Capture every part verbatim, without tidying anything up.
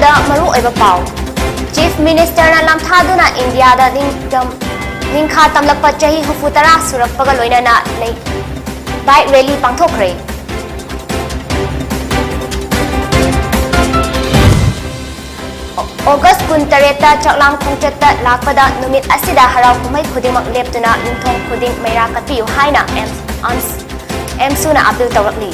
ꯗ ꯃꯔꯨꯑꯣꯏꯕ ꯄꯥꯎ꯫ Chief Ministerꯅ ꯂꯥꯝꯊꯥꯗꯨꯅ ꯏꯟꯗꯤꯌꯥꯗ ꯅꯤꯡꯇꯝ-, ꯅꯤꯡꯈꯥ ꯇꯝꯂꯛꯄ ꯆꯍꯤ ꯍꯨꯝꯐꯨ ꯇꯔꯥ ꯁꯨꯔꯛꯄꯒ ꯂꯣꯏꯅꯅ ꯂꯩ-, bike rally ꯄꯥꯡꯊꯣꯛꯈ꯭ꯔꯦ꯫ ꯑꯣꯒꯁ ꯀꯨꯟꯇꯔꯦꯠꯇ ꯆꯥꯛꯂꯥꯡ ꯈꯣꯡꯆꯠꯇ ꯂꯥꯛꯄꯗ ꯅꯨꯃꯤꯠ ꯑꯁꯤꯗ ꯍꯔꯥꯎ ꯀꯨꯝꯍꯩ ꯈꯨꯗꯤꯡꯃꯛ ꯂꯦꯞꯇꯨꯅ ꯌꯨꯝꯊꯣꯡ ꯈꯨꯗꯤꯡ ꯃꯩꯔꯥ ꯀꯠꯄꯤꯌꯨ ꯍꯥꯏꯅ ꯑꯦꯝꯁ-, ꯑꯦꯝꯁꯨꯅ appeal ꯇꯧꯔꯛꯂꯤ꯫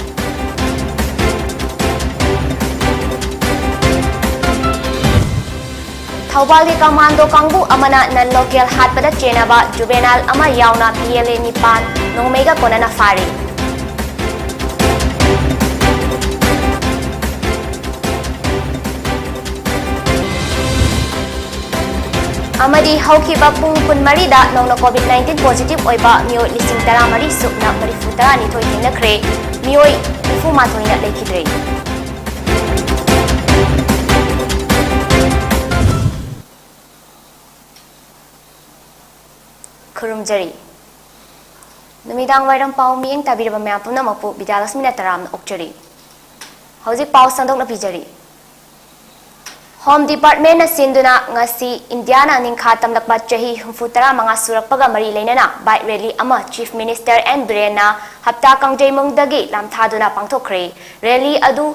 ꯊꯧꯕꯥꯜꯒꯤ commando ꯀꯥꯡꯕꯨ ꯑꯃꯅ non local ꯍꯥꯠꯄꯗ ꯆꯦꯟꯅꯕ juvenile ꯑꯃ ꯌꯥꯎꯅ B L A ꯅꯤꯄꯥꯟ ꯅꯣꯡꯃꯩꯒ ꯀꯣꯟꯅꯅ ꯐꯥꯔꯤ꯫ ꯑꯃꯗꯤ ꯍꯧꯈꯤꯕ ꯄꯨꯡ ꯀꯨꯟꯃꯔꯤꯗ ꯅꯧꯅ COVID nineteen positive ꯑꯣꯏꯕ ꯃꯤꯑꯣꯏ ꯂꯤꯁꯤꯡ ꯇꯔꯥꯃꯔꯤ ꯁꯨꯞꯅ ꯃꯔꯤꯐꯨ ꯇꯔꯥꯅꯤꯊꯣꯏ ꯊꯦꯡꯅꯈ꯭ꯔꯦ, ꯃꯤꯑꯣꯏ ꯅꯤꯐꯨ ꯃꯥꯊꯣꯏꯅ ꯂꯩꯈꯤꯗ꯭ꯔꯦ꯫ ꯈꯨꯔꯨꯝꯖꯔꯤ꯫ ꯅꯨꯃꯤꯗꯥꯡ ꯋꯥꯏꯔꯝ ꯄꯥꯎ ꯃꯤꯠꯌꯦꯡ ꯇꯥꯕꯤꯔꯕ ꯃꯌꯥꯝ ꯄꯨꯝꯅꯃꯛꯄꯨ ꯕꯤꯗ꯭ꯌꯥꯂꯛꯁꯃꯤꯅ ꯇꯔꯥꯝꯅ ꯑꯣꯛꯆꯔꯤ꯫ ꯍꯧꯖꯤꯛ ꯄꯥꯎ ꯁꯟꯗꯣꯛꯅ ꯄꯤꯖꯔꯤ꯫ Home Departmentꯅ ꯁꯤꯟꯗꯨꯅ ꯉꯁꯤ ꯏꯟꯗꯤꯌꯥꯅ ꯅꯤꯡꯈꯥ ꯇꯝꯂꯛꯄ ꯆꯍꯤ ꯍꯨꯝꯐꯨ ꯇꯔꯥ ꯃꯉꯥ ꯁꯨꯔꯛꯄꯒ ꯃꯔꯤ ꯂꯩꯅꯅ bike rally ꯑꯃ Chief Minister N ꯕꯤꯔꯦꯟꯅ ꯍꯞꯇꯥ ꯀꯥꯡꯖꯩꯕꯨꯡꯗꯒꯤ ꯂꯥꯝꯊꯥꯗꯨꯅ ꯄꯥꯡꯊꯣꯛꯈ꯭ꯔꯦ꯫ Rally ꯑꯗꯨ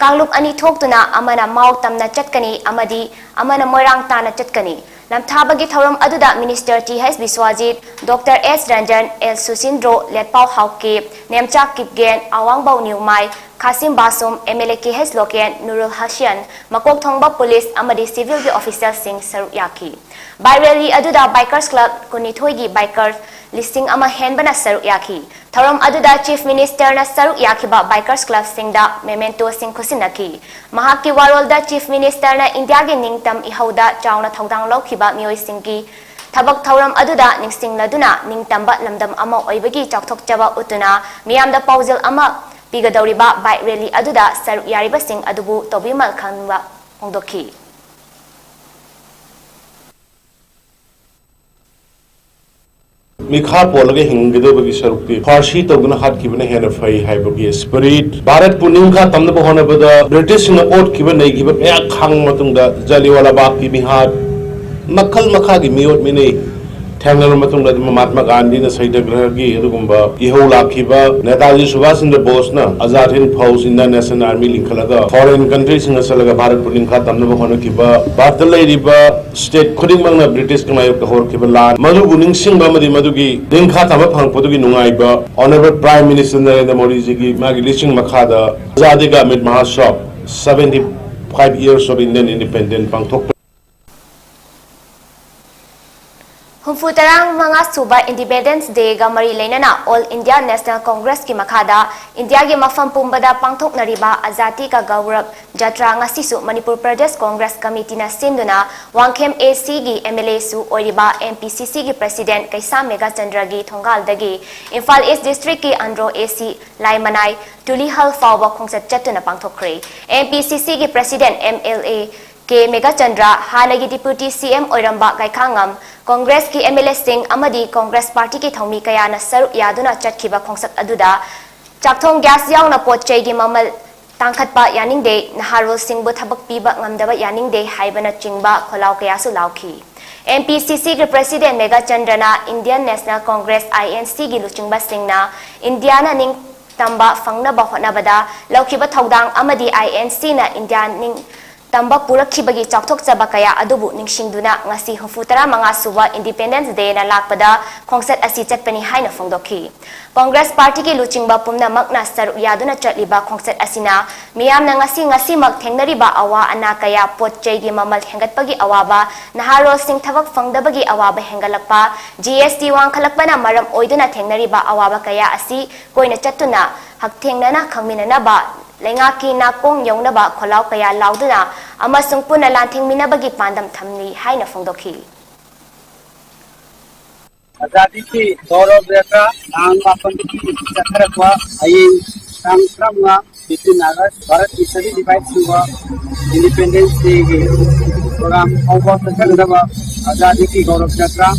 ꯀꯥꯡꯂꯨꯞ ꯑꯅꯤ ꯊꯣꯛꯇꯨꯅ ꯑꯃꯅ ꯃꯥꯎ ꯇꯝꯅ ꯆꯠꯀꯅꯤ ꯑꯃꯗꯤ ꯑꯃꯅ ꯃꯣꯏꯔꯥꯡ ꯇꯥꯟꯅ ꯆꯠꯀꯅꯤ꯫ ꯂꯥꯝꯊꯥꯕꯒꯤ ꯊꯧꯔꯝ ꯑꯗꯨꯗ Minister T H Biswajit, Doctor S Ranjan, L Susindro, Letpao Haokip, Nemcha Kipgen, Awangbou Newmai, Khashim Vashum, M L A K H Loken, Nurul Hasan, ꯃꯀꯣꯛ ꯊꯣꯡꯕ ꯄꯨꯂꯤꯁ ꯑꯃꯗꯤ civil ꯒꯤ official ꯁꯤꯡ ꯁꯔꯨꯛ ꯌꯥꯈꯤ꯫ Bike rally ꯑꯗꯨꯗ bikers club ꯀꯨꯟꯅꯤꯊꯣꯏꯒꯤ bikers ꯂꯤꯁꯤꯡ ꯑꯃ ꯍꯦꯟꯕꯅ ꯁꯔꯨꯛ ꯌꯥꯈꯤ꯫ ꯊꯧꯔꯝ ꯑꯗꯨꯗ Chief Ministerꯅ ꯁꯔꯨꯛ ꯌꯥꯈꯤꯕ bikers clubꯁꯤꯡꯗ mementoꯁꯤꯡ ꯈꯨꯠꯁꯤꯟꯅꯈꯤ꯫ ꯃꯍꯥꯛꯀꯤ ꯋꯥꯔꯣꯜꯗ Chief Ministerꯅ ꯏꯟꯗꯤꯌꯥꯒꯤ ꯅꯤꯡꯇꯝ ꯏꯍꯧꯗ ꯆꯥꯎꯅ ꯊꯧꯗꯥꯡ ꯂꯧꯈꯤꯕ ꯃꯤꯑꯣꯏꯁꯤꯡꯒꯤ ꯊꯕꯛ ꯊꯧꯔꯝ ꯑꯗꯨꯗ ꯅꯤꯡꯁꯤꯡꯂꯗꯨꯅ ꯅꯤꯡꯇꯝꯕ ꯂꯝꯗꯝ ꯑꯃ ꯑꯣꯏꯕꯒꯤ ꯆꯥꯎꯊꯣꯛꯆꯕ ꯎꯠꯇꯨꯅ ꯃꯤꯌꯥꯝꯗ ꯄꯥꯎꯖꯦꯜ ꯑꯃ ꯄꯤꯒꯗꯧꯔꯤꯕ bike rally ꯑꯗꯨꯗ ꯁꯔꯨꯛ ꯌꯥꯔꯤꯕꯁꯤꯡ ꯑꯗꯨꯕꯨ ꯇꯧꯕꯤꯃꯜ ꯈꯪꯕ ꯐꯣꯡꯗꯣꯛꯈꯤ꯫ ꯃꯤꯈꯥ ꯄꯣꯜꯂꯒ ꯍꯤꯡꯒꯗꯕꯒꯤ ꯁꯔꯨꯛꯇꯤ ꯐꯥꯔꯁꯤ ꯇꯧꯗꯨꯅ ꯍꯥꯠꯈꯤꯕꯅ ꯍꯦꯟꯅ ꯐꯩ ꯍꯥꯏꯕꯒꯤ ꯁ꯭ꯄꯤꯔꯤꯠ꯫ ꯚꯥꯔꯠꯄꯨ ꯅꯤꯡꯈꯥ ꯇꯝꯅꯕ ꯍꯣꯠꯅꯕꯗ ꯕ꯭ꯔꯤꯇꯤꯁꯁꯤꯡꯅ ꯑꯣꯠꯈꯤꯕ ꯅꯩꯈꯤꯕ ꯀꯌꯥ ꯈꯥꯡꯕ ꯃꯇꯨꯡꯗ ꯖꯥꯂꯤꯋꯥꯂꯥ ꯕꯥꯒꯀꯤ ꯃꯤꯍꯥꯠ, ꯃꯈꯜ ꯃꯈꯥꯒꯤ ꯃꯤꯑꯣꯠ ꯃꯤꯅꯩ ꯊꯦꯡꯅꯔꯕ ꯃꯇꯨꯡꯗ ꯃꯍꯥꯠꯃꯥ ꯒꯥꯟꯙꯤꯅ ꯁꯩꯗꯒ꯭ꯔꯍꯒꯤ ꯑꯗꯨꯒꯨꯝꯕ ꯏꯍꯧ ꯂꯥꯛꯈꯤꯕ, ꯅꯦꯇꯥꯖꯤ ꯁꯨꯚꯥꯁ ꯆꯟꯗ꯭ꯔ ꯕꯣꯁꯅ ꯑꯖꯥꯗ ꯍꯤꯟꯗ Fauj, Indian national army ꯂꯤꯡꯈꯠꯂꯒ foreign ꯀꯟꯇ꯭ꯔꯤꯁꯤꯡꯗ ꯆꯠꯂꯒ ꯚꯥꯔꯠꯄꯨ ꯅꯤꯡꯈꯥ ꯇꯝꯅꯕ ꯍꯣꯠꯅꯈꯤꯕ, ꯚꯥꯔꯠꯇ ꯂꯩꯔꯤꯕ ꯁ꯭ꯇꯦꯠ ꯈꯨꯗꯤꯡꯃꯛꯅ ꯕ꯭ꯔꯤꯇꯤꯁꯀꯤ ꯃꯥꯌꯣꯛꯇ ꯍꯧꯔꯛꯈꯤꯕ ꯂꯥꯟ ꯃꯗꯨꯕꯨ ꯅꯤꯡꯁꯤꯡꯕ ꯑꯃꯗꯤ ꯃꯗꯨꯒꯤ ꯅꯤꯡꯈꯥ ꯇꯝꯕ ꯐꯪꯂꯛꯄꯗꯨꯒꯤ ꯅꯨꯡꯉꯥꯏꯕ꯫ Honourable Prime Minister ꯅꯔꯦꯟꯗ꯭ꯔ ꯃꯣꯗꯤꯖꯤꯒꯤ ꯃꯥꯒꯤ ꯂꯤꯆꯤꯡ ꯃꯈꯥꯗ ꯑꯖꯥꯗꯤ ꯀꯥ ꯑꯃ꯭ꯔꯤꯠ ꯃꯍꯣꯠꯁꯕ, seventy five years of Indian Independence ꯄꯥꯡꯊꯣꯛꯄ꯫ ꯍꯨꯝꯐꯨ ꯇꯔꯥ ꯃꯉꯥ ꯁꯨꯕ Independence Day ꯒ ꯃꯔꯤ ꯂꯩꯅꯅ All India National Congress ꯀꯤ ꯃꯈꯥꯗ ꯏꯟꯗꯤꯌꯥꯒꯤ ꯃꯐꯝ ꯄꯨꯝꯕꯗ ꯄꯥꯡꯊꯣꯛꯅꯔꯤꯕ ꯑꯖꯥꯗꯤ ꯀꯥ ꯒꯧꯔꯕ ꯖꯇ꯭ꯔꯥ ꯉꯁꯤꯁꯨ ꯃꯅꯤꯄꯨꯔ ꯄ꯭ꯔꯗꯦꯁ ꯀꯣꯡꯒ꯭ꯔꯦꯁ ꯀꯃꯤꯇꯤꯅ ꯁꯤꯟꯗꯨꯅ ꯋꯥꯡꯈꯦꯝ A C ꯒꯤ M L A ꯁꯨ ꯑꯣꯏꯔꯤꯕ M P C C ꯒꯤ President ꯀꯩꯁꯥꯝ ꯃꯦꯘꯆꯟꯗ꯭ꯔꯒꯤ ꯊꯣꯡꯒꯥꯜꯗꯒꯤ ꯏꯝꯐꯥꯜ East District ꯀꯤ ꯑꯟꯗ꯭ꯔꯣ A C ꯂꯥꯏꯃꯅꯥꯏ ꯇꯨꯂꯤꯍꯜ ꯐꯥꯎꯕ ꯈꯣꯡꯆꯠ ꯆꯠꯇꯨꯅ ꯄꯥꯡꯊꯣꯛꯈ꯭ꯔꯦ꯫ M P C C ꯒꯤ President M L A ꯀꯦ ꯃꯦꯘꯆꯟꯗ꯭ꯔ, ꯍꯥꯟꯅꯒꯤ Deputy C M ꯑꯣꯏꯔꯝꯕ ꯒꯥꯏꯈꯥꯉꯝ, ꯀꯣꯡꯒ꯭ꯔꯦꯁꯀꯤ M L A ꯁꯤꯡ ꯑꯃꯗꯤ ꯀꯣꯡꯒ꯭ꯔꯦꯁ ꯄꯥꯔꯇꯤꯒꯤ ꯊꯧꯃꯤ ꯀꯌꯥꯅ ꯁꯔꯨꯛ ꯌꯥꯗꯨꯅ ꯆꯠꯈꯤꯕ ꯈꯣꯡꯆꯠ ꯑꯗꯨꯗ ꯆꯥꯛꯊꯣꯡ gas ꯌꯥꯎꯅ ꯄꯣꯠ ꯆꯩꯒꯤ ꯃꯃꯜ ꯇꯥꯡꯈꯠꯄ ꯌꯥꯅꯤꯡꯗꯦ, ꯅꯍꯥꯔꯣꯜꯁꯤꯡꯕꯨ ꯊꯕꯛ ꯄꯤꯕ ꯉꯝꯗꯕ ꯌꯥꯅꯤꯡꯗꯦ ꯍꯥꯏꯕꯅꯆꯤꯡꯕ ꯈꯣꯜꯂꯥꯎ ꯀꯌꯥꯁꯨ ꯂꯥꯎꯈꯤ꯫ M P C C ꯒꯤ President ꯃꯦꯘꯆꯟꯗ꯭ꯔꯅ Indian National Congress, I N C ꯒꯤ ꯂꯨꯆꯤꯡꯕꯁꯤꯡꯅ ꯏꯟꯗꯤꯌꯥꯅ ꯅꯤꯡ ꯇꯝꯕ ꯐꯪꯅꯕ ꯍꯣꯠꯅꯕꯗ ꯂꯧꯈꯤꯕ ꯊꯧꯗꯥꯡ ꯑꯃꯗꯤ I N C ꯅ ꯏꯟꯗꯤꯌꯥ ꯅꯤꯡ ꯇꯝꯕ ꯄꯨꯔꯛꯈꯤꯕꯒꯤ ꯆꯥꯎꯊꯣꯛꯆꯕ ꯀꯌꯥ ꯑꯗꯨꯕꯨ ꯅꯤꯡꯁꯤꯡꯗꯨꯅ ꯉꯁꯤ ꯍꯨꯝꯐꯨ ꯇꯔꯥ ꯃꯉꯥ ꯁꯨꯕ Independence Day ꯅ ꯂꯥꯛꯄꯗ ꯈꯣꯡꯆꯠ ꯑꯁꯤ ꯆꯠꯄꯅꯤ ꯍꯥꯏꯅ ꯐꯣꯡꯗꯣꯛꯈꯤ꯫ ꯀꯣꯡꯒ꯭ꯔꯦꯁ ꯄꯥꯔꯇꯤꯒꯤ ꯂꯨꯆꯤꯡꯕ ꯄꯨꯝꯅꯃꯛꯅ ꯁꯔꯨꯛ ꯌꯥꯗꯨꯅ ꯆꯠꯂꯤꯕ ꯈꯣꯡꯆꯠ ꯑꯁꯤꯅ ꯃꯤꯌꯥꯝꯅ ꯉꯁꯤ ꯉꯁꯤꯃꯛ ꯊꯦꯡꯅꯔꯤꯕ ꯑꯋꯥ ꯑꯅꯥ ꯀꯌꯥ, ꯄꯣꯠ ꯆꯩꯒꯤ ꯃꯃꯜ ꯍꯦꯟꯒꯠꯄꯒꯤ ꯑꯋꯥꯕ, ꯅꯍꯥꯔꯣꯜꯁꯤꯡ ꯊꯕꯛ ꯐꯪꯗꯕꯒꯤ ꯑꯋꯥꯕ ꯍꯦꯟꯒꯠꯂꯛꯄ, G S T ꯋꯥꯡꯈꯠꯂꯛꯄꯅ ꯃꯔꯝ ꯑꯣꯏꯗꯨꯅ ꯊꯦꯡꯅꯔꯤꯕ ꯑꯋꯥꯕ ꯀꯌꯥ ꯑꯁꯤ ꯀꯣꯏꯅ ꯆꯠꯇꯨꯅ ꯍꯛꯊꯦꯡꯅꯅ ꯈꯪꯃꯤꯟꯅꯅꯕ, ꯂꯩꯉꯥꯛꯀꯤ ꯅꯥꯀꯣꯡ ꯌꯧꯅꯕ ꯈꯣꯜꯂꯥꯎ ꯀꯌꯥ ꯂꯥꯎꯗꯨꯅ ꯑꯃꯁꯨꯡ ꯄꯨꯟꯅ ꯂꯥꯟꯊꯦꯡꯃꯤꯟꯅꯕꯒꯤ ꯄꯥꯟꯗꯝ ꯊꯝꯂꯤ ꯍꯥꯏꯅ ꯐꯣꯡꯗꯣꯛꯈꯤ꯫ ꯑꯖꯥꯗꯤꯒꯤ ꯒꯧꯔꯕ ꯌꯥꯇ꯭ꯔꯥ ꯇꯥꯡ ꯃꯥꯄꯟꯗꯒꯤ ꯆꯠꯊꯔꯛꯄ ꯍꯌꯦꯡ ꯇꯥꯡ ꯇꯔꯥꯃꯉꯥ, fifteen August, ꯚꯥꯔꯠꯀꯤ seventy five ꯁꯨꯕ Independence Day ꯒꯤ program ꯐꯥꯎꯕ ꯆꯠꯊꯒꯗꯕ ꯑꯖꯥꯗꯤꯒꯤ ꯒꯧꯔꯕ ꯌꯥꯇ꯭ꯔꯥ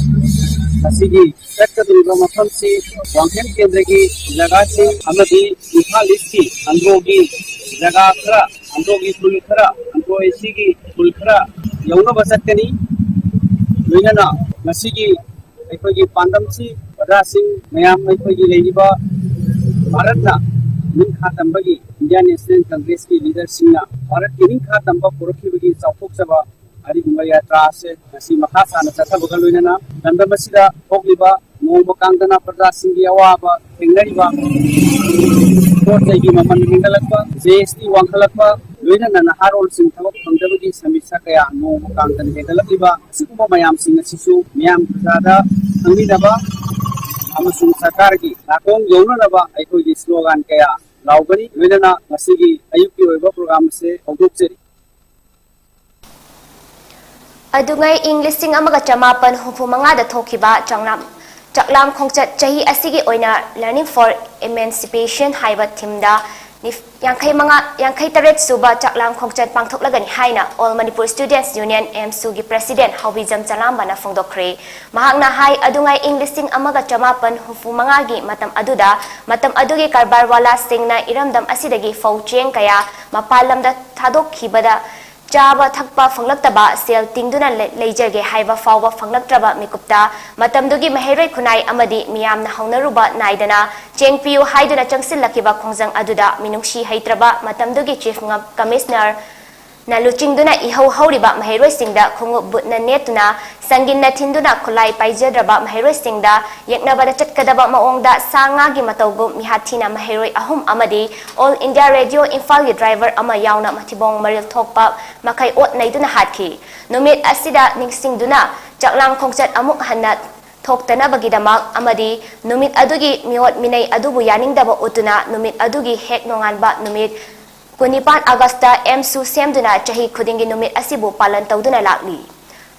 ꯉꯁꯤꯒꯤ ꯆꯠꯀꯗꯧꯔꯤꯕ ꯃꯐꯝꯁꯤ ꯋꯥꯡꯈꯦꯝ ꯀꯦꯟꯗ꯭ꯔꯒꯤ ꯖꯒꯥꯁꯤꯡ ꯑꯃꯗꯤ ꯏꯝꯐꯥꯜ ꯏꯁꯀꯤ ꯑꯟꯗ꯭ꯔꯣꯒꯤ ꯖꯒꯥ ꯈꯔ, ꯑꯟꯗ꯭ꯔꯣꯒꯤ ꯈꯨꯜ ꯈꯔ, ꯑꯟꯗ꯭ꯔꯣ ꯑꯦꯁꯤꯒꯤ ꯈꯨꯜ ꯈꯔ ꯌꯧꯅꯕ ꯆꯠꯀꯅꯤ꯫ ꯂꯣꯏꯅꯅ ꯉꯁꯤꯒꯤ ꯑꯩꯈꯣꯏꯒꯤ ꯄꯥꯟꯗꯝꯁꯤ ꯄ꯭ꯔꯖꯥꯁꯤꯡ ꯃꯌꯥꯝ, ꯑꯩꯈꯣꯏꯒꯤ ꯂꯩꯔꯤꯕ ꯚꯥꯔꯠꯅ ꯅꯤꯡꯈꯥ ꯇꯝꯕꯒꯤ, ꯏꯟꯗꯤꯌꯥꯟ ꯅꯦꯁꯅꯦꯜ ꯀꯪꯒ꯭ꯔꯦꯁꯀꯤ ꯂꯤꯗꯔꯁꯤꯡꯅ ꯚꯥꯔꯠꯀꯤ ꯅꯤꯡꯈꯥ ꯇꯝꯕ ꯄꯨꯔꯛꯈꯤꯕꯒꯤ ꯆꯥꯎꯊꯣꯛꯆꯕ ꯑꯗꯨꯒꯨꯝꯕ ꯌꯥꯇ꯭ꯔꯥ ꯑꯁꯦ ꯉꯁꯤ ꯃꯈꯥ ꯇꯥꯅ ꯆꯠꯊꯕꯒ ꯂꯣꯏꯅꯅ ꯂꯝꯗꯝ ꯑꯁꯤꯗ ꯊꯣꯛꯂꯤꯕ ꯅꯣꯡꯃ ꯀꯥꯡꯗꯅ ꯄ꯭ꯔꯖꯥꯁꯤꯡꯒꯤ ꯑꯋꯥꯕ ꯊꯦꯡꯅꯔꯤꯕ ꯄꯣꯠ ꯆꯩꯒꯤ ꯃꯃꯜ ꯍꯦꯟꯒꯠꯂꯛꯄ, ꯖꯤ ꯑꯦꯁ ꯇꯤ ꯋꯥꯡꯈꯠꯂꯛꯄ, ꯂꯣꯏꯅꯅ ꯅꯍꯥꯔꯣꯜꯁꯤꯡ ꯊꯕꯛ ꯐꯪꯗꯕꯒꯤ ꯁꯃꯁ꯭ꯌꯥ ꯀꯌꯥ ꯅꯣꯡꯃ ꯀꯥꯡꯗꯅ ꯍꯦꯟꯒꯠꯂꯛꯂꯤꯕ ꯑꯁꯤꯒꯨꯝꯕ ꯃꯌꯥꯝꯁꯤꯡ ꯑꯁꯤꯁꯨ ꯃꯤꯌꯥꯝ ꯄ꯭ꯔꯖꯥꯗ ꯈꯪꯃꯤꯟꯅꯕ ꯑꯃꯁꯨꯡ ꯁꯔꯀꯥꯔꯒꯤ ꯅꯥꯀꯣꯡ ꯌꯧꯅꯅꯕ ꯑꯩꯈꯣꯏꯒꯤ ꯁ꯭ꯂꯣꯒꯥꯟ ꯀꯌꯥ ꯂꯥꯎꯒꯅꯤ꯫ ꯂꯣꯏꯅꯅ ꯉꯁꯤꯒꯤ ꯑꯌꯨꯛꯀꯤ ꯑꯣꯏꯕ ꯄ꯭ꯔꯣꯒ꯭ꯔꯥꯝ ꯑꯁꯦ ꯍꯧꯗꯣꯛꯆꯔꯤ꯫ ꯑꯗꯨꯉꯩ ꯏꯪ ꯂꯤꯁꯤꯡ ꯑꯃꯒ ꯆꯃꯥꯄꯟ ꯍꯨꯝꯐꯨ ꯃꯉꯥꯗ ꯊꯣꯛꯈꯤꯕ ꯆꯥꯛꯂꯥꯝ, ꯆꯥꯛꯂꯥꯝ ꯈꯣꯡꯆꯠ ꯆꯍꯤ ꯑꯁꯤꯒꯤ ꯑꯣꯏꯅ Learning for Emancipation ꯍꯥꯏꯕ ꯊꯤꯝꯗ ꯅꯤꯐ-, ꯌꯥꯡꯈꯩ ꯃꯉꯥ, ꯌꯥꯡꯈꯩ ꯇꯔꯦꯠ ꯁꯨꯕ ꯆꯥꯛꯂꯥꯝ ꯈꯣꯡꯆꯠ ꯄꯥꯡꯊꯣꯛꯂꯒꯅꯤ ꯍꯥꯏꯅ All Manipur Students Union, ꯑꯦꯝꯁꯨꯒꯤ president ꯍꯥꯎꯕꯤꯖꯝ ꯆꯂꯥꯝꯕꯅ ꯐꯣꯡꯗꯣꯛꯈ꯭ꯔꯦ꯫ ꯃꯍꯥꯛꯅ ꯍꯥꯏ, ꯑꯗꯨꯉꯩ ꯏꯪ ꯂꯤꯁꯤꯡ ꯑꯃꯒ ꯆꯃꯥꯄꯟ ꯍꯨꯝꯐꯨ ꯃꯉꯥꯒꯤ ꯃꯇꯝ ꯑꯗꯨꯗ, ꯃꯇꯝ ꯑꯗꯨꯒꯤ ꯀꯔꯕꯥꯔ ꯋꯥꯂꯥꯁꯤꯡꯅ ꯏꯔꯝꯗꯝ ꯑꯁꯤꯗꯒꯤ ꯐꯧ ꯆꯦꯡ ꯀꯌꯥ ꯃꯄꯥꯟ ꯂꯝꯗ ꯊꯥꯗꯣꯛꯈꯤꯕꯗ, ꯆꯥꯕ ꯊꯛꯄ ꯐꯪꯂꯛꯇꯕ, ꯁꯦꯜ ꯇꯤꯡꯗꯨꯅ ꯂꯩ-, ꯂꯩꯖꯒꯦ ꯍꯥꯏꯕ ꯐꯥꯎꯕ ꯐꯪꯂꯛꯇ꯭ꯔꯕ ꯃꯤꯀꯨꯞꯇ, ꯃꯇꯝꯗꯨꯒꯤ ꯃꯍꯩꯔꯣꯏ ꯈꯨꯟꯅꯥꯏ ꯑꯃꯗꯤ ꯃꯤꯌꯥꯝꯅ ꯍꯧꯅꯔꯨꯕ ꯅꯥꯏꯗꯅ ꯆꯦꯡ ꯄꯤꯌꯨ ꯍꯥꯏꯗꯨꯅ ꯆꯪꯁꯤꯜꯂꯛꯈꯤꯕ ꯈꯣꯡꯖꯪ ꯑꯗꯨꯗ ꯃꯤꯅꯨꯡꯁꯤ ꯍꯩꯇ꯭ꯔꯕ ꯃꯇꯝꯗꯨꯒꯤ Chief ꯉ-, Commissioner ꯅ ꯂꯨꯆꯤꯡꯗꯨꯅ ꯏꯍꯧ ꯍꯧꯔꯤꯕ ꯃꯍꯩꯔꯣꯏꯁꯤꯡꯗ ꯈꯣꯡꯎꯞ ꯕꯨꯠꯅ ꯅꯦꯠꯇꯨꯅ, ꯁꯪꯒꯤꯟꯅ ꯊꯤꯟꯗꯨꯅ ꯈꯨꯠꯂꯥꯏ ꯄꯥꯏꯖꯗ꯭ꯔꯕ ꯃꯍꯩꯔꯣꯏꯁꯤꯡꯗ ꯌꯦꯛꯅꯕꯗ ꯆꯠꯀꯗꯕ ꯃꯑꯣꯡꯗ ꯁꯥ ꯉꯥꯒꯤ ꯃꯇꯧꯒꯨꯝ ꯃꯤꯍꯥꯠꯊꯤꯅ ꯃꯍꯩꯔꯣꯏ ꯑꯍꯨꯝ ꯑꯃꯗꯤ All India Radio ꯏꯝꯐꯥꯜꯒꯤ driver ꯑꯃ ꯌꯥꯎꯅ ꯃꯊꯤꯕꯣꯡ ꯃꯔꯤꯜ ꯊꯣꯛꯄ ꯃꯈꯩ ꯑꯣꯠ ꯅꯩꯗꯨꯅ ꯍꯥꯠꯈꯤ꯫ ꯅꯨꯃꯤꯠ ꯑꯁꯤꯗ ꯅꯤꯡꯁꯤꯡꯗꯨꯅ ꯆꯥꯛꯂꯥꯝ ꯈꯣꯡꯆꯠ ꯑꯃꯨꯛ ꯍꯟꯅ ꯊꯣꯛꯇꯅꯕꯒꯤꯗꯃꯛ ꯑꯃꯗꯤ ꯅꯨꯃꯤꯠ ꯑꯗꯨꯒꯤ ꯃꯤꯑꯣꯠ ꯃꯤꯅꯩ ꯑꯗꯨꯕꯨ ꯌꯥꯅꯤꯡꯗꯕ ꯎꯠꯇꯨꯅ ꯅꯨꯃꯤꯠ ꯑꯗꯨꯒꯤ ꯍꯦꯛ ꯅꯣꯡꯉꯥꯟꯕ ꯅꯨꯃꯤꯠ ꯀꯨꯟꯅꯤꯄꯥꯟ ꯑꯥꯒꯁꯇ ꯑꯦꯝꯁꯨ ꯁꯦꯝꯗꯨꯅ ꯆꯍꯤ ꯈꯨꯗꯤꯡꯒꯤ ꯅꯨꯃꯤꯠ ꯑꯁꯤꯕꯨ ꯄꯥꯂꯟ ꯇꯧꯗꯨꯅ ꯂꯥꯛꯂꯤ꯫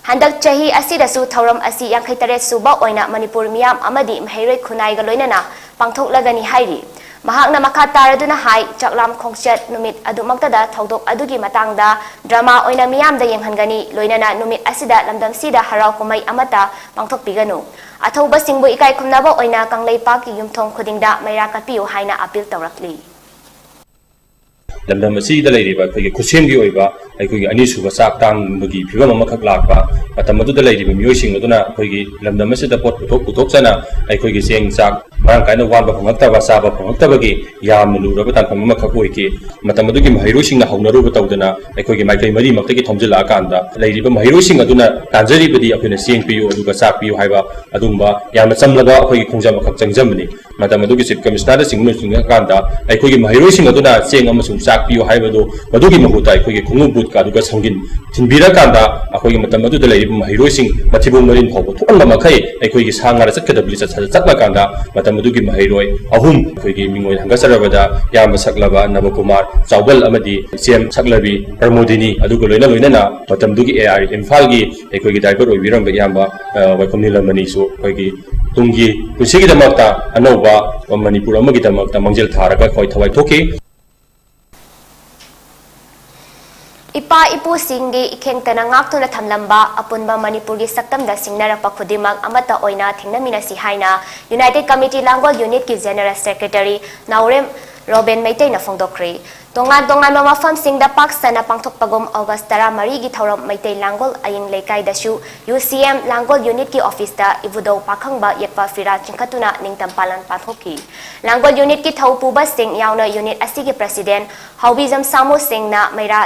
ꯍꯟꯗꯛ ꯆꯍꯤ ꯑꯁꯤꯗꯁꯨ ꯊꯧꯔꯝ ꯑꯁꯤ ꯌꯥꯡꯈꯩ ꯇꯔꯦꯠ ꯁꯨꯕ ꯑꯣꯏꯅ ꯃꯅꯤꯄꯨꯔ ꯃꯤꯌꯥꯝ ꯑꯃꯗꯤ ꯃꯍꯩꯔꯣꯏ ꯈꯨꯟꯅꯥꯏꯒ ꯂꯣꯏꯅꯅ ꯄꯥꯡꯊꯣꯛꯂꯒꯅꯤ ꯍꯥꯏꯔꯤ꯫ ꯃꯍꯥꯛꯅ ꯃꯈꯥ ꯇꯥꯔꯗꯨꯅ ꯍꯥꯏ, ꯆꯥꯛꯂꯥꯝ ꯈꯣꯡꯆꯠ ꯅꯨꯃꯤꯠ ꯑꯗꯨꯃꯛꯇꯗ ꯊꯧꯗꯣꯛ ꯑꯗꯨꯒꯤ ꯃꯇꯥꯡꯗ ꯗ꯭ꯔꯃꯥ ꯑꯣꯏꯅ ꯃꯤꯌꯥꯝꯗ ꯌꯦꯡꯍꯟꯒꯅꯤ, ꯂꯣꯏꯅꯅ ꯅꯨꯃꯤꯠ ꯑꯁꯤꯗ ꯂꯝꯗꯝꯁꯤꯗ ꯍꯔꯥꯎ ꯀꯨꯝꯍꯩ ꯑꯃꯠꯇ ꯄꯥꯡꯊꯣꯛꯄꯤꯒꯅꯨ꯫ ꯑꯊꯧꯕꯁꯤꯡꯕꯨ ꯏꯀꯥꯏ ꯈꯨꯝꯅꯕ ꯑꯣꯏꯅ ꯀꯪꯂꯩꯄꯥꯛꯀꯤ ꯌꯨꯝꯊꯣꯡ ꯈꯨꯗꯤꯡꯗ ꯃꯩꯔꯥ ꯀꯠꯄꯤꯌꯨ ꯍꯥꯏꯅ ꯑꯄꯤꯜ ꯇꯧꯔꯛꯂꯤ꯫ ꯂꯝꯗꯝ ꯑꯁꯤꯗ ꯂꯩꯔꯤꯕ ꯑꯩꯈꯣꯏꯒꯤ ꯈꯨꯠꯁꯦꯝꯒꯤ ꯑꯣꯏꯕ ꯑꯩꯈꯣꯏꯒꯤ ꯑꯅꯤꯁꯨꯕ ꯆꯥꯛ ꯇꯥꯡꯕꯒꯤ ꯐꯤꯕꯝ ꯑꯃꯈꯛ ꯂꯥꯛꯄ ꯃꯇꯝ ꯑꯗꯨꯗ ꯂꯩꯔꯤꯕ ꯃꯤꯑꯣꯏꯁꯤꯡ ꯑꯗꯨꯅ ꯑꯩꯈꯣꯏꯒꯤ ꯂꯝꯗꯝ ꯑꯁꯤꯗ ꯄꯣꯠ ꯄꯨꯊꯣꯛ ꯄꯨꯊꯣꯛꯆꯅ ꯑꯩꯈꯣꯏꯒꯤ ꯆꯦꯡ ꯆꯥꯛ ꯃꯔꯥꯡ ꯀꯥꯏꯅ ꯋꯥꯟꯕ ꯐꯪꯂꯛꯇꯕ, ꯆꯥꯕ ꯐꯪꯂꯛꯇꯕꯒꯤ ꯌꯥꯝꯅ ꯂꯨꯔꯕ ꯇꯥꯟꯐꯝ ꯑꯃꯈꯛ ꯑꯣꯏꯈꯤ꯫ ꯃꯇꯝ ꯑꯗꯨꯒꯤ ꯃꯍꯩꯔꯣꯏꯁꯤꯡꯅ ꯍꯧꯅꯔꯨꯕ ꯇꯧꯗꯅ ꯑꯩꯈꯣꯏꯒꯤ ꯃꯥꯏꯀꯩ ꯃꯔꯤꯃꯛꯇꯒꯤ ꯊꯣꯝꯖꯤꯜꯂꯛꯑꯀꯥꯟꯗ ꯂꯩꯔꯤꯕ ꯃꯍꯩꯔꯣꯏꯁꯤꯡ ꯑꯗꯨꯅ ꯇꯥꯟꯖꯔꯤꯕꯗꯤ ꯑꯩꯈꯣꯏꯅ ꯆꯦꯡ ꯄꯤꯌꯨ ꯑꯗꯨꯒ ꯆꯥꯛ ꯄꯤꯌꯨ ꯍꯥꯏꯕ ꯑꯗꯨꯒꯨꯝꯕ ꯌꯥꯝꯅ ꯆꯝꯂꯕ ꯑꯩꯈꯣꯏꯒꯤ ꯈꯣꯡꯖꯪ ꯑꯃꯈꯛ ꯆꯪꯖꯕꯅꯤ꯫ ꯃꯇꯝ ꯑꯗꯨꯒꯤ Chief Commissionerꯗ ꯁꯤꯡꯅ ꯆꯤꯡꯉꯀꯥꯟꯗ ꯑꯩꯈꯣꯏꯒꯤ ꯃꯍꯩꯔꯣꯏꯁꯤꯡ ꯑꯗꯨꯅ ꯆꯦꯡ ꯑꯃꯁꯨꯡ ꯆꯥꯛ ꯄꯤꯌꯨ ꯍꯥꯏꯕꯗꯨ ꯃꯗꯨꯒꯤ ꯃꯍꯨꯠꯇ ꯑꯩꯈꯣꯏꯒꯤ ꯈꯣꯡꯎꯞ ꯕꯨꯠꯀ ꯑꯗꯨꯒ ꯁꯪꯒꯤꯟ ꯊꯤꯟꯕꯤꯔꯀꯥꯟꯗ ꯑꯩꯈꯣꯏꯒꯤ ꯃꯇꯝ ꯑꯗꯨꯗ ꯂꯩꯔꯤꯕ ꯃꯍꯩꯔꯣꯏꯁꯤꯡ ꯃꯊꯤꯕꯣꯡ ꯃꯔꯤꯟ ꯐꯥꯎꯕ ꯊꯣꯛꯍꯟꯕ ꯃꯈꯩ ꯑꯩꯈꯣꯏꯒꯤ ꯁꯥ ꯉꯥꯗ ꯆꯠꯀꯗꯕ ꯂꯤꯆꯠ ꯁꯥꯖꯠ ꯆꯠꯂꯀꯥꯟꯗ ꯃꯇꯝ ꯑꯗꯨꯒꯤ ꯃꯍꯩꯔꯣꯏ ꯑꯍꯨꯝ ꯑꯩꯈꯣꯏꯒꯤ ꯃꯤꯡ ꯑꯣꯏꯅ ꯍꯪꯒꯠꯆꯔꯕꯗ ꯏꯌꯥꯝꯕ ꯁꯛꯂꯕ ꯅꯕꯀꯨꯃꯥꯔ ꯆꯥꯎꯕꯜ ꯑꯃꯗꯤ ꯏꯆꯦꯝ ꯁꯛꯂꯕꯤ ꯄ꯭ꯔꯃꯣꯗꯤꯅꯤ ꯑꯗꯨꯒ ꯂꯣꯏꯅ ꯂꯣꯏꯅꯅ ꯃꯇꯝꯗꯨꯒꯤ AR Imphal ꯒꯤ ꯑꯩꯈꯣꯏꯒꯤ driver ꯑꯣꯏꯕꯤꯔꯝꯕ ꯏꯌꯥꯝꯕ ꯋꯥꯏꯈꯣꯝ ꯅꯤꯂꯃꯅꯤꯁꯨ ꯑꯩꯈꯣꯏꯒꯤ ꯇꯨꯡꯒꯤ ꯄꯨꯟꯁꯤꯒꯤꯗꯃꯛꯇ ꯑꯅꯧꯕ ꯃꯅꯤꯄꯨꯔ ꯑꯃꯒꯤꯗꯃꯛꯇ ꯃꯥꯡꯖꯤꯜ ꯊꯥꯔꯒ ꯑꯩꯈꯣꯏ ꯊꯋꯥꯏ ꯊꯣꯛꯈꯤ꯫ ꯏꯄꯥ ꯏꯄꯨꯁꯤꯡꯒꯤ ꯏꯈꯦꯡꯇꯅ ꯉꯥꯛꯇꯨꯅ ꯊꯝꯂꯝꯕ ꯑꯄꯨꯟꯕ ꯃꯅꯤꯄꯨꯔꯒꯤ ꯁꯛꯇꯝꯗ ꯁꯤꯡꯅꯔꯛꯄ ꯈꯨꯗꯤꯡꯃꯛ ꯑꯃꯠꯇ ꯑꯣꯏꯅ ꯊꯦꯡꯅꯃꯤꯟꯅꯁꯤ ꯍꯥꯏꯅ United Committee ꯂꯥꯡꯒꯣꯜ unit ꯀꯤ General Secretary ꯅꯥꯎꯔꯦꯝ ꯔꯣꯕꯦꯟ ꯃꯩꯇꯩꯅ ꯐꯣꯡꯗꯣꯛꯈ꯭ꯔꯦ꯫ ꯇꯣꯉꯥꯟ ꯇꯣꯉꯥꯟꯕ ꯃꯐꯝꯁꯤꯡꯗ ꯄꯥꯛ ꯁꯟꯅ ꯄꯥꯡꯊꯣꯛꯄꯒꯨꯝ August ꯇꯔꯥꯃꯔꯤꯒꯤ ꯊꯧꯔꯝ ꯃꯩꯇꯩ ꯂꯥꯡꯒꯣꯜ ꯑꯌꯤꯡ ꯂꯩꯀꯥꯏꯗꯁꯨ UCM ꯂꯥꯡꯒꯣꯜ unit ꯀꯤ office ꯇ ꯏꯕꯨꯙꯧ ꯄꯥꯈꯪꯕ ꯌꯦꯛꯄ ꯐꯤꯔꯥꯜ ꯆꯤꯡꯈꯠꯇꯨꯅ ꯅꯤꯡꯇꯝ ꯄꯥꯂꯟ ꯄꯥꯡꯊꯣꯛꯈꯤ꯫ ꯂꯥꯡꯒꯣꯜ unit ꯀꯤ ꯊꯧ ꯄꯨꯕꯁꯤꯡ ꯌꯥꯎꯅ unit ꯑꯁꯤꯒꯤ president ꯍꯥꯎꯕꯤꯖꯝ ꯁꯥꯃꯨ ꯁꯤꯡꯅ ꯃꯩꯔꯥ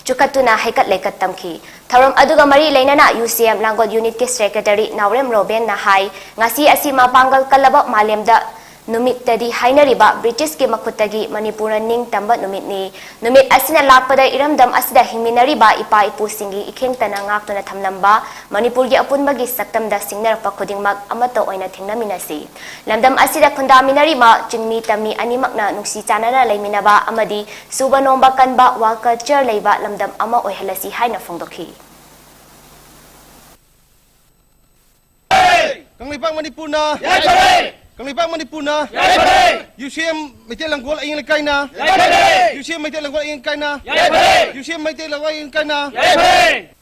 ꯆꯨꯈꯠꯇꯨꯅ ꯍꯩꯀꯠ ꯂꯩꯀꯠ ꯇꯝꯈꯤ꯫ ꯊꯧꯔꯝ ꯑꯗꯨꯒ ꯃꯔꯤ ꯂꯩꯅꯅ UCM ꯂꯥꯡꯒꯣꯜ unit ꯀꯤ Secretary ꯅꯥꯎꯔꯦꯝ ꯔꯣꯕꯦꯟꯅ ꯍꯥꯏ, ꯉꯁꯤ ꯑꯁꯤ ꯃꯄꯥꯡꯒꯜ ꯀꯜꯂꯕ ꯃꯥꯂꯦꯝꯗ ꯅꯨꯃꯤꯠꯇꯗꯤ ꯍꯥꯏꯅꯔꯤꯕ British ꯀꯤ ꯃꯈꯨꯠꯇꯒꯤ ꯃꯅꯤꯄꯨꯔꯅ ꯅꯤꯡ ꯇꯝꯕ ꯅꯨꯃꯤꯠꯅꯤ꯫ ꯅꯨꯃꯤꯠ ꯑꯁꯤꯅ ꯂꯥꯛꯄꯗ ꯏꯔꯝꯗꯝ ꯑꯁꯤꯗ ꯍꯤꯡꯃꯤꯟꯅꯔꯤꯕ ꯏꯄꯥ ꯏꯄꯨꯁꯤꯡꯒꯤ ꯏꯈꯦꯡꯇꯅ ꯉꯥꯛꯇꯨꯅ ꯊꯝꯂꯝꯕ ꯃꯅꯤꯄꯨꯔꯒꯤ ꯑꯄꯨꯟꯕꯒꯤ ꯁꯛꯇꯝꯗ ꯁꯤꯡꯅꯔꯛꯄ ꯈꯨꯗꯤꯡꯃꯛ ꯑꯃꯠꯇ ꯑꯣꯏꯅ ꯊꯦꯡꯅꯃꯤꯟꯅꯁꯤ꯫ ꯂꯝꯗꯝ ꯑꯁꯤꯗ ꯈꯨꯟꯗꯥꯃꯤꯟꯅꯔꯤꯕ ꯆꯤꯡꯃꯤ ꯇꯝꯃꯤ ꯑꯅꯤꯃꯛꯅ ꯅꯨꯡꯁꯤ ꯆꯥꯟꯅꯅ ꯂꯩꯃꯤꯟꯅꯕ ꯑꯃꯗꯤ ꯁꯨꯕ ꯅꯣꯝꯕ ꯀꯟꯕ ꯋꯥ culture ꯂꯩꯕ ꯂꯝꯗꯝ ꯑꯃ ꯑꯣꯏꯍꯜꯂꯁꯤ ꯍꯥꯏꯅ ꯐꯣꯡꯗꯣꯛꯈꯤ꯫ ꯀꯪꯂꯩꯄꯥꯛ ꯃꯅꯤꯄꯨꯔꯅ ꯀꯪꯂꯩꯄꯥꯛ ꯃꯅꯤꯄꯨꯔꯅ ꯌꯥꯏꯐꯔꯦ꯫ ꯌꯨ ꯁꯤ ꯑꯦꯝ ꯃꯩꯇꯩ ꯂꯥꯡꯒꯣꯜ ꯑꯏꯪ ꯂꯩꯀꯥꯏꯅ ꯌꯥꯏꯐꯔꯦ꯫ ꯌꯨ ꯁꯤ ꯑꯦꯝ ꯃꯩꯇꯩ ꯂꯥꯡꯒꯣꯜ ꯑꯏꯪ ꯂꯩꯀꯥꯏꯅ ꯌꯥꯏꯐꯔꯦ꯫ ꯌꯨ ꯁꯤ ꯑꯦꯝ ꯃꯩꯇꯩ ꯂꯥꯡꯒꯣꯜ ꯑꯏꯪ ꯂꯩꯀꯥꯏꯅ ꯌꯥꯏꯐꯔꯦ꯫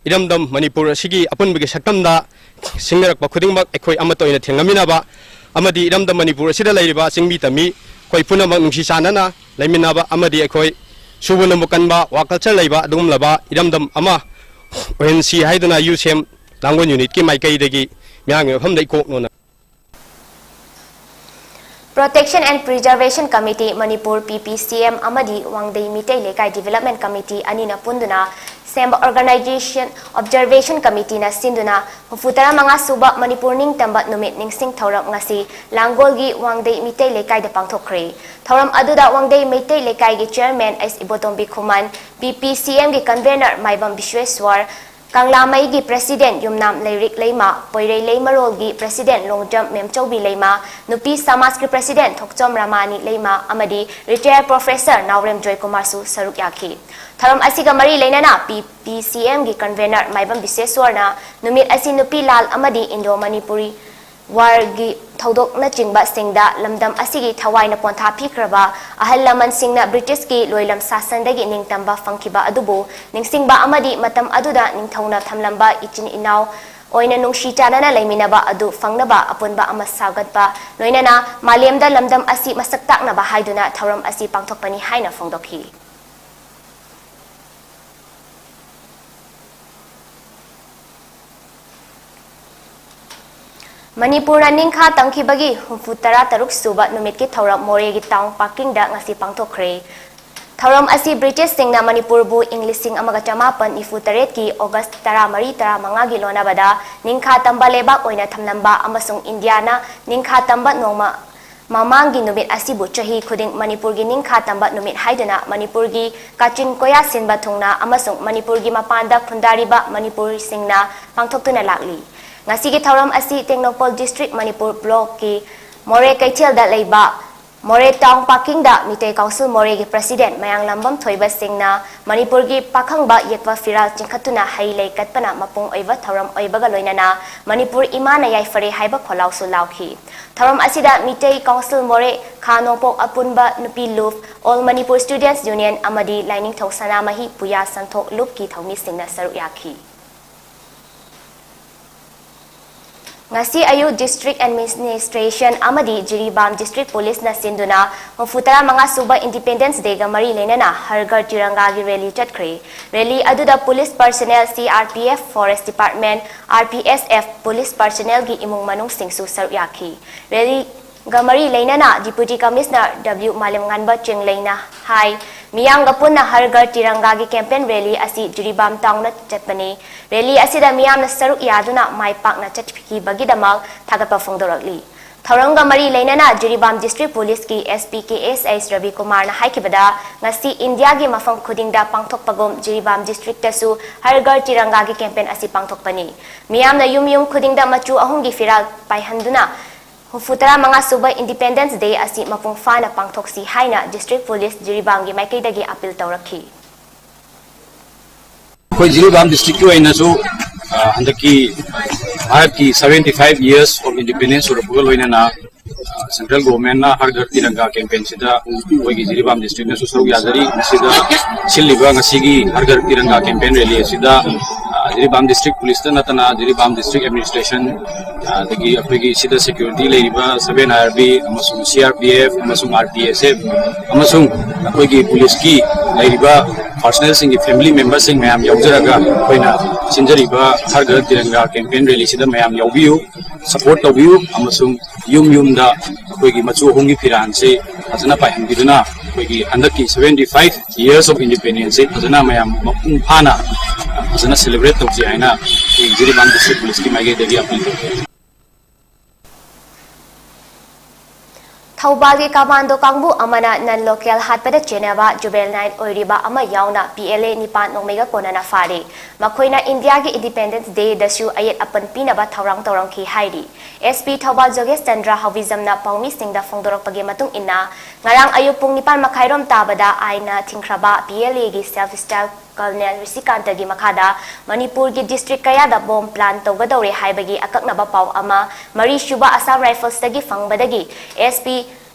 ꯏꯔꯝꯗꯝ ꯃꯅꯤꯄꯨꯔ ꯑꯁꯤꯒꯤ ꯑꯄꯨꯟꯕꯒꯤ ꯁꯛꯇꯝꯗ ꯁꯤꯡꯅꯔꯛꯄ ꯈꯨꯗꯤꯡꯃꯛ ꯑꯩꯈꯣꯏ ꯑꯃꯠꯇ ꯑꯣꯏꯅ ꯊꯦꯡꯅꯃꯤꯟꯅꯕ ꯑꯃꯗꯤ ꯏꯔꯝꯗꯝ ꯃꯅꯤꯄꯨꯔ ꯑꯁꯤꯗ ꯂꯩꯔꯤꯕ ꯆꯤꯡꯃꯤ ꯇꯝꯃꯤ ꯑꯩꯈꯣꯏ ꯄꯨꯝꯅꯃꯛ ꯅꯨꯡꯁꯤ ꯆꯥꯟꯅꯅ ꯂꯩꯃꯤꯟꯅꯕ ꯑꯃꯗꯤ ꯑꯩꯈꯣꯏ ꯁꯨꯕ ꯅꯣꯝꯕ ꯀꯟꯕ ꯋꯥ ꯀꯜꯆꯔ ꯂꯩꯕ ꯑꯗꯨꯒꯨꯝꯂꯕ ꯏꯔꯝꯗꯝ ꯑꯃ ꯑꯣꯏꯍꯟꯁꯤ ꯍꯥꯏꯗꯨꯅ ꯌꯨ ꯁꯤ ꯑꯦꯝ ꯂꯥꯡꯒꯣꯜ ꯌꯨꯅꯤꯠꯀꯤ ꯃꯥꯏꯀꯩꯗꯒꯤ ꯃꯤꯌꯥꯝꯒꯤ ꯃꯐꯝꯗ ꯏꯀꯣꯛꯅꯣꯅ Protection and Preservation Committee, Manipur, P P C M ꯑꯃꯗꯤ ꯋꯥꯡꯗꯩ ꯃꯤꯇꯩ ꯂꯩꯀꯥꯏ Development Committee ꯑꯅꯤꯅ ꯄꯨꯟꯗꯨꯅ ꯁꯦꯝꯕ Organisation Observation Committeeꯅ ꯁꯤꯟꯗꯨꯅ ꯍꯨꯝꯐꯨ ꯇꯔꯥ ꯃꯉꯥ ꯁꯨꯕ ꯃꯅꯤꯄꯨꯔ ꯅꯤꯡꯇꯝꯕ ꯅꯨꯃꯤꯠ ꯅꯤꯡꯁꯤꯡ ꯊꯧꯔꯝ ꯉꯁꯤ ꯂꯥꯡꯒꯣꯜꯒꯤ ꯋꯥꯡꯗꯩ ꯃꯤꯇꯩ ꯂꯩꯀꯥꯏꯗ ꯄꯥꯡꯊꯣꯛꯈ꯭ꯔꯦ꯫ ꯊꯧꯔꯝ ꯑꯗꯨꯗ ꯋꯥꯡꯗꯩ ꯃꯩꯇꯩ ꯂꯩꯀꯥꯏꯒꯤ Chairman ꯑꯩꯁ ꯏꯕꯣꯇꯣꯝꯕꯤ ꯈꯨꯃꯟ, P P C Mꯒꯤ Convener ꯃꯥꯏꯕꯝ ꯕꯤꯁ꯭ꯋꯦꯁ꯭ꯋꯔ, ꯀꯪꯂꯥꯃꯩꯒꯤ President ꯌꯨꯝꯅꯥꯝ ꯂꯩꯔꯤꯛ ꯂꯩꯃ, ꯄꯣꯏꯔꯩ ꯂꯩꯃꯔꯣꯜꯒꯤ President ꯂꯣꯡꯖꯝ ꯃꯦꯝꯆꯧꯕꯤ ꯂꯩꯃ, ꯅꯨꯄꯤ ꯁꯃꯥꯖꯀꯤ President ꯊꯣꯛꯆꯣꯝ ꯔꯃꯥꯅꯤ ꯂꯩꯃ ꯑꯃꯗꯤ Retired Professor ꯅꯥꯎꯔꯦꯝ ꯖꯣꯏꯀꯨꯃꯥꯔꯁꯨ ꯁꯔꯨꯛ ꯌꯥꯈꯤ꯫ ꯊꯧꯔꯝ ꯑꯁꯤꯒ ꯃꯔꯤ ꯂꯩꯅꯅ P P C Mꯒꯤ Convener ꯃꯥꯏꯕꯝ ꯕꯤꯁ꯭ꯋꯦꯁ꯭ꯋꯔꯅ ꯅꯨꯃꯤꯠ ꯑꯁꯤ ꯅꯨꯄꯤ ꯂꯥꯜ ꯑꯃꯗꯤ Indo Manipuri Warꯒꯤ ꯊꯧꯗꯣꯛꯅꯆꯤꯡꯕꯁꯤꯡꯗ ꯂꯝꯗꯝ ꯑꯁꯤꯒꯤ ꯊꯋꯥꯏꯅ ꯄꯣꯟꯊꯥ ꯄꯤꯈ꯭ꯔꯕ ꯑꯍꯜ ꯂꯃꯟꯁꯤꯡꯅ Britishꯀꯤ ꯂꯣꯏꯂꯝ ꯁꯥꯁꯟꯗꯒꯤ ꯅꯤꯡꯇꯝꯕ ꯐꯪꯈꯤꯕ ꯑꯗꯨꯕꯨ ꯅꯤꯡꯁꯤꯡꯕ ꯑꯃꯗꯤ ꯃꯇꯝ ꯑꯗꯨꯗ ꯅꯤꯡꯊꯧꯅ ꯊꯝꯂꯝꯕ ꯏꯆꯤꯟ ꯏꯅꯥꯎ ꯑꯣꯏꯅ ꯅꯨꯡꯁꯤ ꯆꯥꯟꯅꯅ ꯂꯩꯃꯤꯟꯅꯕ ꯑꯗꯨ ꯐꯪꯅꯕ ꯑꯄꯨꯟꯕ ꯑꯃ ꯁꯥꯒꯠꯄ, ꯂꯣꯏꯅꯅ ꯃꯥꯂꯦꯝꯗ ꯂꯝꯗꯝ ꯑꯁꯤ ꯃꯁꯛ ꯇꯥꯛꯅꯕ ꯍꯥꯏꯗꯨꯅ ꯊꯧꯔꯝ ꯑꯁꯤ ꯄꯥꯡꯊꯣꯛꯄꯅꯤ ꯍꯥꯏꯅ ꯐꯣꯡꯗꯣꯛꯈꯤ꯫ ꯃꯅꯤꯄꯨꯔꯅ ꯅꯤꯡꯈꯥ ꯇꯝꯈꯤꯕꯒꯤ ꯍꯨꯝꯐꯨ ꯇꯔꯥ ꯇꯔꯨꯛ ꯁꯨꯕ ꯅꯨꯃꯤꯠꯀꯤ ꯊꯧꯔꯝ ꯃꯣꯔꯦꯒꯤ Town Parkingꯗ ꯉꯁꯤ ꯄꯥꯡꯊꯣꯛꯈ꯭ꯔꯦ꯫ ꯊꯧꯔꯝ ꯑꯁꯤ Britishꯁꯤꯡꯅ ꯃꯅꯤꯄꯨꯔꯕꯨ ꯏꯪ ꯂꯤꯁꯤꯡ ꯑꯃꯒ ꯆꯃꯥꯄꯟ ꯅꯤꯐꯨ ꯇꯔꯦꯠꯀꯤ August ꯇꯔꯥꯃꯔꯤ, ꯇꯔꯥꯃꯉꯥꯒꯤ ꯂꯣꯟꯅꯕꯗ ꯅꯤꯡꯈꯥ ꯇꯝꯕ ꯂꯩꯕꯥꯛ ꯑꯣꯏꯅ ꯊꯝꯂꯝꯕ ꯑꯃꯁꯨꯡ ꯏꯟꯗꯤꯌꯥꯅ ꯅꯤꯡꯈꯥ ꯇꯝꯕ ꯅꯣꯡꯃ ꯃꯃꯥꯡꯒꯤ ꯅꯨꯃꯤꯠ ꯑꯁꯤꯕꯨ ꯆꯍꯤ ꯈꯨꯗꯤꯡ ꯃꯅꯤꯄꯨꯔꯒꯤ ꯅꯤꯡꯈꯥ ꯇꯝꯕ ꯅꯨꯃꯤꯠ ꯍꯥꯏꯗꯨꯅ ꯃꯅꯤꯄꯨꯔꯒꯤ ꯀꯥꯆꯤꯟ ꯀꯣꯌꯥ ꯁꯤꯟꯕ ꯊꯨꯡꯅ ꯑꯃꯁꯨꯡ ꯃꯅꯤꯄꯨꯔꯒꯤ ꯃꯄꯥꯟꯗ ꯈꯨꯟꯗꯥꯔꯤꯕ ꯃꯅꯤꯄꯨꯔꯤꯁꯤꯡꯅ ꯄꯥꯡꯊꯣꯛꯇꯨꯅ ꯂꯥꯛꯂꯤ꯫ ꯉꯁꯤꯒꯤ ꯊꯧꯔꯝ ꯑꯁꯤ ꯇꯦꯡꯅꯧꯄꯜ District, ꯃꯅꯤꯄꯨꯔ Blockꯀꯤ ꯃꯣꯔꯦ ꯀꯩꯊꯦꯜꯗ ꯂꯩꯕ ꯃꯣꯔꯦ ꯇꯥꯎꯟ ꯄꯥꯔꯀꯤꯡꯗ ꯃꯤꯇꯩ ꯀꯥꯎꯟꯁꯤꯜ ꯃꯣꯔꯦꯒꯤ ꯄ꯭ꯔꯁꯤꯗꯦꯟꯠ ꯃꯌꯥꯡꯂꯝꯕꯝ ꯊꯣꯏꯕ ꯁꯤꯡꯅ ꯃꯅꯤꯄꯨꯔꯒꯤ ꯄꯥꯈꯪꯕ ꯌꯦꯛꯄ ꯐꯤꯔꯥꯜ ꯆꯤꯡꯈꯠꯇꯨꯅ ꯍꯩ ꯂꯩ ꯀꯠꯄꯅ ꯃꯄꯨꯡ ꯑꯣꯏꯕ ꯊꯧꯔꯝ ꯑꯣꯏꯕꯒ ꯂꯣꯏꯅꯅ ꯃꯅꯤꯄꯨꯔ ꯏꯃꯥꯅ ꯌꯥꯏꯐꯔꯦ ꯍꯥꯏꯕ ꯈꯣꯜꯂꯥꯎꯁꯨ ꯂꯥꯎꯈꯤ꯫ ꯊꯧꯔꯝ ꯑꯁꯤꯗ ꯃꯤꯇꯩ ꯀꯥꯎꯟꯁꯤꯜ ꯃꯣꯔꯦ, ꯈꯥ ꯅꯣꯡꯄꯣꯛ ꯑꯄꯨꯟꯕ ꯅꯨꯄꯤ ꯂꯨꯞ, All Manipur Students Union ꯑꯃꯗꯤ ꯂꯥꯏꯅꯤꯡꯊꯧ ꯁꯅꯥꯃꯍꯤ ꯄꯨꯌꯥ ꯁꯟꯊꯣꯛ ꯂꯨꯞꯀꯤ ꯊꯧꯃꯤꯁꯤꯡꯅ ꯁꯔꯨꯛ ꯌꯥꯈꯤ꯫ ꯉꯁꯤ ꯑꯌꯨꯛ District Administration ꯑꯃꯗꯤ ꯖꯤꯔꯤꯕꯥꯝ District Policeꯅ ꯁꯤꯟꯗꯨꯅ ꯍꯨꯝꯐꯨ ꯇꯔꯥ ꯃꯉꯥ ꯁꯨꯕ Independence Dayꯒ ꯃꯔꯤ ꯂꯩꯅꯅ ꯍꯔ ꯘꯔ ꯇꯤꯔꯪꯒꯥꯒꯤ rally ꯆꯠꯈ꯭ꯔꯦ꯫ Rally ꯑꯗꯨꯗ police personnel, C R P F, Forest Department, R P S F police personnelꯒꯤ ꯏꯃꯨꯡ ꯃꯅꯨꯡꯁꯤꯡꯁꯨ ꯁꯔꯨꯛ ꯌꯥꯈꯤ꯫ Rallyꯒ ꯃꯔꯤ ꯂꯩꯅꯅ Deputy Commissioner W ꯃꯥꯂꯦꯝꯉꯥꯟꯕ ꯆꯤꯡꯂꯩꯅ ꯍꯥꯏ, ꯃꯤꯌꯥꯝꯒ ꯄꯨꯟꯅ ꯍꯔ ꯘꯔ ꯇꯤꯔꯪꯒꯥꯒꯤ campaign rally ꯑꯁꯤ ꯖꯤꯔꯤꯕꯥꯝ ꯇꯥꯎꯟꯗ ꯆꯠꯄꯅꯤ꯫ Rally ꯑꯁꯤꯗ ꯃꯤꯌꯥꯝꯅ ꯁꯔꯨꯛ ꯌꯥꯗꯨꯅ ꯃꯥꯏ ꯄꯥꯛꯅ ꯆꯠꯈꯤꯕꯒꯤꯗꯃꯛ ꯊꯥꯒꯠꯄ ꯐꯣꯡꯗꯣꯔꯛꯂꯤ꯫ ꯊꯧꯔꯝꯒ ꯃꯔꯤ ꯂꯩꯅꯅ Jiribam District Policeꯀꯤ S P K S H ꯔꯕꯤꯀꯨꯃꯥꯔꯅ ꯍꯥꯏꯈꯤꯕꯗ, ꯉꯁꯤ ꯏꯟꯗꯤꯌꯥꯒꯤ ꯃꯐꯝ ꯈꯨꯗꯤꯡꯗ ꯄꯥꯡꯊꯣꯛꯄꯒꯨꯝ ꯖꯤꯔꯤꯕꯥꯝ Districtꯇꯁꯨ ꯍꯔ ꯘꯔ ꯇꯤꯔꯪꯒꯥꯒꯤ campaign ꯑꯁꯤ ꯄꯥꯡꯊꯣꯛꯄꯅꯤ꯫ ꯃꯤꯌꯥꯝꯅ ꯌꯨꯝ ꯌꯨꯝ ꯈꯨꯗꯤꯡꯗ ꯃꯆꯨ ꯑꯍꯨꯝꯒꯤ ꯐꯤꯔꯥꯜ ꯄꯥꯏꯍꯟꯗꯨꯅ ꯍꯨꯝꯐꯨ ꯇꯔꯥ ꯃꯉꯥ ꯁꯨꯕ Independence Day ꯑꯁꯤ ꯃꯄꯨꯡ ꯐꯥꯅ ꯄꯥꯡꯊꯣꯛꯁꯤ ꯍꯥꯏꯅ District Police ꯖꯤꯔꯤꯕꯥꯝꯒꯤ ꯃꯥꯏꯀꯩꯗꯒꯤ appeal ꯇꯧꯔꯛꯈꯤ꯫ ꯑꯩꯈꯣꯏ ꯖꯤꯔꯤꯕꯥꯝ Districtꯀꯤ ꯑꯣꯏꯅꯁꯨ, ꯑ, ꯍꯟꯗꯛꯀꯤ ꯚꯥꯔꯠꯀꯤ seventy five years of independence ꯁꯨꯔꯛꯄꯒ ꯂꯣꯏꯅꯅ, ꯑ, Central Governmentꯅ ꯍꯔ ꯘꯔ ꯇꯤꯔꯪꯒꯥ campaignꯁꯤꯗ ꯑꯩꯈꯣꯏꯒꯤ ꯖꯤꯔꯤꯕꯥꯝ Districtꯅꯁꯨ ꯁꯔꯨꯛ ꯌꯥꯖꯔꯤ꯫ ꯃꯁꯤꯗ ꯁꯤꯜꯂꯤꯕ ꯉꯁꯤꯒꯤ ꯍꯔ ꯘꯔ ꯇꯤꯔꯪꯒꯥ campaign rally ꯑꯁꯤꯗ, ꯑ, ꯖꯤꯔꯤꯕꯥꯝ District Policeꯇ ꯅꯠꯇꯅ ꯖꯤꯔꯤꯕꯥꯝ District Administration, ꯑ, ꯑꯗꯒꯤ ꯑꯩꯈꯣꯏꯒꯤ ꯁꯤꯗ security ꯂꯩꯔꯤꯕ seven I R B ꯑꯃꯁꯨꯡ C R P F ꯑꯃꯁꯨꯡ R P S F ꯑꯃꯁꯨꯡ ꯑꯩꯈꯣꯏꯒꯤ policeꯀꯤ ꯂꯩꯔꯤꯕ personnelꯁꯤꯡꯒꯤ family memberꯁꯤꯡ ꯃꯌꯥꯝ ꯌꯥꯎꯖꯔꯒ ꯑꯩꯈꯣꯏꯅ ꯁꯤꯟꯖꯔꯤꯕ ꯍꯔ ꯘꯔ ꯇꯤꯔꯪꯒꯥ campaign rallyꯁꯤꯗ ꯃꯌꯥꯝ ꯌꯥꯎꯕꯤꯌꯨ, support ꯇꯧꯕꯤꯌꯨ ꯑꯃꯁꯨꯡ ꯌꯨꯝ ꯌꯨꯝꯗ ꯑꯩꯈꯣꯏꯒꯤ ꯃꯆꯨ ꯑꯍꯨꯝꯒꯤ ꯐꯤꯔꯥꯜꯁꯦ ꯐꯖꯅ ꯄꯥꯏꯍꯟꯕꯤꯗꯨꯅ ꯑꯩꯈꯣꯏꯒꯤ ꯍꯟꯗꯛꯀꯤ seventy five years of independenceꯁꯦ ꯐꯖꯅ ꯃꯌꯥꯝ ꯃꯄꯨꯡ ꯐꯥꯅ ꯐꯖꯅ celebrate ꯇꯧꯁꯤ ꯍꯥꯏꯅ ꯑꯩꯈꯣꯏ ꯖꯤꯔꯤꯕꯥꯝ District Policeꯀꯤ ꯃꯥꯏꯀꯩꯗꯒꯤ appeal ꯇꯧꯖꯔꯤ꯫ ꯊꯧꯕꯥꯜꯒꯤ ꯀꯃꯥꯟꯗꯣ ꯀꯥꯡꯕꯨ ꯑꯃꯅ ꯅꯟ ꯂꯣꯀꯦꯜ ꯍꯥꯠꯄꯗ ꯆꯦꯟꯅꯕ ꯖꯨꯕꯦꯅꯥꯏꯜ ꯑꯣꯏꯔꯤꯕ ꯑꯃ ꯌꯥꯎꯅ ꯄꯤ ꯑꯦꯜ ꯑꯦ ꯅꯤꯄꯥꯟ ꯅꯣꯡꯃꯩꯒ ꯀꯣꯟꯅꯅ ꯐꯥꯔꯤ꯫ ꯃꯈꯣꯏꯅ ꯏꯟꯗꯤꯌꯥꯒꯤ ꯏꯟꯗꯤꯄꯦꯟꯗꯦꯟꯁ ꯗꯦꯗꯁꯨ ꯑꯌꯦꯠ ꯑꯄꯟ ꯄꯤꯅꯕ ꯊꯧꯔꯥꯡ ꯇꯧꯔꯝꯈꯤ ꯍꯥꯏꯔꯤ꯫ ꯑꯦꯁ ꯄꯤ ꯊꯧꯕꯥꯜ ꯖꯣꯒꯦꯁ ꯆꯟꯗ꯭ꯔ ꯍꯥꯎꯕꯤꯖꯝꯅ ꯄꯥꯎꯃꯤꯁꯤꯡꯗ ꯐꯣꯡꯗꯣꯔꯛꯄꯒꯤ ꯃꯇꯨꯡ ꯏꯟꯅ, ꯉꯔꯥꯡ ꯑꯌꯨꯛ ꯄꯨꯡ ꯅꯤꯄꯥꯟ ꯃꯈꯥꯏꯔꯣꯝ ꯇꯥꯕꯗ ꯑꯥꯏꯟꯅ ꯊꯤꯡꯈ꯭ꯔꯕ ꯄꯤ ꯑꯦꯜ ꯑꯦꯒꯤ ꯁꯦꯜꯐ ꯁ꯭ꯇꯥꯏꯜ ꯀꯔꯅꯦꯜ ꯔꯤꯁꯤꯀꯥꯟꯇꯒꯤ ꯃꯈꯥꯗ ꯃꯅꯤꯄꯨꯔꯒꯤ ꯗꯤꯁꯇ꯭ꯔꯤꯛ ꯀꯌꯥꯗ ꯕꯣꯝ ꯄ꯭ꯂꯥꯟ ꯇꯧꯒꯗꯧꯔꯦ ꯍꯥꯏꯕꯒꯤ ꯑꯀꯛꯅꯕ ꯄꯥꯎ ꯑꯃ ꯃꯔꯤꯁꯨꯕ ꯑꯁꯥꯝ ꯔꯥꯏꯐꯜꯁꯇꯒꯤ ꯐꯪꯕꯗꯒꯤ ꯑꯦꯁ ꯄꯤ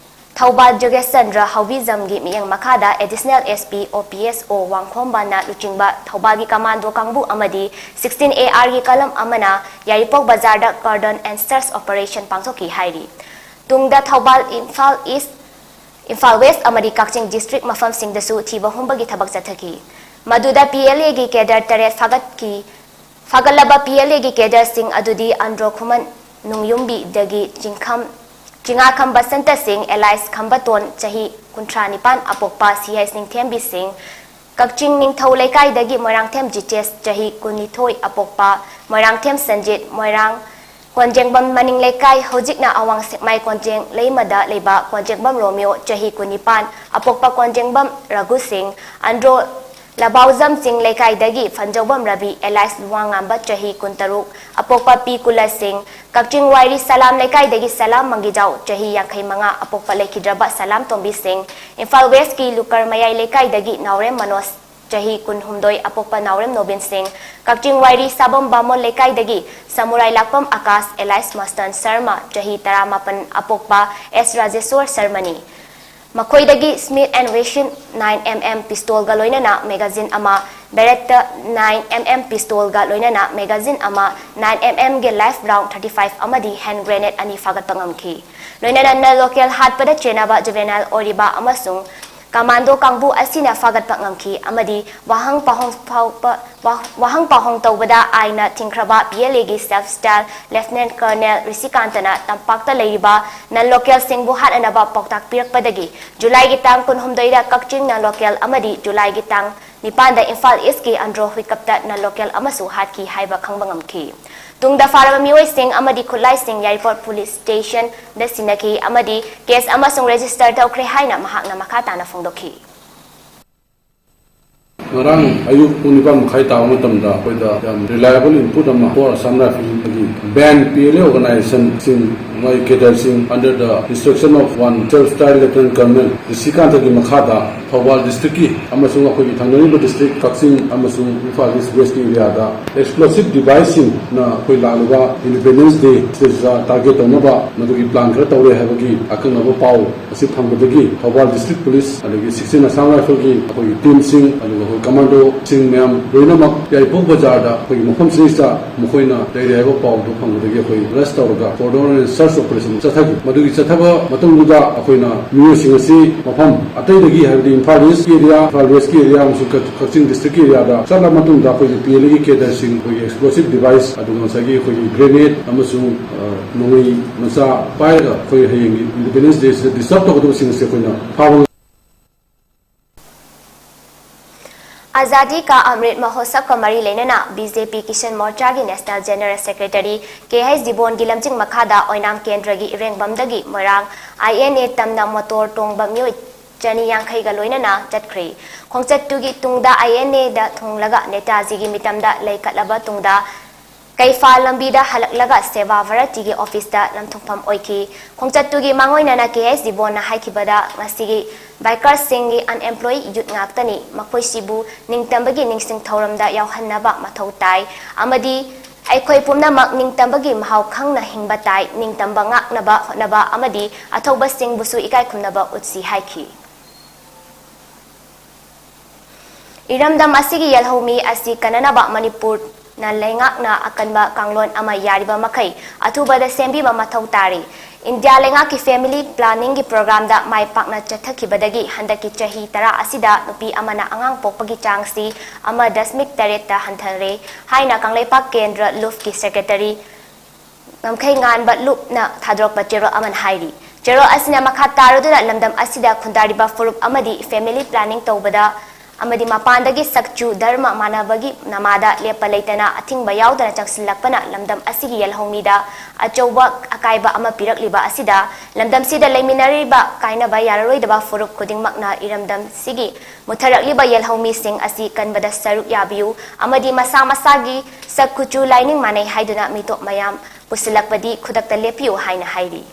ꯊꯧꯕꯥꯜ ꯖꯣꯒꯦꯁ ꯆꯟꯗ꯭ꯔ ꯍꯥꯎꯕꯤꯖꯝꯒꯤ ꯃꯤꯠꯌꯦꯡ ꯃꯈꯥꯗ ꯑꯦꯗꯤꯁꯅꯦꯜ ꯑꯦꯁ ꯄꯤ ꯑꯣ ꯄꯤ ꯑꯦꯁ ꯑꯣ ꯋꯥꯡꯈꯣꯝꯕꯅ ꯂꯨꯆꯤꯡꯕ ꯊꯧꯕꯥꯜꯒꯤ ꯀꯃꯥꯟꯗꯣ ꯀꯥꯡꯕꯨ ꯑꯃꯗꯤ ꯁꯤꯛꯁꯇꯤꯟ ꯑꯦ ꯑꯥꯔꯒꯤ ꯀꯂꯝ ꯑꯃꯅ ꯌꯥꯏꯔꯤꯄꯣꯛ ꯕꯖꯥꯔꯗ ꯀꯣꯔꯗꯟ ꯑꯦꯟ ꯁꯔꯆ ꯑꯣꯄꯔꯦꯁꯟ ꯄꯥꯡꯊꯣꯛꯈꯤ ꯍꯥꯏꯔꯤ꯫ ꯇꯨꯡꯗ ꯊꯧꯕꯥꯜ, ꯏꯝꯐꯥꯜ ꯏꯁ, ꯏꯝꯐꯥꯜ ꯋꯦꯁ ꯑꯃꯗꯤ ꯀꯛꯆꯤꯡ ꯗꯤꯁꯇ꯭ꯔꯤꯛ ꯃꯐꯝꯁꯤꯡꯗꯁꯨ ꯊꯤꯕ ꯍꯨꯝꯕꯒꯤ ꯊꯕꯛ ꯆꯠꯊꯈꯤ꯫ ꯃꯗꯨꯗ ꯄꯤ ꯑꯦꯜ ꯑꯦꯒꯤ ꯀꯦꯗꯔ ꯇꯔꯦꯠ ꯐꯥꯒꯠꯈꯤ꯫ ꯐꯥꯒꯠꯂꯕ ꯄꯤ ꯑꯦꯜ ꯑꯦꯒꯤ ꯀꯦꯗꯔꯁꯤꯡ ꯑꯗꯨꯗꯤ ꯑꯟꯗ꯭ꯔꯣ ꯈꯨꯃꯟ ꯅꯨꯡꯌꯨꯝꯕꯤꯗꯒꯤ ꯆꯤꯡꯈꯝ, ꯆꯤꯉꯥꯈꯝꯕ ꯁꯟꯇ ꯁꯤꯡ, ꯑꯦꯂꯥꯏꯁ ꯈꯝꯕꯇꯣꯟ, ꯆꯍꯤ ꯀꯨꯟꯊ꯭ꯔꯥ ꯅꯤꯄꯥꯟ, ꯑꯄꯣꯛꯄ ꯁꯤ ꯍꯩꯆ ꯅꯤꯡꯊꯦꯝꯕꯤ ꯁꯤꯡ, ꯀꯛꯆꯤꯡ ꯅꯤꯡꯊꯧ ꯂꯩꯀꯥꯏꯗꯒꯤ ꯃꯣꯏꯔꯥꯡꯊꯦꯝ ꯖꯤꯇꯦꯁ, ꯆꯍꯤ ꯀꯨꯟꯅꯤꯊꯣꯏ, ꯑꯄꯣꯛꯄ ꯃꯣꯏꯔꯥꯡꯊꯦꯝ ꯁꯟꯖꯤꯠ, ꯃꯣꯏꯔꯥꯡ ꯀꯣꯟꯖꯦꯡꯕꯝ ꯃꯅꯤꯡ ꯂꯩꯀꯥꯏ, ꯍꯧꯖꯤꯛꯅ ꯑꯋꯥꯡ ꯁꯦꯛꯃꯥꯏ ꯀꯣꯟꯖꯦꯡ ꯂꯩꯃꯗ ꯂꯩꯕ ꯀꯣꯟꯖꯦꯡꯕꯝ ꯔꯣꯃꯤꯌꯣ, ꯆꯍꯤ ꯀꯨꯟꯅꯤꯄꯥꯟ, ꯑꯄꯣꯛꯄ ꯀꯣꯟꯖꯦꯡꯕꯝ ꯔꯘꯨ ꯁꯤꯡ, ꯑꯟꯗ꯭ꯔꯣ ꯂꯕꯥꯎꯖꯝ ꯆꯤꯡ ꯂꯩꯀꯥꯏꯗꯒꯤ ꯐꯟꯖꯧꯕꯝ ꯔꯕꯤ, ꯑꯦꯂꯥꯏꯁ ꯂꯨꯋꯥꯡꯉꯥꯝꯕ, ꯆꯍꯤ ꯀꯨꯟꯇꯔꯨꯛ, ꯑꯄꯣꯛꯄ ꯄꯤ ꯀꯨꯂ ꯁꯤꯡ, ꯀꯛꯆꯤꯡ ꯋꯥꯏꯔꯤ ꯁꯂꯥꯝ ꯂꯩꯀꯥꯏꯗꯒꯤ ꯁꯂꯥꯝ ꯃꯪꯒꯤꯖꯥꯎ, ꯆꯍꯤ ꯌꯥꯡꯈꯩ ꯃꯉꯥ, ꯑꯄꯣꯛꯄ ꯂꯩꯈꯤꯗ꯭ꯔꯕ ꯁꯂꯥꯝ ꯇꯣꯝꯕꯤ ꯁꯤꯡ, ꯏꯝꯐꯥꯜ ꯋꯦꯁꯀꯤ ꯂꯨꯀꯔ ꯃꯌꯥꯏ ꯂꯩꯀꯥꯏꯗꯒꯤ ꯅꯥꯎꯔꯦꯝ ꯃꯅꯣꯖ, ꯆꯍꯤ ꯀꯨꯟꯍꯨꯝꯗꯣꯏ, ꯑꯄꯣꯛꯄ ꯅꯥꯎꯔꯦꯝ ꯅꯣꯕꯤꯟ ꯁꯤꯡ, ꯀꯛꯆꯤꯡ ꯋꯥꯏꯔꯤ ꯁꯥꯕꯝ ꯕꯥꯃꯣꯟ ꯂꯩꯀꯥꯏꯗꯒꯤ ꯁꯃꯨꯔꯥꯏ ꯂꯥꯛꯄꯝ ꯑꯀꯥꯁ, ꯑꯦꯂꯥꯏꯁ ꯃꯁꯇꯟ ꯁꯔꯃ, ꯆꯍꯤ ꯇꯔꯥꯃꯥꯄꯟ, ꯑꯄꯣꯛꯄ ꯑꯦꯁ ꯔꯥꯖꯦꯁꯣꯔ ꯁꯔꯃꯅꯤ꯫ ꯃꯈꯣꯏꯗꯒꯤ Smith and Wesson nine M M ꯄꯤꯁꯇꯣꯜꯒ ꯂꯣꯏꯅꯅ ꯃꯦꯒꯥꯖꯤꯟ ꯑꯃ, ꯕꯦꯔꯦꯠꯇ ꯅꯥꯏꯟ ꯑꯦꯝ ꯑꯦꯝ ꯄꯤꯁꯇꯣꯜꯒ ꯂꯣꯏꯅꯅ ꯃꯦꯒꯥꯖꯤꯟ ꯑꯃ, ꯅꯥꯏꯟ ꯑꯦꯝ ꯑꯦꯝꯒꯤ ꯂꯥꯏꯐ ꯔꯥꯎꯟ ꯊꯥꯔꯇꯤ ꯐꯥꯏꯚ ꯑꯃꯗꯤ ꯍꯦꯟ ꯒ꯭ꯔꯦꯅꯦꯗ ꯑꯅꯤ ꯐꯥꯒꯠꯄ ꯉꯝꯈꯤ꯫ ꯂꯣꯏꯅꯅ ꯅꯟ ꯂꯣꯀꯦꯜ ꯍꯥꯠꯄꯗ ꯆꯦꯟꯅꯕ ꯖꯨꯕꯦꯅꯥꯏꯜ ꯑꯣꯏꯔꯤꯕ ꯑꯃꯁꯨꯡ ꯀꯃꯥꯟꯗꯣ ꯀꯥꯡꯕꯨ ꯑꯁꯤꯅ ꯐꯥꯒꯠꯄ ꯉꯝꯈꯤ ꯑꯃꯗꯤ ꯋꯥꯍꯪ ꯄꯥꯎꯍꯪ ꯐꯥꯎꯕ, ꯋꯥ-, ꯋꯥꯍꯪ ꯄꯥꯎꯍꯪ ꯇꯧꯕꯗ ꯑꯥꯏꯟꯅ ꯊꯤꯡꯈ꯭ꯔꯕ ꯄꯤ ꯑꯦꯜ ꯑꯦꯒꯤ ꯁꯦꯜꯐ ꯁ꯭ꯇꯥꯏꯜ ꯂꯦꯐꯇꯤꯅꯦꯟꯠ ꯀꯔꯅꯦꯜ ꯔꯤꯁꯤꯀꯥꯟꯇꯅ ꯇꯝꯄꯥꯛꯇ ꯂꯩꯔꯤꯕ ꯅꯟ ꯂꯣꯀꯦꯜꯁꯤꯡꯕꯨ ꯍꯥꯠꯅꯅꯕ ꯄꯥꯎꯇꯥꯛ ꯄꯤꯔꯛꯄꯗꯒꯤ ꯖꯨꯂꯥꯏꯒꯤ ꯇꯥꯡ ꯀꯨꯟꯍꯨꯝꯗꯣꯏꯗ ꯀꯛꯆꯤꯡ ꯅꯟ ꯂꯣꯀꯦꯜ ꯑꯃꯗꯤ ꯖꯨꯂꯥꯏꯒꯤ ꯇꯥꯡ ꯅꯤꯄꯥꯟꯗ ꯏꯝꯐꯥꯜ ꯏꯁꯀꯤ ꯑꯟꯗ꯭ꯔꯣ ꯍꯨꯏꯀꯞꯇ ꯅꯟ ꯂꯣꯀꯦꯜ ꯑꯃꯁꯨ ꯍꯥꯠꯈꯤ ꯍꯥꯏꯕ ꯈꯪꯕ ꯉꯝꯈꯤ꯫ ꯇꯨꯡꯗ ꯐꯥꯔꯕ ꯃꯤꯑꯣꯏꯁꯤꯡ ꯑꯃꯗꯤ ꯈꯨꯠꯂꯥꯏꯁꯤꯡ ꯌꯥꯏꯔꯤꯄꯣꯛ ꯄꯨꯂꯤꯁ ꯁ꯭ꯇꯦꯁꯟꯗ ꯁꯤꯟꯅꯈꯤ ꯑꯃꯗꯤ ꯀꯦꯁ ꯑꯃꯁꯨꯡ ꯔꯦꯖꯤꯁꯇꯔ ꯇꯧꯈ꯭ꯔꯦ ꯍꯥꯏꯅ ꯃꯍꯥꯛꯅ ꯃꯈꯥ ꯇꯥꯅ ꯐꯣꯡꯗꯣꯛꯈꯤ꯫ ꯉꯔꯥꯡ ꯑꯌꯨꯛ ꯄꯨꯡ ꯅꯤꯄꯥꯟ ꯃꯈꯥꯏ ꯇꯥꯕ ꯃꯇꯝꯗ ꯑꯩꯈꯣꯏꯗ ꯌꯥꯝ reliable input ꯑꯃ for Assam Rifle ꯗꯒꯤ banned P L A organization ꯁꯤꯡ, ꯃꯣꯏ cadre ꯁꯤꯡ under the instruction of one self styled Lieutenant Colonel ꯅꯤꯁꯤꯀꯥꯟꯇꯒꯤ ꯃꯈꯥꯗ ꯊꯧꯕꯥꯜ district ꯀꯤ ꯑꯃꯁꯨꯡ ꯑꯩꯈꯣꯏꯒꯤ ꯊꯪꯅꯔꯤꯕ district ꯀꯛꯆꯤꯡ ꯑꯃꯁꯨꯡ ꯏꯝꯐꯥꯜ East West ꯀꯤ area ꯗ explosive device ꯁꯤꯡꯅ ꯑꯩꯈꯣꯏ ꯂꯥꯛꯂꯤꯕ Independence Day ꯁꯤꯗꯩꯁꯤꯗ target ꯇꯧꯅꯕ ꯃꯗꯨꯒꯤ plan ꯈꯔ ꯇꯧꯔꯦ ꯍꯥꯏꯕꯒꯤ ꯑꯀꯛꯅꯕ ꯄꯥꯎ ꯑꯁꯤ ꯐꯪꯕꯗꯒꯤ ꯊꯧꯕꯥꯜ district police ꯑꯗꯒꯤ sixteen Assam Rifle ꯒꯤ ꯑꯩꯈꯣꯏꯒꯤ team ꯁꯤꯡ, ꯑꯗꯨꯒ ꯑꯩꯈꯣꯏ commando ꯁꯤꯡ ꯃꯌꯥꯝ ꯂꯣꯏꯅꯃꯛ ꯌꯥꯏꯔꯤꯄꯣꯛ ꯕꯖꯥꯔꯗ ꯑꯩꯈꯣꯏꯒꯤ ꯃꯐꯝꯁꯤꯗꯩꯁꯤꯗ ꯃꯈꯣꯏꯅ ꯂꯩꯔꯦ ꯍꯥꯏꯕ ꯄꯥꯎꯗꯨ ꯐꯪꯕꯗꯒꯤ ꯑꯩꯈꯣꯏ arrest ꯇꯧꯔꯒ cordon and search operation ꯆꯠꯊꯈꯤ꯫ ꯃꯗꯨꯒꯤ ꯆꯠꯊꯕ ꯃꯇꯨꯡꯗꯨꯗ ꯑꯩꯈꯣꯏꯅ ꯃꯤꯑꯣꯏꯁꯤꯡ ꯑꯁꯤ ꯃꯐꯝ ꯑꯇꯩꯗꯒꯤ, ꯍꯥꯏꯕꯗꯤ ꯏꯝꯐꯥꯜ East ꯀꯤ area, ꯏꯝꯐꯥꯜ West ꯀꯤ area ꯑꯃꯁꯨꯡ ꯀꯛ-, ꯀꯛꯆꯤꯡ district ꯀꯤ area ꯗ ꯆꯠꯂ ꯃꯇꯨꯡꯗ ꯑꯩꯈꯣꯏꯒꯤ P L A ꯒꯤ cadre ꯁꯤꯡ, ꯑꯩꯈꯣꯏꯒꯤ explosive device, ꯑꯗꯨꯒ ꯉꯁꯥꯏꯒꯤ ꯑꯩꯈꯣꯏꯒꯤ grenade ꯑꯃꯁꯨꯡ, ꯑ, ꯅꯣꯡꯃꯩ ꯃꯆꯥ ꯄꯥꯏꯔꯒ ꯑꯩꯈꯣꯏ ꯍꯌꯦꯡꯒꯤ Independence Day ꯁꯤꯗ disturb ꯇꯧꯒꯗꯕꯁꯤꯡ ꯑꯁꯤ ꯑꯩꯈꯣꯏꯅ ꯐꯥꯕ ꯉꯝ- ꯑꯖꯥꯗꯤ ꯀꯥ ꯑꯃ꯭ꯔꯤꯠ ꯃꯍꯣꯠꯁꯕꯀ ꯃꯔꯤ ꯂꯩꯅꯅ B J P Kishan Morcha ꯒꯤ National General Secretary K H ꯗꯤꯕꯣꯟꯒꯤ ꯂꯝꯖꯤꯡ ꯃꯈꯥꯗ ꯑꯣꯏꯅꯥꯝ ꯀꯦꯟꯗ꯭ꯔꯒꯤ ꯏꯔꯦꯡꯕꯝꯗꯒꯤ ꯃꯣꯏꯔꯥꯡ I N A ꯇꯝꯅ ꯃꯣꯇꯣꯔ ꯇꯣꯡꯕ ꯃꯤꯑꯣꯏ ꯆꯅꯤ ꯌꯥꯡꯈꯩꯒ ꯂꯣꯏꯅꯅ ꯆꯠꯈ꯭ꯔꯦ꯫ ꯈꯣꯡꯆꯠꯇꯨꯒꯤ ꯇꯨꯡꯗ I N A ꯗ ꯊꯨꯡꯂꯒ ꯅꯦꯇꯥꯖꯤꯒꯤ ꯃꯤꯇꯝꯗ ꯂꯩꯈꯠꯂꯕ ꯇꯨꯡꯗ ꯀꯩꯐꯥꯜ ꯂꯝꯕꯤꯗ ꯍꯜꯂꯛꯂꯒ ꯁꯦꯕꯥ ꯚꯥꯔꯇꯤꯒꯤ ꯑꯣꯐꯤꯁꯇ ꯂꯝꯊꯨꯡꯐꯝ ꯑꯣꯏꯈꯤ꯫ ꯈꯣꯡꯆꯠꯇꯨꯒꯤ ꯃꯥꯡꯑꯣꯏꯅꯅ K H ꯗꯤꯕꯣꯟꯅ ꯍꯥꯏꯈꯤꯕꯗ, ꯉꯁꯤꯒꯤ bikers ꯁꯤꯡꯒꯤ unemployed youth ꯉꯥꯛꯇꯅꯤ, ꯃꯈꯣꯏꯁꯤꯕꯨ ꯅꯤꯡꯇꯝꯕꯒꯤ ꯅꯤꯡꯁꯤꯡ ꯊꯧꯔꯝꯗ ꯌꯥꯎꯍꯟꯅꯕ ꯃꯊꯧ ꯇꯥꯏ ꯑꯃꯗꯤ ꯑꯩꯈꯣꯏ ꯄꯨꯝꯅꯃꯛ ꯅꯤꯡꯇꯝꯕꯒꯤ ꯃꯍꯥꯎ ꯈꯪꯅ ꯍꯤꯡꯕ ꯇꯥꯏ, ꯅꯤꯡꯇꯝꯕ ꯉꯥꯛꯅꯕ ꯍꯣꯠꯅꯕ ꯑꯃꯗꯤ ꯑꯊꯧꯕꯁꯤꯡꯕꯨꯁꯨ ꯏꯀꯥꯏ ꯈꯨꯝꯅꯕ ꯎꯠꯁꯤ ꯍꯥꯏꯈꯤ꯫ ꯏꯔꯝꯗꯝ ꯑꯁꯤꯒꯤ ꯌꯦꯜꯍꯧꯃꯤ ꯑꯁꯤ ꯀꯟꯅꯅꯕ ꯃꯅꯤꯄꯨꯔꯅ ꯂꯩꯉꯥꯛꯅ ꯑꯀꯟꯕ ꯀꯥꯡꯂꯣꯟ ꯑꯃ ꯌꯥꯔꯤꯕ ꯃꯈꯩ ꯑꯊꯨꯕꯗ ꯁꯦꯝꯕꯤꯕ ꯃꯊꯧ ꯇꯥꯔꯤ꯫ ꯏꯟꯗꯤꯌꯥ ꯂꯩꯉꯥꯛꯀꯤ family planning ꯒꯤ program ꯗ ꯃꯥꯏ ꯄꯥꯛꯅ ꯆꯠꯊꯈꯤꯕꯗꯒꯤ ꯍꯟꯗꯛꯀꯤ ꯆꯍꯤ ꯇꯔꯥ ꯑꯁꯤꯗ ꯅꯨꯄꯤ ꯑꯃꯅ ꯑꯉꯥꯡ ꯄꯣꯛꯄꯒꯤ ꯆꯥꯡꯁꯤ ꯑꯃ ꯗꯁꯃꯤꯛ ꯇꯔꯦꯠꯇ ꯍꯟꯊꯔꯦ ꯍꯥꯏꯅ ꯀꯪꯂꯩꯄꯥꯛ ꯀꯦꯟꯗ꯭ꯔ ꯂꯨꯞꯀꯤ secretary ꯉꯝꯈꯩꯉꯥꯟꯕ ꯂꯨꯞꯅ ꯊꯥꯗꯣꯔꯛꯄ ꯆꯦꯔꯣꯜ ꯑꯃꯅ ꯍꯥꯏꯔꯤ꯫ ꯆꯦꯔꯣꯜ ꯑꯁꯤꯅ ꯃꯈꯥ ꯇꯥꯔꯗꯨꯅ ꯂꯝꯗꯝ ꯑꯁꯤꯗ ꯈꯨꯟꯗꯥꯔꯤꯕ ꯐꯨꯔꯨꯞ ꯑꯃꯗꯤ family planning ꯇꯧꯕꯗ ꯑꯃꯗꯤ ꯃꯄꯥꯟꯗꯒꯤ ꯁꯛꯆꯨ ꯙꯔꯃ ꯃꯥꯟꯅꯕꯒꯤ ꯅꯃꯥꯗ ꯂꯦꯞꯄ ꯂꯩꯇꯅ ꯑꯊꯤꯡꯕ ꯌꯥꯎꯗꯅ ꯆꯪꯁꯤꯜꯂꯛꯄꯅ ꯂꯝꯗꯝ ꯑꯁꯤꯒꯤ ꯌꯦꯜꯍꯧꯃꯤꯗ ꯑꯆꯧꯕ ꯑꯀꯥꯏꯕ ꯑꯃ ꯄꯤꯔꯛꯂꯤꯕ ꯑꯁꯤꯗ ꯂꯝꯗꯝꯁꯤꯗ ꯂꯩꯃꯤꯟꯅꯔꯤꯕ ꯀꯥꯏꯅꯕ ꯌꯥꯔꯔꯣꯏꯗꯕ ꯐꯨꯔꯨꯞ ꯈꯨꯗꯤꯡꯃꯛꯅ ꯏꯔꯝꯗꯝꯁꯤꯒꯤ ꯃꯨꯠꯊꯔꯛꯂꯤꯕ ꯌꯦꯜꯍꯧꯃꯤꯁꯤꯡ ꯑꯁꯤ ꯀꯟꯕꯗ ꯁꯔꯨꯛ ꯌꯥꯕꯤꯌꯨ ꯑꯃꯗꯤ ꯃꯁꯥ ꯃꯁꯥꯒꯤ ꯁꯛ ꯀꯨꯆꯨ ꯂꯥꯏꯅꯤꯡ ꯃꯥꯟꯅꯩ ꯍꯥꯏꯗꯨꯅ ꯃꯤꯇꯣꯞ ꯃꯌꯥꯝ ꯄꯨꯁꯤꯜꯂꯛꯄꯗꯤ ꯈꯨꯗꯛꯇ ꯂꯦꯞꯄꯤꯌꯨ ꯍꯥꯏꯅ ꯍꯥꯏꯔꯤ꯫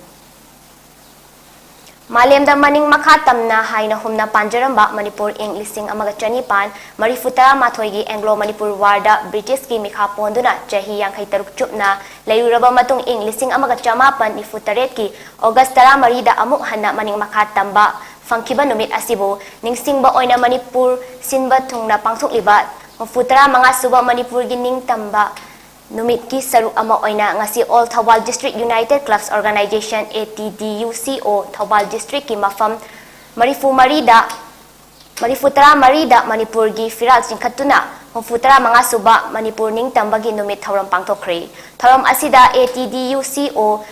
ꯃꯥꯂꯦꯝꯗ ꯃꯅꯤꯡ ꯃꯈꯥ ꯇꯝꯅ ꯍꯥꯏꯅ ꯍꯨꯝꯅ ꯄꯥꯟꯖꯔꯝꯕ ꯃꯅꯤꯄꯨꯔ ꯏꯪ ꯂꯤꯁꯤꯡ ꯑꯃꯒ ꯆꯅꯤꯄꯥꯟ ꯃꯔꯤꯐꯨ ꯇꯔꯥꯃꯥꯊꯣꯏꯒꯤ ꯑꯦꯡꯒ꯭ꯂꯣ ꯃꯅꯤꯄꯨꯔ ꯋꯥꯔꯗ ꯕ꯭ꯔꯤꯇꯤꯁꯀꯤ ꯃꯤꯈꯥ ꯄꯣꯟꯗꯨꯅ ꯆꯍꯤ ꯌꯥꯡꯈꯩ ꯇꯔꯨꯛ ꯆꯨꯞꯅ ꯂꯩꯔꯨꯔꯕ ꯃꯇꯨꯡ ꯏꯪ ꯂꯤꯁꯤꯡ ꯑꯃꯒ ꯆꯃꯥꯄꯟ ꯅꯤꯐꯨ ꯇꯔꯦꯠꯀꯤ ꯑꯣꯒꯁ ꯇꯔꯥꯃꯔꯤꯗ ꯑꯃꯨꯛ ꯍꯟꯅ ꯃꯅꯤꯡ ꯃꯈꯥ ꯇꯝꯕ ꯐꯪꯈꯤꯕ ꯅꯨꯃꯤꯠ ꯑꯁꯤꯕꯨ ꯅꯤꯡꯁꯤꯡꯕ ꯑꯣꯏꯅ ꯃꯅꯤꯄꯨꯔ ꯁꯤꯟꯕ ꯊꯨꯡꯅ ꯄꯥꯡꯊꯣꯛꯂꯤꯕ ꯍꯨꯝꯐꯨ ꯇꯔꯥ ꯃꯉꯥ ꯁꯨꯕ ꯃꯅꯤꯄꯨꯔꯒꯤ ꯅꯤꯡꯇꯝꯕ ꯅꯨꯃꯤꯠꯀꯤ ꯁꯔꯨꯛ ꯑꯃ ꯑꯣꯏꯅ ꯉꯁꯤ All Thoubal District United Clubs Organisation, A T D U C O, Thoubal ꯗꯤꯁꯇ꯭ꯔꯤꯛꯀꯤ ꯃꯐꯝ ꯃꯔꯤꯐꯨ ꯃꯔꯤꯗ, ꯃꯔꯤꯐꯨ ꯇꯔꯥ ꯃꯔꯤꯗ ꯃꯅꯤꯄꯨꯔꯒꯤ ꯐꯤꯔꯥꯜ ꯆꯤꯡꯈꯠꯇꯨꯅ ꯍꯨꯝꯐꯨ ꯇꯔꯥ ꯃꯉꯥ ꯁꯨꯕ ꯃꯅꯤꯄꯨꯔ ꯅꯤꯡꯇꯝꯕꯒꯤ ꯅꯨꯃꯤꯠ ꯊꯧꯔꯝ ꯄꯥꯡꯊꯣꯛꯈ꯭ꯔꯦ꯫ ꯊꯧꯔꯝ ꯑꯁꯤꯗ A T D U C O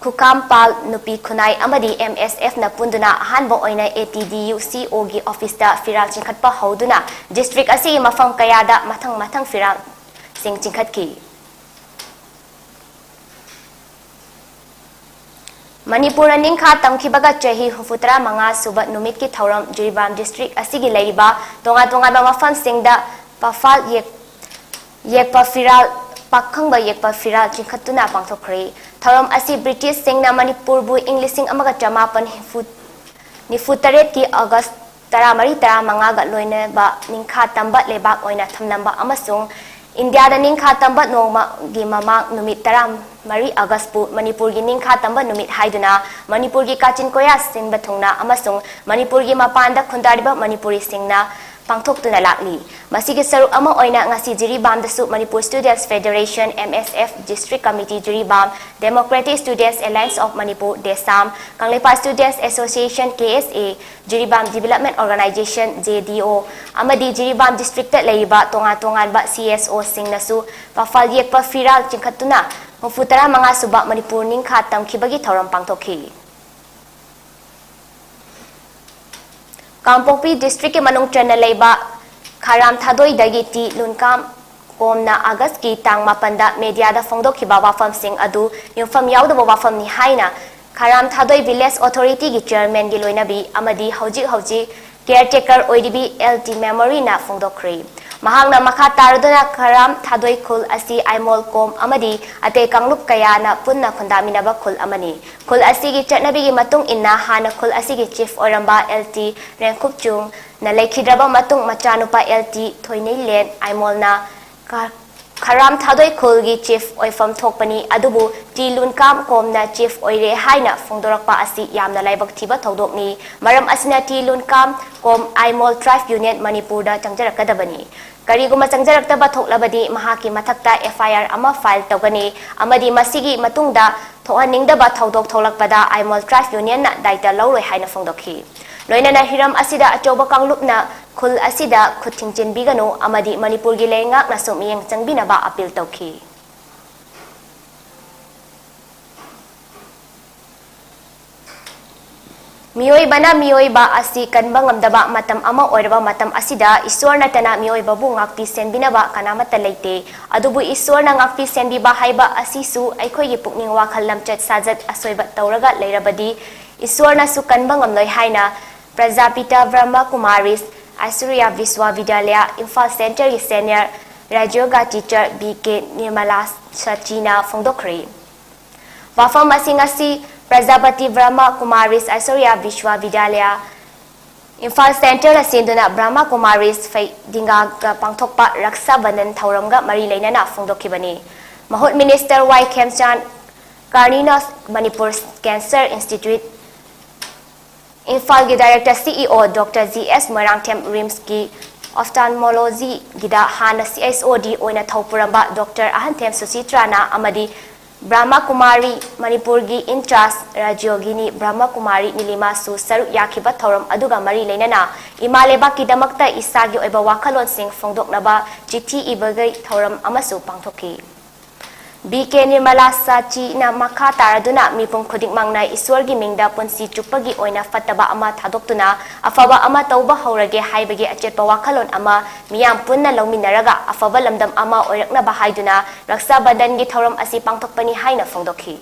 ꯈꯨꯀꯥꯝꯄꯥꯜ ꯅꯨꯄꯤ ꯈꯨꯅꯥꯏ ꯑꯃꯗꯤ M S F ꯅ ꯄꯨꯟꯗꯨꯅ ꯑꯍꯥꯟꯕ ꯑꯣꯏꯅ A T D U C O ꯒꯤ ꯑꯣꯐꯤꯁꯇ ꯐꯤꯔꯥꯜ ꯆꯤꯡꯈꯠꯄ ꯍꯧꯗꯨꯅ ꯗꯤꯁꯇ꯭ꯔꯤꯛ ꯑꯁꯤꯒꯤ ꯃꯐꯝ ꯀꯌꯥꯗ ꯃꯊꯪ ꯃꯊꯪ ꯐꯤꯔꯥꯜꯁꯤꯡ ꯆꯤꯡꯈꯠꯈꯤ꯫ ꯃꯅꯤꯄꯨꯔꯅ ꯅꯤꯡꯈꯥ ꯇꯝꯈꯤꯕꯒ ꯆꯍꯤ ꯍꯨꯝꯐꯨ ꯇꯔꯥ ꯃꯉꯥ ꯁꯨꯕ ꯅꯨꯃꯤꯠꯀꯤ ꯊꯧꯔꯝ ꯖꯤꯔꯤꯕꯥꯝ ꯗꯤꯁꯇ꯭ꯔꯤꯛ ꯑꯁꯤꯒꯤ ꯂꯩꯔꯤꯕ ꯇꯣꯉꯥꯟ ꯇꯣꯉꯥꯟꯕ ꯃꯐꯝꯁꯤꯡꯗ ꯄꯐꯥꯜ ꯌꯦꯛ-, ꯌꯦꯛꯄ ꯐꯤꯔꯥꯜ, ꯄꯥꯈꯪꯕ ꯌꯦꯛꯄ ꯐꯤꯔꯥꯜ ꯆꯤꯡꯈꯠꯇꯨꯅ ꯄꯥꯡꯊꯣꯛꯈ꯭ꯔꯦ꯫ ꯊꯧꯔꯝ ꯑꯁꯤ ꯕ꯭ꯔꯤꯇꯤꯁꯁꯤꯡꯅ ꯃꯅꯤꯄꯨꯔꯕꯨ ꯏꯪ ꯂꯤꯁꯤꯡ ꯑꯃꯒ ꯆꯃꯥꯄꯟ ꯍꯨꯝꯐꯨ, ꯅꯤꯐꯨ ꯇꯔꯦꯠꯀꯤ ꯑꯣꯒꯁ ꯇꯔꯥꯃꯔꯤ, ꯇꯔꯥꯃꯉꯥꯒ ꯂꯣꯏꯅꯕ ꯅꯤꯡꯈꯥ ꯇꯝꯕ ꯂꯩꯕꯥꯛ ꯑꯣꯏꯅ ꯊꯝꯂꯝꯕ ꯑꯃꯁꯨꯡ ꯏꯟꯗꯤꯌꯥꯗ ꯅꯤꯡꯈꯥ ꯇꯝꯕ ꯅꯣꯡꯃꯒꯤ ꯃꯃꯥꯡ ꯅꯨꯃꯤꯠ ꯇꯔꯥꯃꯔꯤ ꯑꯒꯁꯄꯨ ꯃꯅꯤꯄꯨꯔꯒꯤ ꯅꯤꯡꯈꯥ ꯇꯝꯕ ꯅꯨꯃꯤꯠ ꯍꯥꯏꯗꯨꯅ ꯃꯅꯤꯄꯨꯔꯒꯤ ꯀꯥꯆꯤꯟ ꯀꯣꯌꯥ ꯁꯤꯟꯕ ꯊꯨꯡꯅ ꯑꯃꯁꯨꯡ ꯃꯅꯤꯄꯨꯔꯒꯤ ꯃꯄꯥꯟꯗ ꯈꯨꯟꯗꯥꯔꯤꯕ ꯃꯅꯤꯄꯨꯔꯤꯁꯤꯡꯅ ꯄꯥꯡꯊꯣꯛꯇꯨꯅ ꯂꯥꯛꯂꯤ꯫ ꯃꯁꯤꯒꯤ ꯁꯔꯨꯛ ꯑꯃ ꯑꯣꯏꯅ ꯉꯁꯤ ꯖꯤꯔꯤꯕꯥꯝꯗꯁꯨ Manipur Students Federation, M S F, District Committee Jiribam, Democratic Students Alliance of Manipur, DESAM, Kangleipak Students Association, K S A, Jiribam Development Organization, J D O, ꯑꯃꯗꯤ ꯖꯤꯔꯤꯕꯥꯝ ꯗꯤꯁꯇ꯭ꯔꯤꯛꯇ ꯂꯩꯔꯤꯕ ꯇꯣꯉꯥꯟ ꯇꯣꯉꯥꯟꯕ C S O ꯁꯤꯡꯅꯁꯨ ꯄꯐꯥꯜ ꯌꯦꯛꯄ ꯐꯤꯔꯥꯜ ꯆꯤꯡꯈꯠꯇꯨꯅ ꯍꯨꯝꯐꯨ ꯇꯔꯥ ꯃꯉꯥ ꯁꯨꯕ ꯃꯅꯤꯄꯨꯔ ꯅꯤꯡꯈꯥ ꯇꯝꯈꯤꯕꯒꯤ ꯊꯧꯔꯝ ꯄꯥꯡꯊꯣꯛꯈꯤ꯫ ꯀꯥꯡꯄꯣꯛꯄꯤ ꯗꯤꯁꯇ꯭ꯔꯤꯛꯀꯤ ꯃꯅꯨꯡ ꯆꯟꯅ ꯂꯩꯕ ꯈꯥꯔꯥꯝ ꯊꯥꯗꯣꯏꯗꯒꯤ ꯇꯤ ꯂꯨꯟꯀꯥꯝ ꯀꯣꯝꯅ ꯑꯥꯒꯁꯀꯤ ꯇꯥꯡ ꯃꯥꯄꯟꯗ ꯃꯦꯗꯤꯌꯥꯗ ꯐꯣꯡꯗꯣꯛꯈꯤꯕ ꯋꯥꯐꯝꯁꯤꯡ ꯑꯗꯨ ꯌꯨꯝꯐꯝ ꯌꯥꯎꯗꯕ ꯋꯥꯐꯝꯅꯤ ꯍꯥꯏꯅ ꯈꯥꯔꯥꯝ ꯊꯥꯗꯣꯏ ꯚꯤꯂꯦꯖ ꯑꯣꯊꯣꯔꯤꯇꯤꯒꯤ ꯆꯤꯌꯔꯃꯦꯟꯒꯤ ꯂꯣꯏꯅꯕꯤ ꯑꯃꯗꯤ ꯍꯧꯖꯤꯛ ꯍꯧꯖꯤꯛ ꯀꯦꯌꯔꯇꯦꯀꯔ ꯑꯣꯏꯔꯤꯕꯤ ꯑꯦꯜ ꯇꯤ ꯃꯦꯃꯣꯔꯤꯅ ꯐꯣꯡꯗꯣꯛꯈ꯭ꯔꯦ꯫ ꯃꯍꯥꯛꯅ ꯃꯈꯥ ꯇꯥꯔꯗꯨꯅ ꯈꯥꯔꯥꯝ ꯊꯥꯗꯣꯏ ꯈꯨꯜ ꯑꯁꯤ ꯑꯥꯏꯃꯣꯜ ꯀꯣꯝ ꯑꯃꯗꯤ ꯑꯇꯩ ꯀꯥꯡꯂꯨꯞ ꯀꯌꯥꯅ ꯄꯨꯟꯅ ꯈꯨꯟꯗꯥꯃꯤꯟꯅꯕ ꯈꯨꯜ ꯑꯃꯅꯤ꯫ ꯈꯨꯜ ꯑꯁꯤꯒꯤ ꯆꯠꯅꯕꯤꯒꯤ ꯃꯇꯨꯡ ꯏꯟꯅ ꯍꯥꯟꯅ ꯈꯨꯜ ꯑꯁꯤꯒꯤ ꯆꯤꯐ ꯑꯣꯏꯔꯝꯕ ꯑꯦꯜ ꯇꯤ ꯔꯦꯡꯈꯨꯞꯆꯨꯡꯅ ꯂꯩꯈꯤꯗ꯭ꯔꯕ ꯃꯇꯨꯡ ꯃꯆꯥꯅꯨꯄꯥ ꯑꯦꯜ ꯇꯤ ꯊꯣꯏꯅꯩꯂꯦꯟ ꯑꯥꯏꯃꯣꯜꯅ ꯈꯥ-, ꯈꯥꯔꯥꯝ ꯊꯥꯗꯣꯏ ꯈꯨꯜꯒꯤ ꯆꯤꯐ ꯑꯣꯏꯐꯝ ꯊꯣꯛꯄꯅꯤ꯫ ꯑꯗꯨꯕꯨ ꯇꯤ ꯂꯨꯟꯀꯥꯝ ꯀꯣꯝꯅ ꯆꯤꯐ ꯑꯣꯏꯔꯦ ꯍꯥꯏꯅ ꯐꯣꯡꯗꯣꯔꯛꯄ ꯑꯁꯤ ꯌꯥꯝꯅ ꯂꯥꯏꯕꯛ ꯊꯤꯕ ꯊꯧꯗꯣꯛꯅꯤ꯫ ꯃꯔꯝ ꯑꯁꯤꯅ ꯇꯤ ꯂꯨꯟꯀꯥꯝ ꯀꯣꯝ ꯑꯥꯏꯃꯣꯜ ꯇ꯭ꯔꯥꯏꯕ ꯌꯨꯅꯤꯌꯟ ꯃꯅꯤꯄꯨꯔꯗ ꯆꯪꯖꯔꯛꯀꯗꯕꯅꯤ꯫ ꯀꯔꯤꯒꯨꯝꯕ ꯆꯪꯖꯔꯛꯇꯕ ꯊꯣꯛꯂꯕꯗꯤ ꯃꯍꯥꯛꯀꯤ ꯃꯊꯛꯇ ꯑꯦꯐ ꯑꯥꯏ ꯑꯥꯔ ꯑꯃ ꯐꯥꯏꯜ ꯇꯧꯒꯅꯤ ꯑꯃꯗꯤ ꯃꯁꯤꯒꯤ ꯃꯇꯨꯡꯗ ꯊꯣꯛꯍꯟꯅꯤꯡꯗꯕ ꯊꯧꯗꯣꯛ ꯊꯣꯛꯂꯛꯄꯗ ꯑꯥꯏꯃꯣꯜ ꯇ꯭ꯔꯥꯏꯕ ꯌꯨꯅꯤꯌꯟꯅ ꯗꯥꯏꯇ ꯂꯧꯔꯣꯏ ꯍꯥꯏꯅ ꯐꯣꯡꯗꯣꯛꯈꯤ꯫ ꯂꯣꯏꯅꯅ ꯍꯤꯔꯝ ꯑꯁꯤꯗ ꯑꯆꯧꯕ ꯀꯥꯡꯂꯨꯞꯅ ꯈꯨꯜ ꯑꯁꯤꯗ ꯈꯨꯠ ꯊꯤꯡꯖꯤꯟꯕꯤꯒꯅꯨ ꯑꯃꯗꯤ ꯃꯅꯤꯄꯨꯔꯒꯤ ꯂꯩꯉꯥꯛꯅꯁꯨ ꯃꯤꯠꯌꯦꯡ ꯆꯪꯕꯤꯅꯕ ꯑꯄꯤꯜ ꯇꯧꯈꯤ꯫ ꯃꯤꯑꯣꯏꯕꯅ ꯃꯤꯑꯣꯏꯕ ꯑꯁꯤ ꯀꯟꯕ ꯉꯝꯗꯕ ꯃꯇꯝ ꯑꯃ ꯑꯣꯏꯔꯕ ꯃꯇꯝ ꯑꯁꯤꯗ ꯏꯁꯣꯔ ꯅꯠꯇꯅ ꯃꯤꯑꯣꯏꯕꯕꯨ ꯉꯥꯛꯄꯤ ꯁꯦꯟꯕꯤꯅꯕ ꯀꯅꯥꯃꯠꯇ ꯂꯩꯇꯦ꯫ ꯑꯗꯨꯕꯨ ꯏꯁꯣꯔꯅ ꯉꯥꯛꯄꯤ ꯁꯦꯟꯕꯤꯕ ꯍꯥꯏꯕ ꯑꯁꯤꯁꯨ ꯑꯩꯈꯣꯏꯒꯤ ꯄꯨꯛꯅꯤꯡ ꯋꯥꯈꯜ ꯂꯝꯆꯠ ꯁꯥꯖꯠ ꯑꯁꯣꯏꯕ ꯇꯧꯔꯒ ꯂꯩꯔꯕꯗꯤ ꯏꯁꯣꯔꯅꯁꯨ ꯀꯟꯕ ꯉꯝꯂꯣꯏ ꯍꯥꯏꯅ ꯄ꯭ꯔꯖꯥꯄꯤꯇꯥ ꯕ꯭ꯔꯍꯃ ꯀꯨꯃꯥꯔꯤꯁ ꯑꯥꯏꯁꯣꯔꯤꯌꯥ ꯚꯤꯁ꯭ꯋꯥꯕꯤꯗ꯭ꯌꯥꯂꯌ ꯏꯝꯐꯥꯜ ꯁꯦꯟꯇꯔꯒꯤ ꯁꯦꯅꯤꯌꯔ ꯔꯥꯖ ꯌꯣꯒꯥ ꯇꯤꯆꯔ ꯕꯤ ꯀꯦ ꯅꯤꯔꯃꯂꯥ ꯁꯆꯤꯅ ꯐꯣꯡꯗꯣꯛꯈ꯭ꯔꯦ꯫ ꯋꯥꯐꯝ ꯑꯁꯤ ꯉꯁꯤ ꯄ꯭ꯔꯖꯥꯄꯇꯤ ꯕ꯭ꯔꯍꯃ ꯀꯨꯃꯥꯔꯤꯁ ꯑꯥꯏꯁꯣꯔꯤꯌꯥ ꯚꯤꯁ꯭ꯋꯥꯕꯤꯗ꯭ꯌꯥꯂꯌ ꯏꯝꯐꯥꯜ ꯁꯦꯟꯇꯔꯅ ꯁꯤꯟꯗꯨꯅ ꯕ꯭ꯔꯍꯃ ꯀꯨꯃꯥꯔꯤꯁ ꯐꯩꯗꯤꯡꯒꯥꯒ ꯄꯥꯡꯊꯣꯛꯄ ꯔꯛꯁꯥ ꯕꯟꯙꯟ ꯊꯧꯔꯝꯒ ꯃꯔꯤ ꯂꯩꯅꯅ ꯐꯣꯡꯗꯣꯛꯈꯤꯕꯅꯤ꯫ ꯃꯍꯨꯠ ꯃꯤꯅꯤꯁꯇꯔ ꯋꯥꯏ ꯈꯦꯝꯆꯥꯟ ꯀꯥꯔꯅꯤꯅ ꯃꯅꯤꯄꯨꯔ ꯀꯦꯟꯁꯔ ꯏꯟꯁꯇꯤꯇ꯭ꯌꯨꯠ ꯏꯝꯐꯥꯜꯒꯤ ꯗꯥꯏꯔꯦꯛꯇꯔ ꯁꯤ ꯏ ꯑꯣ ꯗꯣꯛꯇꯔ ꯖꯤ ꯑꯦꯁ ꯃꯣꯏꯔꯥꯡꯊꯦꯝ ꯔꯤꯝꯁꯀꯤ ꯑꯣꯐꯊꯥꯜꯃꯣꯂꯣꯖꯤꯒꯤꯗ ꯍꯥꯟꯅ ꯁꯤ ꯑꯩꯆ ꯑꯣ ꯗꯤ ꯑꯣꯏꯅ ꯊꯧ ꯄꯨꯔꯝꯕ ꯗꯣꯛꯇꯔ ꯑꯍꯟꯊꯦꯝ ꯁꯨꯆꯤꯇ꯭ꯔꯥꯅ ꯑꯃꯗꯤ ꯕ꯭ꯔꯍꯃ ꯀꯨꯃꯥꯔꯤ ꯃꯅꯤꯄꯨꯔꯒꯤ ꯏꯟꯆꯥꯔꯖ ꯔꯥꯖꯌꯣꯒꯤꯅꯤ ꯕ꯭ꯔꯍꯃ ꯀꯨꯃꯥꯔꯤ ꯅꯤꯂꯤꯃꯥꯁꯨ ꯁꯔꯨꯛ ꯌꯥꯈꯤꯕ ꯊꯧꯔꯝ ꯑꯗꯨꯒ ꯃꯔꯤ ꯂꯩꯅꯅ ꯏꯃꯥ ꯂꯩꯕꯥꯛꯀꯤꯗꯃꯛꯇ ꯏꯁꯥꯒꯤ ꯑꯣꯏꯕ ꯋꯥꯈꯜꯂꯣꯟꯁꯤꯡ ꯐꯣꯡꯗꯣꯛꯅꯕ ꯆꯤꯊꯤ ꯏꯕꯒꯤ ꯊꯧꯔꯝ ꯑꯃꯁꯨ ꯄꯥꯡꯊꯣꯛꯈꯤ꯫ ꯕꯤ ꯀꯦ ꯅꯤꯔꯃꯂꯥ ꯁꯥꯆꯤꯅ ꯃꯈꯥ ꯇꯥꯔꯗꯨꯅ ꯃꯤꯄꯨꯝ ꯈꯨꯗꯤꯡꯃꯛꯅ ꯏꯁꯣꯔꯒꯤ ꯃꯤꯡꯗ ꯄꯨꯟꯁꯤ ꯆꯨꯞꯄꯒꯤ ꯑꯣꯏꯅ ꯐꯠꯇꯕ ꯑꯃ ꯊꯥꯗꯣꯛꯇꯨꯅ ꯑꯐꯕ ꯑꯃ ꯇꯧꯕ ꯍꯧꯔꯒꯦ ꯍꯥꯏꯕꯒꯤ ꯑꯆꯦꯠꯄ ꯋꯥꯈꯜꯂꯣꯟ ꯑꯃ ꯃꯤꯌꯥꯝ ꯄꯨꯟꯅ ꯂꯧꯃꯤꯟꯅꯔꯒ ꯑꯐꯕ ꯂꯝꯗꯝ ꯑꯃ ꯑꯣꯏꯔꯛꯅꯕ ꯍꯥꯏꯗꯨꯅ ꯔꯛꯁꯥ ꯕꯟꯙꯟꯒꯤ ꯊꯧꯔꯝ ꯑꯁꯤ ꯄꯥꯡꯊꯣꯛꯄꯅꯤ ꯍꯥꯏꯅ ꯐꯣꯡꯗꯣꯛꯈꯤ꯫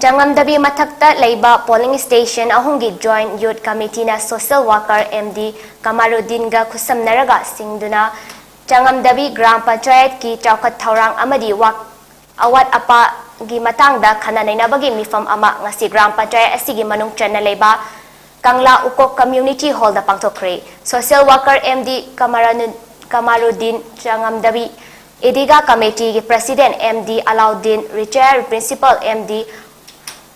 ꯆꯥꯡꯉꯝꯗꯕꯤ ꯃꯊꯛꯇ ꯂꯩꯕ polling station ꯑꯍꯨꯝꯒꯤ Joint Youth Committeeꯅ social worker ꯑꯦꯝ ꯗꯤ ꯀꯃꯥꯔꯨꯗꯤꯟꯒ ꯈꯨꯠꯁꯝꯅꯔꯒ ꯁꯤꯡꯗꯨꯅ ꯆꯥꯡꯉꯝꯗꯕꯤ ꯒ꯭ꯔꯥꯝ ꯄꯟꯆꯥꯌꯠꯀꯤ ꯆꯥꯎꯈꯠ ꯊꯧꯔꯥꯡ ꯑꯃꯗꯤ ꯋꯥꯛ-, ꯑꯋꯥꯠ ꯑꯄꯥꯒꯤ ꯃꯇꯥꯡꯗ ꯈꯟꯅ ꯅꯩꯅꯕꯒꯤ ꯃꯤꯐꯝ ꯑꯃ ꯉꯁꯤ ꯒ꯭ꯔꯥꯝ ꯄꯟꯆꯥꯌꯠ ꯑꯁꯤꯒꯤ ꯃꯅꯨꯡ ꯆꯟꯅ ꯂꯩꯕ ꯀꯪꯂꯥ ꯎꯀꯣꯛ Community Hallꯗ ꯄꯥꯡꯊꯣꯛꯈ꯭ꯔꯦ꯫ Social worker ꯑꯦꯝ ꯗꯤ ꯀꯃꯔꯅꯨ-, ꯀꯃꯥꯔꯨꯗꯤꯟ ꯆꯥꯡꯉꯝꯗꯕꯤ, ꯏꯗꯤꯒꯥ Committeeꯒꯤ President M D Alauddin, Retired Principal M D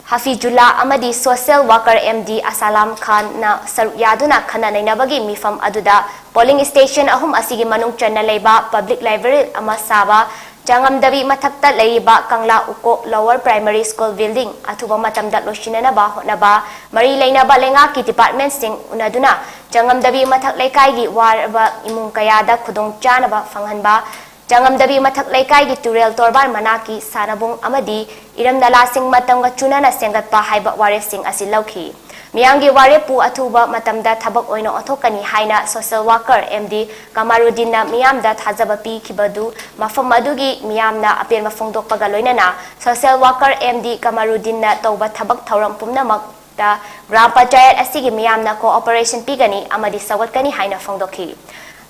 Hafizulla ꯑꯃꯗꯤ social worker M D Asalam ꯈꯥꯟꯅ ꯁꯔꯨꯛ ꯌꯥꯗꯨꯅ ꯈꯟꯅ ꯅꯩꯅꯕꯒꯤ ꯃꯤꯐꯝ ꯑꯗꯨꯗ polling station ꯑꯍꯨꯝ ꯑꯁꯤꯒꯤ ꯃꯅꯨꯡ ꯆꯟꯅ ꯂꯩꯕ public library ꯑꯃ ꯁꯥꯕ, ꯆꯥꯡꯉꯝꯗꯕꯤ ꯃꯊꯛꯇ ꯂꯩꯔꯤꯕ ꯀꯪꯂꯥ ꯎꯀꯣꯛ Lower Primary School building ꯑꯊꯨꯕ ꯃꯇꯝꯗ ꯂꯣꯏꯁꯤꯟꯅꯅꯕ ꯍꯣꯠꯅꯕ, ꯃꯔꯤ ꯂꯩꯅꯕ ꯂꯩꯉꯥꯛꯀꯤ departmentꯁꯤꯡ ꯎꯅꯗꯨꯅ ꯆꯥꯡꯉꯝꯗꯕꯤ ꯃꯊꯛ ꯂꯩꯀꯥꯏꯒꯤ ꯋꯥꯔꯕ ꯏꯃꯨꯡ ꯀꯌꯥꯗ ꯈꯨꯗꯣꯡꯆꯥꯅꯕ ꯐꯪꯍꯟꯕ, ꯆꯥꯡꯉꯝꯗꯕꯤ ꯃꯊꯛ ꯂꯩꯀꯥꯏꯒꯤ ꯇꯨꯔꯦꯜ ꯇꯣꯔꯕꯥꯟ ꯃꯅꯥꯛꯀꯤ ꯁꯥꯟꯅꯕꯨꯡ ꯑꯃꯗꯤ ꯏꯔꯝ ꯅꯂꯥꯁꯤꯡ ꯃꯇꯝꯒ ꯆꯨꯅꯅ ꯁꯦꯝꯒꯠꯄ ꯍꯥꯏꯕ ꯋꯥꯔꯦꯞꯁꯤꯡ ꯑꯁꯤ ꯂꯧꯈꯤ꯫ ꯃꯤꯌꯥꯝꯒꯤ ꯋꯥꯔꯦꯞꯄꯨ ꯑꯊꯨꯕ ꯃꯇꯝꯗ ꯊꯕꯛ ꯑꯣꯏꯅ ꯑꯣꯟꯊꯣꯛꯀꯅꯤ ꯍꯥꯏꯅ social worker ꯑꯦꯝ ꯗꯤ ꯀꯃꯥꯔꯨꯗꯤꯟꯅ ꯃꯤꯌꯥꯝꯗ ꯊꯥꯖꯕ ꯄꯤꯈꯤꯕꯗꯨ ꯃꯐꯝ ꯑꯗꯨꯒꯤ ꯃꯤꯌꯥꯝꯅ ꯑꯄꯦꯟꯕ ꯐꯣꯡꯗꯣꯛꯄꯒ ꯂꯣꯏꯅꯅ social worker ꯑꯦꯝ ꯗꯤ ꯀꯃꯥꯔꯨꯗꯤꯟꯅ ꯇꯧꯕ ꯊꯕꯛ ꯊꯧꯔꯝ ꯄꯨꯝꯅꯃꯛ ꯇ ꯒ꯭ꯔꯥꯝ ꯄꯟꯆꯥꯌꯠ ꯑꯁꯤꯒꯤ ꯃꯤꯌꯥꯝꯅ cooperation ꯄꯤꯒꯅꯤ ꯑꯃꯗꯤ ꯁꯧꯒꯠꯀꯅꯤ ꯍꯥꯏꯅ ꯐꯣꯡꯗꯣꯛꯈꯤ꯫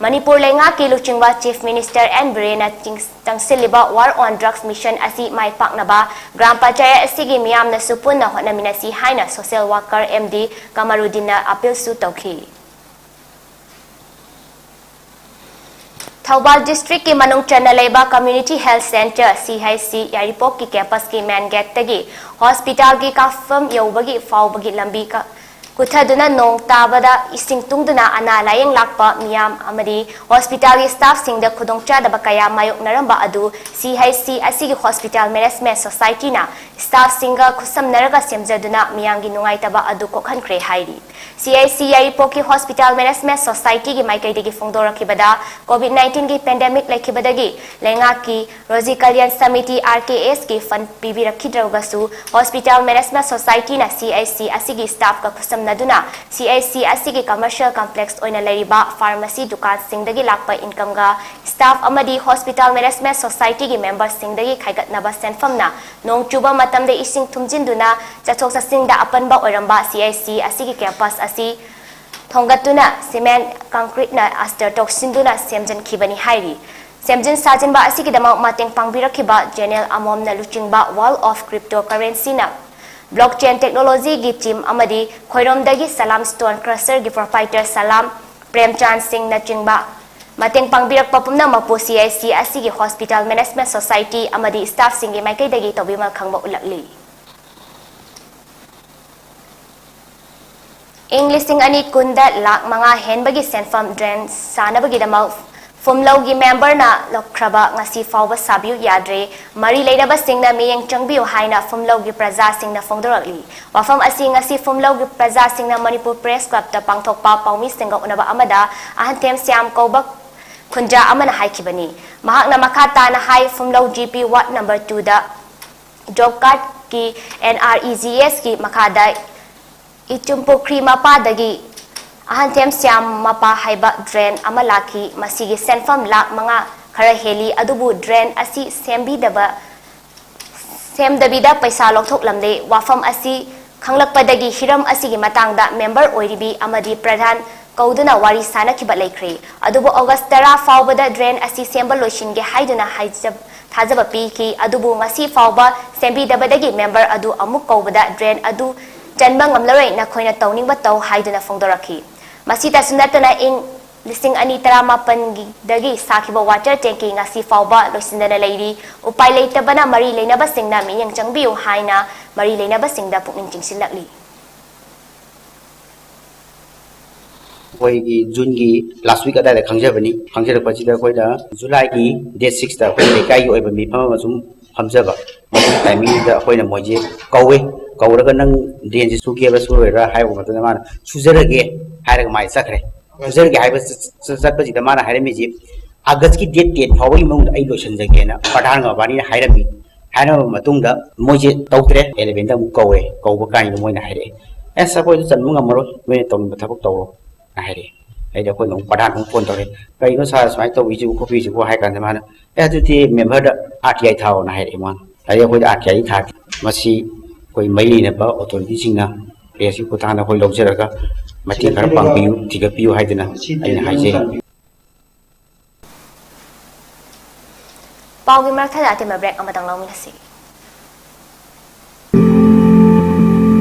ꯃꯅꯤꯄꯨꯔ ꯂꯩꯉꯥꯛꯀꯤ ꯂꯨꯆꯤꯡꯕ Chief Minister ꯑꯦꯟ ꯕꯤꯔꯦꯟꯅ ꯆꯤꯡ-, ꯆꯪꯁꯤꯜꯂꯤꯕ War on Drugs Mission ꯑꯁꯤ ꯃꯥꯏ ꯄꯥꯛꯅꯕ ꯒ꯭ꯔꯥꯝ ꯄꯟꯆꯥꯌꯠ ꯑꯁꯤꯒꯤ ꯃꯤꯌꯥꯝꯅꯁꯨ ꯄꯨꯟꯅ ꯍꯣꯠꯅꯃꯤꯟꯅꯁꯤ ꯍꯥꯏꯅ social worker ꯑꯦꯝ ꯗꯤ ꯀꯃꯔꯨꯗꯤꯟꯅ appealꯁꯨ ꯇꯧꯈꯤ꯫ ꯊꯧꯕꯥꯜ districtꯀꯤ ꯃꯅꯨꯡ ꯆꯟꯅ ꯂꯩꯕ Community Health Centre, ꯁꯤ ꯑꯩꯆ ꯁꯤ, ꯌꯥꯏꯔꯤꯄꯣꯛꯀꯤ campusꯀꯤ main gateꯇꯒꯤ hospitalꯒꯤ ꯀꯥꯐꯝ ꯌꯧꯕꯒꯤ ꯐꯥꯎꯕꯒꯤ ꯂꯝꯕꯤ ꯀ-, ꯀꯨꯊꯗꯨꯅ ꯅꯣꯡ ꯇꯥꯕꯗ ꯏꯁꯤꯡ ꯇꯨꯡꯗꯨꯅ ꯑꯅꯥ ꯂꯥꯌꯦꯡ ꯂꯥꯛꯄ ꯃꯤꯌꯥꯝ ꯑꯃꯗꯤ ꯍꯣꯁꯄꯤꯇꯥꯜꯒꯤ ꯁ꯭ꯇꯥꯐꯁꯤꯡꯗ ꯈꯨꯗꯣꯡꯆꯥꯗꯕ ꯀꯌꯥ ꯃꯥꯌꯣꯛꯅꯔꯝꯕ ꯑꯗꯨ ꯁꯤ ꯑꯩꯆ ꯁꯤ ꯑꯁꯤꯒꯤ ꯍꯣꯁꯄꯤꯇꯥꯜ ꯃꯦꯅꯦꯖꯃꯦꯟ ꯁꯣꯁꯥꯏꯇꯤꯅ ꯁ꯭ꯇꯥꯐꯁꯤꯡꯒ ꯈꯨꯠꯁꯝꯅꯔꯒ ꯁꯦꯝꯖꯗꯨꯅ ꯃꯤꯌꯥꯝꯒꯤ ꯅꯨꯡꯉꯥꯏꯇꯕ ꯑꯗꯨ ꯀꯣꯛꯍꯟꯈ꯭ꯔꯦ ꯍꯥꯏꯔꯤ꯫ ꯁꯤ ꯑꯩꯆ ꯁꯤ ꯌꯥꯏꯔꯤꯄꯣꯛꯀꯤ ꯍꯣꯁꯄꯤꯇꯥꯜ ꯃꯦꯅꯦꯖꯃꯦꯟ ꯁꯣꯁꯥꯏꯇꯤꯒꯤ ꯃꯥꯏꯀꯩꯗꯒꯤ ꯐꯣꯡꯗꯣꯔꯛꯈꯤꯕꯗ, ꯀꯣꯚꯤꯗ ꯅꯥꯏꯟꯇꯤꯟꯒꯤ ꯄꯦꯟꯗꯦꯃꯤꯛ ꯂꯩꯈꯤꯕꯗꯒꯤ ꯂꯩꯉꯥꯛꯀꯤ ꯔꯣꯖꯤ ꯀꯜꯌꯥꯟ ꯁꯃꯤꯇꯤ, ꯑꯥꯔ ꯀꯦ ꯑꯦꯁꯀꯤ ꯐꯟꯗ ꯄꯤꯕꯤꯔꯛꯈꯤꯗ꯭ꯔꯒꯁꯨ, ꯍꯣꯁꯄꯤꯇꯥꯜ ꯃꯦꯅꯦꯖꯃꯦꯟ ꯁꯣꯁꯥꯏꯇꯤꯅ ꯁꯤ ꯑꯩꯆ ꯁꯤ ꯑꯁꯤꯒꯤ ꯁ꯭ꯇꯥꯐꯀ ꯈꯨꯠꯁꯝꯅꯗꯨꯅ ꯁꯤ ꯑꯩꯆ ꯁꯤ ꯑꯁꯤꯒꯤ ꯀꯃꯔꯁꯤꯌꯦꯜ ꯀꯝꯄ꯭ꯂꯦꯛꯁ ꯑꯣꯏꯅ ꯂꯩꯔꯤꯕ ꯐꯥꯔꯃꯥꯁꯤ ꯗꯨꯀꯥꯟꯁꯤꯡꯗꯒꯤ ꯂꯥꯛꯄ ꯏꯟꯀꯝꯒ ꯁ꯭ꯇꯥꯐ ꯑꯃꯗꯤ ꯍꯣꯁꯄꯤꯇꯥꯜ ꯃꯦꯅꯦꯖꯃꯦꯟ ꯁꯣꯁꯥꯏꯇꯤꯒꯤ ꯃꯦꯝꯕꯔꯁꯤꯡꯗꯒꯤ ꯈꯥꯏꯒꯠꯅꯕ ꯁꯦꯟꯐꯝꯅ ꯅꯣꯡ ꯆꯨꯕ ꯃꯇꯝꯗ ꯏꯁꯤꯡ ꯊꯨꯝꯖꯤꯟꯗꯨꯅ ꯆꯠꯊꯣꯛ ꯆꯠꯁꯤꯟꯗ ꯑꯄꯟꯕ ꯑꯣꯏꯔꯝꯕ ꯁꯤ ꯑꯩꯆ ꯁꯤ ꯑꯁꯤꯒꯤ ꯀꯦꯝꯄꯁ ꯑꯁꯤ ꯊꯣꯡꯒꯠꯇꯨꯅ ꯁꯤꯃꯦꯟ ꯀꯪꯀ꯭ꯔꯤꯠꯅ ꯑꯁꯇꯔ ꯇꯧꯁꯤꯟꯗꯨꯅ ꯁꯦꯝꯖꯤꯟꯈꯤꯕꯅꯤ ꯍꯥꯏꯔꯤ꯫ ꯁꯦꯝꯖꯤꯟ ꯁꯥꯖꯤꯟꯕ ꯑꯁꯤꯒꯤꯗꯃꯛ ꯃꯇꯦꯡ ꯄꯥꯡꯕꯤꯔꯛꯈꯤꯕ ꯖꯦꯅꯦꯜ ꯑꯃꯣꯝꯅ ꯂꯨꯆꯤꯡꯕ World of Cryptocurrencyꯅ blockchain technologyꯒꯤ team ꯑꯃꯗꯤ ꯈꯣꯏꯔꯣꯝꯗꯒꯤ ꯁꯂꯥꯝ stone crusherꯒꯤ proprietor ꯁꯂꯥꯝ ꯄ꯭ꯔꯦꯝꯆꯥꯟ ꯁꯤꯡꯅꯆꯤꯡꯕ ꯃꯇꯦꯡ ꯄꯥꯡꯕꯤꯔꯛꯄ ꯄꯨꯝꯅꯃꯛꯄꯨ ꯁꯤ ꯑꯩꯆ ꯁꯤ ꯑꯁꯤꯒꯤ ꯍꯣꯁꯄꯤꯇꯥꯜ ꯃꯦꯅꯦꯖꯃꯦꯟ ꯁꯣꯁꯥꯏꯇꯤ ꯑꯃꯗꯤ ꯁ꯭ꯇꯥꯐꯁꯤꯡꯒꯤ ꯃꯥꯏꯀꯩꯗꯒꯤ ꯇꯧꯕꯤꯃꯜ ꯈꯪꯕ ꯎꯠꯂꯛꯂꯤ꯫ ꯏꯪ ꯂꯤꯁꯤꯡ ꯑꯅꯤ ꯀꯨꯟꯗ ꯂꯥꯈ ꯃꯉꯥ ꯍꯦꯟꯕꯒꯤ ꯁꯦꯟꯐꯝ ꯗ꯭ꯔꯦꯟ ꯁꯥꯅꯕꯒꯤꯗꯃꯛ ꯐꯨꯝꯂꯧꯒꯤ ꯃꯦꯝꯕꯔꯅ ꯂꯧꯈ꯭ꯔꯕ ꯉꯁꯤ ꯐꯥꯎꯕ ꯁꯥꯕꯤꯌꯨ ꯌꯥꯗ꯭ꯔꯦ꯫ ꯃꯔꯤ ꯂꯩꯅꯕꯁꯤꯡꯅ ꯃꯤꯠꯌꯦꯡ ꯆꯪꯕꯤꯌꯨ ꯍꯥꯏꯅ ꯐꯨꯝꯂꯧꯒꯤ ꯄ꯭ꯔꯖꯥꯁꯤꯡꯅ ꯐꯣꯡꯗꯣꯔꯛꯂꯤ꯫ ꯋꯥꯐꯝ ꯑꯁꯤ ꯉꯁꯤ ꯐꯨꯝꯂꯧꯒꯤ ꯄ꯭ꯔꯖꯥꯁꯤꯡꯅ ꯃꯅꯤꯄꯨꯔ ꯄ꯭ꯔꯦꯁ ꯀ꯭ꯂꯕꯇ ꯄꯥꯡꯊꯣꯛꯄ ꯄꯥꯎꯃꯤꯁꯤꯡꯒ ꯎꯅꯕ ꯑꯃꯗ ꯑꯍꯟꯊꯦꯝ ꯁ꯭ꯌꯥꯝ ꯀꯧꯕ ꯈꯨꯟꯖꯥ ꯑꯃꯅ ꯍꯥꯏꯈꯤꯕꯅꯤ꯫ ꯃꯍꯥꯛꯅ ꯃꯈꯥ ꯇꯥꯅ ꯍꯥꯏ, Phumlou G P ward number ꯇꯨꯗ ꯖꯣꯕ ꯀꯥꯔꯗꯀꯤ ꯑꯦꯟ ꯑꯥꯔ ꯏ ꯖꯤ ꯑꯦꯁꯀꯤ ꯃꯈꯥꯗ ꯏꯆꯨꯝꯄꯨꯈ꯭ꯔꯤ ꯃꯄꯥꯗꯒꯤ ꯑꯍꯟꯊꯦꯝ ꯁ꯭ꯌꯥꯝ ꯃꯄꯥ ꯍꯥꯏꯕ ꯗ꯭ꯔꯦꯟ ꯑꯃ ꯂꯥꯛꯈꯤ꯫ ꯃꯁꯤꯒꯤ ꯁꯦꯟꯐꯝ ꯂꯥꯈ ꯃꯉꯥ ꯈꯔ ꯍꯦꯜꯂꯤ, ꯑꯗꯨꯕꯨ ꯗ꯭ꯔꯦꯟ ꯑꯁꯤ ꯁꯦꯝꯕꯤꯗꯕ, ꯁꯦꯝꯗꯕꯤꯗ ꯄꯩꯁꯥ ꯂꯧꯊꯣꯛꯂꯝꯂꯦ꯫ ꯋꯥꯐꯝ ꯑꯁꯤ ꯈꯪꯂꯛꯄꯗꯒꯤ ꯍꯤꯔꯝ ꯑꯁꯤꯒꯤ ꯃꯇꯥꯡꯗ ꯃꯦꯝꯕꯔ ꯑꯣꯏꯔꯤꯕꯤ ꯑꯃꯗꯤ ꯄ꯭ꯔꯙꯥꯟ ꯀꯧꯗꯨꯅ ꯋꯥꯔꯤ ꯁꯥꯅꯈꯤꯕ ꯂꯩꯈ꯭ꯔꯦ꯫ ꯑꯗꯨꯕꯨ ꯑꯣꯒꯁ ꯇꯔꯥ ꯐꯥꯎꯕꯗ ꯗ꯭ꯔꯦꯟ ꯑꯁꯤ ꯁꯦꯝꯕ ꯂꯣꯏꯁꯤꯟꯒꯦ ꯍꯥꯏꯗꯨꯅ ꯍꯥꯏꯖ-, ꯊꯥꯖꯕ ꯄꯤꯈꯤ꯫ ꯑꯗꯨꯕꯨ ꯉꯁꯤ ꯐꯥꯎꯕ ꯁꯦꯝꯕꯤꯗꯕꯗꯒꯤ ꯃꯦꯝꯕꯔ ꯑꯗꯨ ꯑꯃꯨꯛ ꯀꯧꯕꯗ ꯗ꯭ꯔꯦꯟ ꯑꯗꯨ ꯆꯟꯕ ꯉꯝꯂꯔꯣꯏ, ꯅꯈꯣꯏꯅ ꯇꯧꯅꯤꯡꯕ ꯇꯧ ꯍꯥꯏꯗꯨꯅ ꯐꯣꯡꯗꯣꯔꯛꯈꯤ꯫ ꯃꯁꯤꯇꯁꯨ ꯅꯠꯇꯅ ꯏꯪ ꯂꯤꯁꯤꯡ ꯑꯅꯤ ꯇꯔꯥꯃꯥꯄꯟꯗꯒꯤ ꯁꯥꯈꯤꯕ ꯋꯥꯇꯔ ꯇꯦꯡꯀꯤ ꯉꯁꯤ ꯐꯥꯎꯕ ꯂꯣꯏꯁꯤꯟꯗꯅ ꯂꯩꯔꯤ꯫ ꯎꯄꯥꯏ ꯂꯩꯇꯕꯅ ꯃꯔꯤ ꯂꯩꯅꯕꯁꯤꯡꯅ ꯃꯤꯠꯌꯦꯡ ꯆꯪꯕꯤꯌꯨ ꯍꯥꯏꯅ ꯃꯔꯤ ꯂꯩꯅꯕꯁꯤꯡꯗ ꯄꯨꯛꯅꯤꯡ ꯆꯤꯡꯁꯤꯜꯂꯛꯂꯤ꯫ ꯑꯩꯈꯣꯏꯒꯤ ꯖꯨꯟꯒꯤ ꯂꯥꯁ ꯋꯤꯛ ꯑꯗꯥꯏꯗ ꯈꯪꯖꯕꯅꯤ꯫ ꯈꯪꯖꯔꯛꯄꯁꯤꯗ ꯑꯩꯈꯣꯏꯅ ꯖꯨꯂꯥꯏꯒꯤ ꯗꯦꯠ ꯁꯤꯛꯁꯇ ꯑꯩꯈꯣꯏ ꯂꯩꯀꯥꯏꯒꯤ ꯑꯣꯏꯕ ꯃꯤꯐꯝ ꯑꯃ ꯁꯨꯝ ꯐꯝꯖꯕ꯫ ꯃꯗꯨꯒꯤ ꯇꯥꯏꯃꯤꯡꯗꯨꯗ ꯑꯩꯈꯣꯏꯅ ꯃꯣꯏꯁꯦ ꯀꯧꯋꯦ꯫ ꯀꯧꯔꯒ "ꯅꯪ ꯗ꯭ꯔꯦꯟꯁꯦ ꯁꯨꯒꯦꯕ ꯁꯨꯔꯣꯏꯔꯥ?" ꯍꯥꯏꯕ ꯃꯇꯝꯗ ꯃꯥꯅ "ꯁꯨꯖꯔꯒꯦ" ꯍꯥꯏꯔꯒ ꯃꯥꯏ ꯆꯠꯈ꯭ꯔꯦ꯫ ꯁꯨꯖꯔꯒꯦ ꯍꯥꯏꯕ ꯆꯠ-, ꯆꯠ-, ꯆꯠꯄꯁꯤꯗ ꯃꯥꯅ ꯍꯥꯏꯔꯝꯃꯤꯁꯤ, "ꯑꯥꯒꯁꯀꯤ ꯗꯦꯠ ꯇꯦꯟ ꯐꯥꯎꯕꯒꯤ ꯃꯅꯨꯡꯗ ꯑꯩ ꯂꯣꯏꯁꯤꯟꯖꯒꯦꯅ" ꯄ꯭ꯔꯙꯥꯟꯒ ꯃꯕꯥꯅꯤꯅ ꯍꯥꯏꯔꯝꯃꯤ꯫ ꯍꯥꯏꯔꯝꯃꯕ ꯃꯇꯨꯡꯗ ꯃꯣꯏꯁꯦ ꯇꯧꯗ꯭ꯔꯦ꯫ ꯑꯦꯂꯚꯦꯟꯗ ꯑꯃꯨꯛ ꯀꯧꯋꯦ꯫ ꯀꯧꯕ ꯀꯥꯟꯗ ꯃꯣꯏꯅ ꯍꯥꯏꯔꯛꯑꯦ, "ꯑꯦꯁ, ꯑꯩꯈꯣꯏꯗ ꯆꯟꯕ ꯉꯝꯃꯔꯣꯏ, ꯅꯣꯏꯅ ꯇꯧꯅꯤꯡꯕ ꯊꯕꯛ ꯇꯧꯔꯣ" ꯍꯥꯏꯔꯛꯑꯦ꯫ ꯑꯩꯗꯤ ꯑꯩꯈꯣꯏꯅ ꯑꯃꯨꯛ ꯄ꯭ꯔꯙꯥꯟ ꯑꯃꯨꯛ ꯐꯣꯟ ꯇꯧꯔꯦ, "ꯀꯩꯅꯣ ꯁꯥꯔ, ꯁꯨꯃꯥꯏꯅ ꯇꯧꯕꯤꯁꯤꯕꯨ ꯈꯣꯠꯄꯤꯁꯤꯕꯨ?" ꯍꯥꯏ ꯀꯥꯟꯗ ꯃꯥꯅ, "ꯑꯦ, ꯑꯗꯨꯗꯤ ꯃꯦꯝꯕꯔꯗ ꯑꯥꯔ ꯇꯤ ꯑꯥꯏ ꯊꯥꯎꯅ" ꯍꯥꯏꯔꯛꯑꯦ ꯃꯥꯅ꯫ ꯑꯗꯩ ꯑꯩꯈꯣꯏꯗ ꯑꯥꯔ ꯇꯤ ꯑꯥꯏ ꯊꯥꯈꯤ꯫ ꯃꯁꯤ ꯑꯩꯈꯣꯏ ꯃꯔꯤ ꯂꯩꯅꯕ ꯑꯣꯊꯣꯔꯤꯇꯤꯁꯤꯡꯅ ꯄ꯭ꯔꯦꯁꯀꯤ ꯈꯨꯠꯊꯥꯡꯗ ꯑꯩꯈꯣꯏ ꯂꯧꯖꯔꯒ ꯃꯇꯦꯡ ꯈꯔ ꯄꯥꯡꯕꯤꯌꯨ, ꯊꯤꯒꯠꯄꯤꯌꯨ ꯍꯥꯏꯗꯅ ꯑꯩꯅ ꯍꯥꯏꯖꯩ꯫ ꯄꯥꯎꯒꯤ ꯃꯔꯛ ꯊꯠꯅ ꯑꯇꯦꯟꯕ ꯕ꯭ꯔꯦꯛ ꯑꯃꯇꯪ ꯂꯧꯃꯤꯟꯅꯁꯤ꯫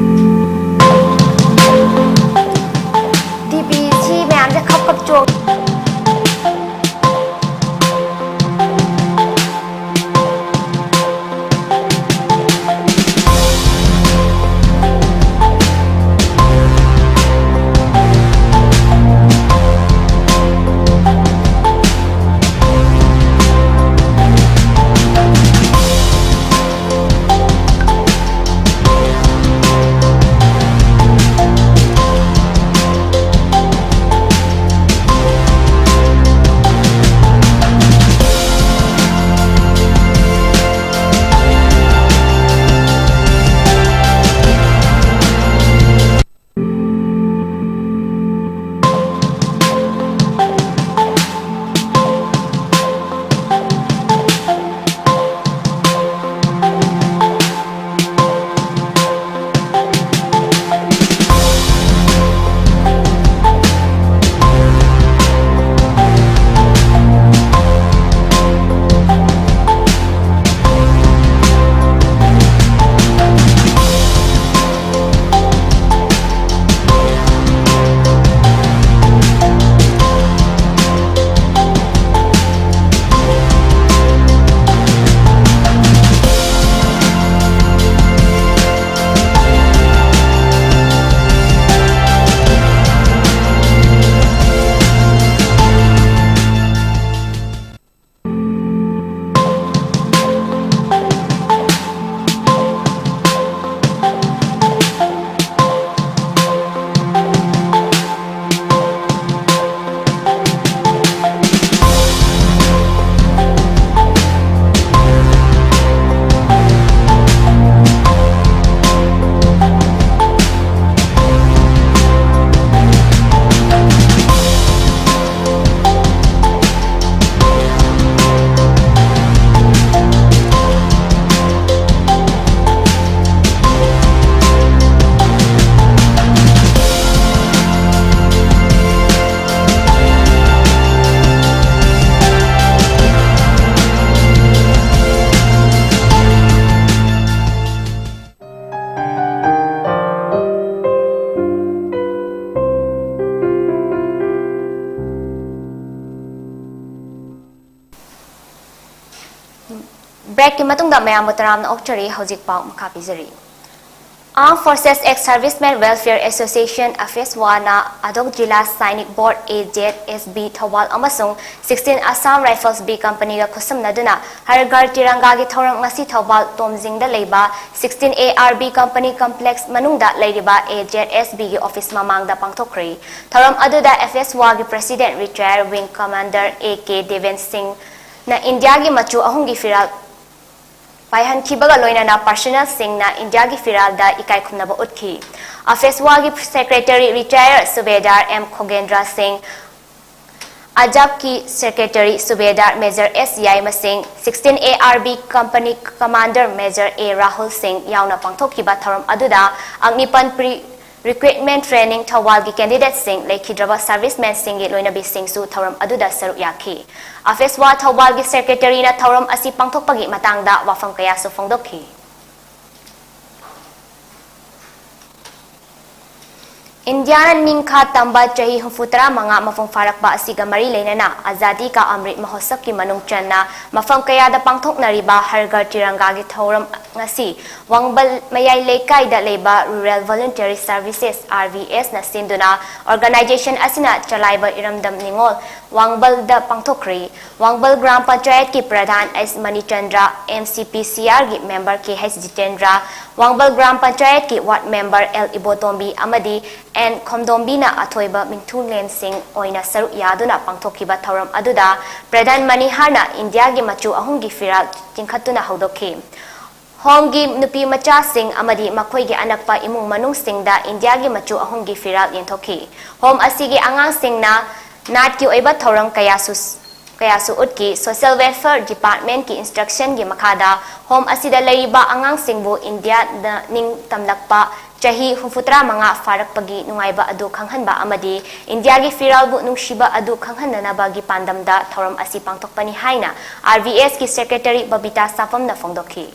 ꯇꯤꯚꯤꯁꯤ ꯃꯌꯥꯝꯁꯦ ꯈꯞ ꯈꯞ ꯆꯣꯡ꯫ ꯕ꯭ꯔꯦꯛꯀꯤ ꯃꯇꯨꯡꯗ ꯃꯌꯥꯝꯕꯨ ꯇꯔꯥꯝꯅ ꯑꯣꯛꯆꯔꯤ꯫ ꯍꯧꯖꯤꯛ ꯄꯥꯎ ꯃꯈꯥ ꯄꯤꯖꯔꯤ꯫ Armed Forces Ex Servicemen Welfare Association, ꯑꯐꯦꯁꯋꯥꯅ ꯑꯗꯣꯛ ꯖꯤꯂꯥ ꯁꯥꯏꯅꯤꯛ ꯕꯣꯔꯗ, ꯑꯦ ꯖꯦꯗ ꯑꯦꯁ ꯕꯤ, ꯊꯧꯕꯥꯜ ꯑꯃꯁꯨꯡ sixteen Assam Rifles B Company ꯒ ꯈꯨꯠꯁꯝꯅꯗꯨꯅ ꯍꯔ ꯘꯔ ꯇꯤꯔꯪꯒꯥꯒꯤ ꯊꯧꯔꯝ ꯉꯁꯤ ꯊꯧꯕꯥꯜ ꯇꯣꯝꯖꯤꯡꯗ ꯂꯩꯕ sixteen A R B Company Complex ꯃꯅꯨꯡꯗ ꯂꯩꯔꯤꯕ ꯑꯦ ꯖꯦꯗ ꯑꯦꯁ ꯕꯤꯒꯤ ꯑꯣꯐꯤꯁ ꯃꯃꯥꯡꯗ ꯄꯥꯡꯊꯣꯛꯈ꯭ꯔꯤ꯫ ꯊꯧꯔꯝ ꯑꯗꯨꯗ ꯑꯐꯦꯁꯋꯥꯒꯤ President Retired Wing Commander A K Deven Singh ꯅ ꯏꯟꯗꯤꯌꯥꯒꯤ ꯃꯆꯨ ꯑꯍꯨꯝꯒꯤ ꯐꯤꯔꯥꯜ ꯄꯥꯏꯍꯟꯈꯤꯕꯒ ꯂꯣꯏꯅꯅ personnel ꯁꯤꯡꯅ ꯏꯟꯗꯤꯌꯥꯒꯤ ꯐꯤꯔꯥꯜꯗ ꯏꯀꯥꯏ ꯈꯨꯝꯅꯕ ꯎꯠꯈꯤ꯫ ꯑꯐꯦꯁꯋꯥꯒꯤ Secretary Retired Subedar M Khogendra Singh, ꯑꯖꯥꯕꯀꯤ Secretary Subedar Major S ꯌꯥꯏꯃ ꯁꯤꯡ, sixteen A R B Company Commander Major A Rahul ꯁꯤꯡ ꯌꯥꯎꯅ ꯄꯥꯡꯊꯣꯛꯈꯤꯕ ꯊꯧꯔꯝ ꯑꯗꯨꯗ ꯑꯒꯅꯤꯄꯟ Pre Recruitment Training ꯊꯧꯕꯥꯜꯒꯤ candidate ꯁꯤꯡ, ꯂꯩꯈꯤꯗ꯭ꯔꯕ servicemen ꯁꯤꯡꯒꯤ ꯂꯣꯏꯅꯕꯤꯁꯤꯡꯁꯨ ꯊꯧꯔꯝ ꯑꯗꯨꯗ ꯁꯔꯨꯛ ꯌꯥꯈꯤ꯫ ꯑꯐꯦꯁꯋꯥ ꯊꯧꯕꯥꯜꯒꯤ Secretary ꯅ ꯊꯧꯔꯝ ꯑꯁꯤ ꯄꯥꯡꯊꯣꯛꯄꯒꯤ ꯃꯇꯥꯡꯗ ꯋꯥꯐꯝ ꯀꯌꯥꯁꯨ ꯐꯣꯡꯗꯣꯛꯈꯤ꯫ ꯏꯟꯗꯤꯌꯥꯅ ꯅꯤꯡꯈꯥ ꯇꯝꯕ ꯆꯍꯤ ꯍꯨꯝꯐꯨ ꯇꯔꯥ ꯃꯉꯥ ꯃꯄꯨꯡ ꯐꯥꯔꯛꯄ ꯑꯁꯤꯒ ꯃꯔꯤ ꯂꯩꯅꯅ ꯑꯖꯥꯗꯤ ꯀꯥ ꯑꯃ꯭ꯔꯤꯠ ꯃꯍꯣꯠꯁꯕꯀꯤ ꯃꯅꯨꯡ ꯆꯟꯅ ꯃꯐꯝ ꯀꯌꯥꯗ ꯄꯥꯡꯊꯣꯛꯅꯔꯤꯕ ꯍꯔ ꯘꯔ ꯇꯤꯔꯪꯒꯥꯒꯤ ꯊꯧꯔꯝ ꯉꯁꯤ ꯋꯥꯡꯕꯜ ꯃꯌꯥꯏ ꯂꯩꯀꯥꯏꯗ ꯂꯩꯕ Rural Voluntary Services, R V S ꯅ ꯁꯤꯟꯗꯨꯅ organization ꯑꯁꯤꯅ ꯆꯂꯥꯏꯕ ꯏꯔꯝꯗꯝ ꯅꯤꯉꯣꯜ ꯋꯥꯡꯕꯜꯗ ꯄꯥꯡꯊꯣꯛꯈ꯭ꯔꯤ꯫ ꯋꯥꯡꯕꯜ ꯒ꯭ꯔꯥꯝ ꯄꯟꯆꯥꯌꯠꯀꯤ pradhan S Manichandra, M C P C R ꯒꯤ member K H Jitendra, Wangbal gram ꯄꯟꯆꯥꯌꯠꯀꯤ ward member ꯑꯦꯜ ꯏꯕꯣꯇꯣꯝꯕꯤ ꯑꯃꯗꯤ ꯑꯦꯟ ꯈꯣꯝꯗꯣꯝꯕꯤꯅ ꯑꯊꯣꯏꯕ ꯃꯤꯡꯊꯨꯂꯦꯟꯁꯤꯡ ꯑꯣꯏꯅ ꯁꯔꯨꯛ ꯌꯥꯗꯨꯅ ꯄꯥꯡꯊꯣꯛꯈꯤꯕ ꯊꯧꯔꯝ ꯑꯗꯨꯗ ꯄ꯭ꯔꯙꯥꯟ ꯃꯅꯤꯍꯥꯔꯅ ꯏꯟꯗꯤꯌꯥꯒꯤ ꯃꯆꯨ ꯑꯍꯨꯝꯒꯤ ꯐꯤꯔꯥꯜ ꯆꯤꯡꯈꯠꯇꯨꯅ ꯍꯧꯗꯣꯛꯈꯤ꯫ ꯍꯣꯝꯒꯤ ꯅꯨꯄꯤ ꯃꯆꯥꯁꯤꯡ ꯑꯃꯗꯤ ꯃꯈꯣꯏꯒꯤ ꯑꯅꯛꯄ ꯏꯃꯨꯡ ꯃꯅꯨꯡꯁꯤꯡꯗ ꯏꯟꯗꯤꯌꯥꯒꯤ ꯃꯆꯨ ꯑꯍꯨꯝꯒꯤ ꯐꯤꯔꯥꯜ ꯌꯦꯟꯊꯣꯛꯈꯤ꯫ ꯍꯣꯝ ꯑꯁꯤꯒꯤ ꯑꯉꯥꯡꯁꯤꯡꯅ ꯅꯥꯠꯀꯤ ꯑꯣꯏꯕ ꯊꯧꯔꯝ ꯀꯌꯥꯁꯨ, ꯀꯌꯥꯁꯨ ꯎꯠꯈꯤ꯫ Social Welfare Department ꯀꯤ instruction ꯒꯤ ꯃꯈꯥꯗ ꯍꯣꯝ ꯑꯁꯤꯗ ꯂꯩꯔꯤꯕ ꯑꯉꯥꯡꯁꯤꯡꯕꯨ ꯏꯟꯗꯤꯌꯥꯗ ꯅꯤꯡꯇꯝꯂꯛꯄ ꯆꯍꯤ ꯍꯨꯝꯐꯨ ꯇꯔꯥ ꯃꯉꯥ ꯐꯥꯔꯛꯄꯒꯤ ꯅꯨꯡꯉꯥꯏꯕ ꯑꯗꯨ ꯈꯪꯍꯟꯕ ꯑꯃꯗꯤ ꯏꯟꯗꯤꯌꯥꯒꯤ ꯐꯤꯔꯥꯜꯕꯨ ꯅꯨꯡꯁꯤꯕ ꯑꯗꯨ ꯈꯪꯍꯟꯅꯅꯕꯒꯤ ꯄꯥꯟꯗꯝꯗ ꯊꯧꯔꯝ ꯑꯁꯤ ꯄꯥꯡꯊꯣꯛꯄꯅꯤ ꯍꯥꯏꯅ R V S ꯀꯤ Secretary ꯕꯕꯤꯇꯥ ꯁꯥꯄꯝꯅ ꯐꯣꯡꯗꯣꯛꯈꯤ꯫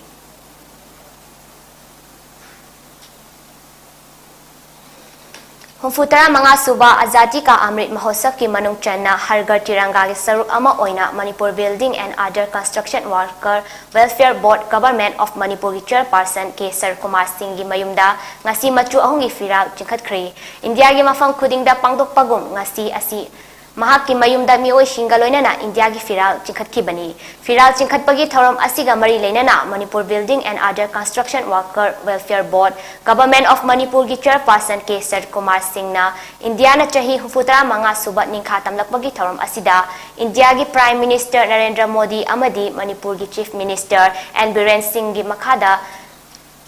ꯍꯨꯝꯐꯨ ꯇꯔꯥ ꯃꯉꯥ ꯁꯨꯕ ꯑꯖꯥꯗꯤ ꯀꯥ ꯑꯃ꯭ꯔꯤꯠ ꯃꯍꯣꯠꯁꯕꯀꯤ ꯃꯅꯨꯡ ꯆꯟꯅ ꯍꯔ ꯘꯔ ꯇꯤꯔꯪꯒꯥꯒꯤ ꯁꯔꯨꯛ ꯑꯃ ꯑꯣꯏꯅ Manipur Building and Other Construction Worker Welfare Board, Government of Manipurꯒꯤ chairperson ꯀꯦ ꯁꯔꯠ ꯀꯨꯃꯥꯔ ꯁꯤꯡꯒꯤ ꯃꯌꯨꯝꯗ ꯉꯁꯤ ꯃꯆꯨ ꯑꯍꯨꯝꯒꯤ ꯐꯤꯔꯥꯜ ꯆꯤꯡꯈꯠꯈ꯭ꯔꯦ꯫ ꯏꯟꯗꯤꯌꯥꯒꯤ ꯃꯐꯝ ꯈꯨꯗꯤꯡꯗ ꯄꯥꯡꯊꯣꯛꯄꯒꯨꯝ ꯉꯁꯤ ꯑꯁꯤ ꯃꯍꯥꯛꯀꯤ ꯃꯌꯨꯝꯗ ꯃꯤꯑꯣꯏꯁꯤꯡꯒ ꯂꯣꯏꯅꯅ ꯏꯟꯗꯤꯌꯥꯒꯤ ꯐꯤꯔꯥꯜ ꯆꯤꯡꯈꯠꯈꯤꯕꯅꯤ꯫ ꯐꯤꯔꯥꯜ ꯆꯤꯡꯈꯠꯄꯒꯤ ꯊꯧꯔꯝ ꯑꯁꯤꯒ ꯃꯔꯤ ꯂꯩꯅꯅ Manipur Building and Other Construction Worker Welfare Board, Government of ꯃꯅꯤꯄꯨꯔꯒꯤ chairperson ꯀꯦ ꯁꯔꯠ ꯀꯨꯃꯥꯔ ꯁꯤꯡꯅ ꯏꯟꯗꯤꯌꯥꯅ ꯆꯍꯤ ꯍꯨꯝꯐꯨ ꯇꯔꯥ ꯃꯉꯥ ꯁꯨꯕ ꯅꯤꯡꯈꯥ ꯇꯝꯂꯛꯄꯒꯤ ꯊꯧꯔꯝ ꯑꯁꯤꯗ ꯏꯟꯗꯤꯌꯥꯒꯤ Prime Minister ꯅꯔꯦꯟꯗ꯭ꯔ ꯃꯣꯗꯤ ꯑꯃꯗꯤ ꯃꯅꯤꯄꯨꯔꯒꯤ Chief Minister ꯑꯦꯟ ꯕꯤꯔꯦꯟ ꯁꯤꯡꯒꯤ ꯃꯈꯥꯗ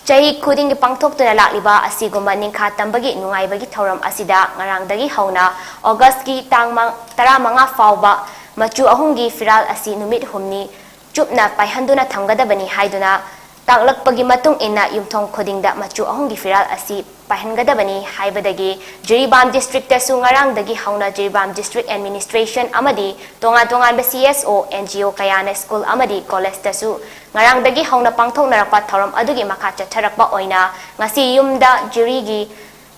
ꯆꯍꯤ ꯈꯨꯗꯤꯡꯒꯤ ꯄꯥꯡꯊꯣꯛꯇꯨꯅ ꯂꯥꯛꯂꯤꯕ ꯑꯁꯤꯒꯨꯝꯕ ꯅꯤꯡꯈꯥ ꯇꯝꯕꯒꯤ ꯅꯨꯡꯉꯥꯏꯕꯒꯤ ꯊꯧꯔꯝ ꯑꯁꯤꯗ ꯉꯔꯥꯡꯗꯒꯤ ꯍꯧꯅ ꯑꯣꯒꯁꯀꯤ ꯇꯥꯡ ꯃ-, ꯇꯔꯥꯃꯉꯥ ꯐꯥꯎꯕ ꯃꯆꯨ ꯑꯍꯨꯝꯒꯤ ꯐꯤꯔꯥꯜ ꯑꯁꯤ ꯅꯨꯃꯤꯠ ꯍꯨꯝꯅꯤ ꯆꯨꯞꯅ ꯄꯥꯏꯍꯟꯗꯨꯅ ꯊꯝꯒꯗꯕꯅꯤ ꯍꯥꯏꯗꯨꯅ ꯇꯥꯛꯂꯛꯄꯒꯤ ꯃꯇꯨꯡ ꯏꯟꯅ ꯌꯨꯝꯊꯣꯡ ꯈꯨꯗꯤꯡꯗ ꯃꯆꯨ ꯑꯍꯨꯝꯒꯤ ꯐꯤꯔꯥꯜ ꯑꯁꯤ ꯄꯥꯏꯍꯟꯒꯗꯕꯅꯤ ꯍꯥꯏꯕꯗꯒꯤ ꯖꯤꯔꯤꯕꯥꯝ districtꯇꯁꯨ ꯉꯔꯥꯡꯗꯒꯤ ꯍꯧꯅ ꯖꯤꯔꯤꯕꯥꯝ district administration ꯑꯃꯗꯤ ꯇꯣꯉꯥꯟ ꯇꯣꯉꯥꯟꯕ ꯁꯤ ꯑꯦꯁ ꯑꯣ, ꯑꯦꯟ ꯖꯤ ꯑꯣ ꯀꯌꯥꯅ ꯁ꯭ꯀꯨꯜ ꯑꯃꯗꯤ ꯀꯣꯂꯦꯖꯇꯁꯨ ꯉꯔꯥꯡꯗꯒꯤ ꯍꯧꯅ ꯄꯥꯡꯊꯣꯛꯅꯔꯛꯄ ꯊꯧꯔꯝ ꯑꯗꯨꯒꯤ ꯃꯈꯥ ꯆꯠꯊꯔꯛꯄ ꯑꯣꯏꯅ ꯉꯁꯤ ꯌꯨꯝꯗ ꯖꯤꯔꯤꯒꯤ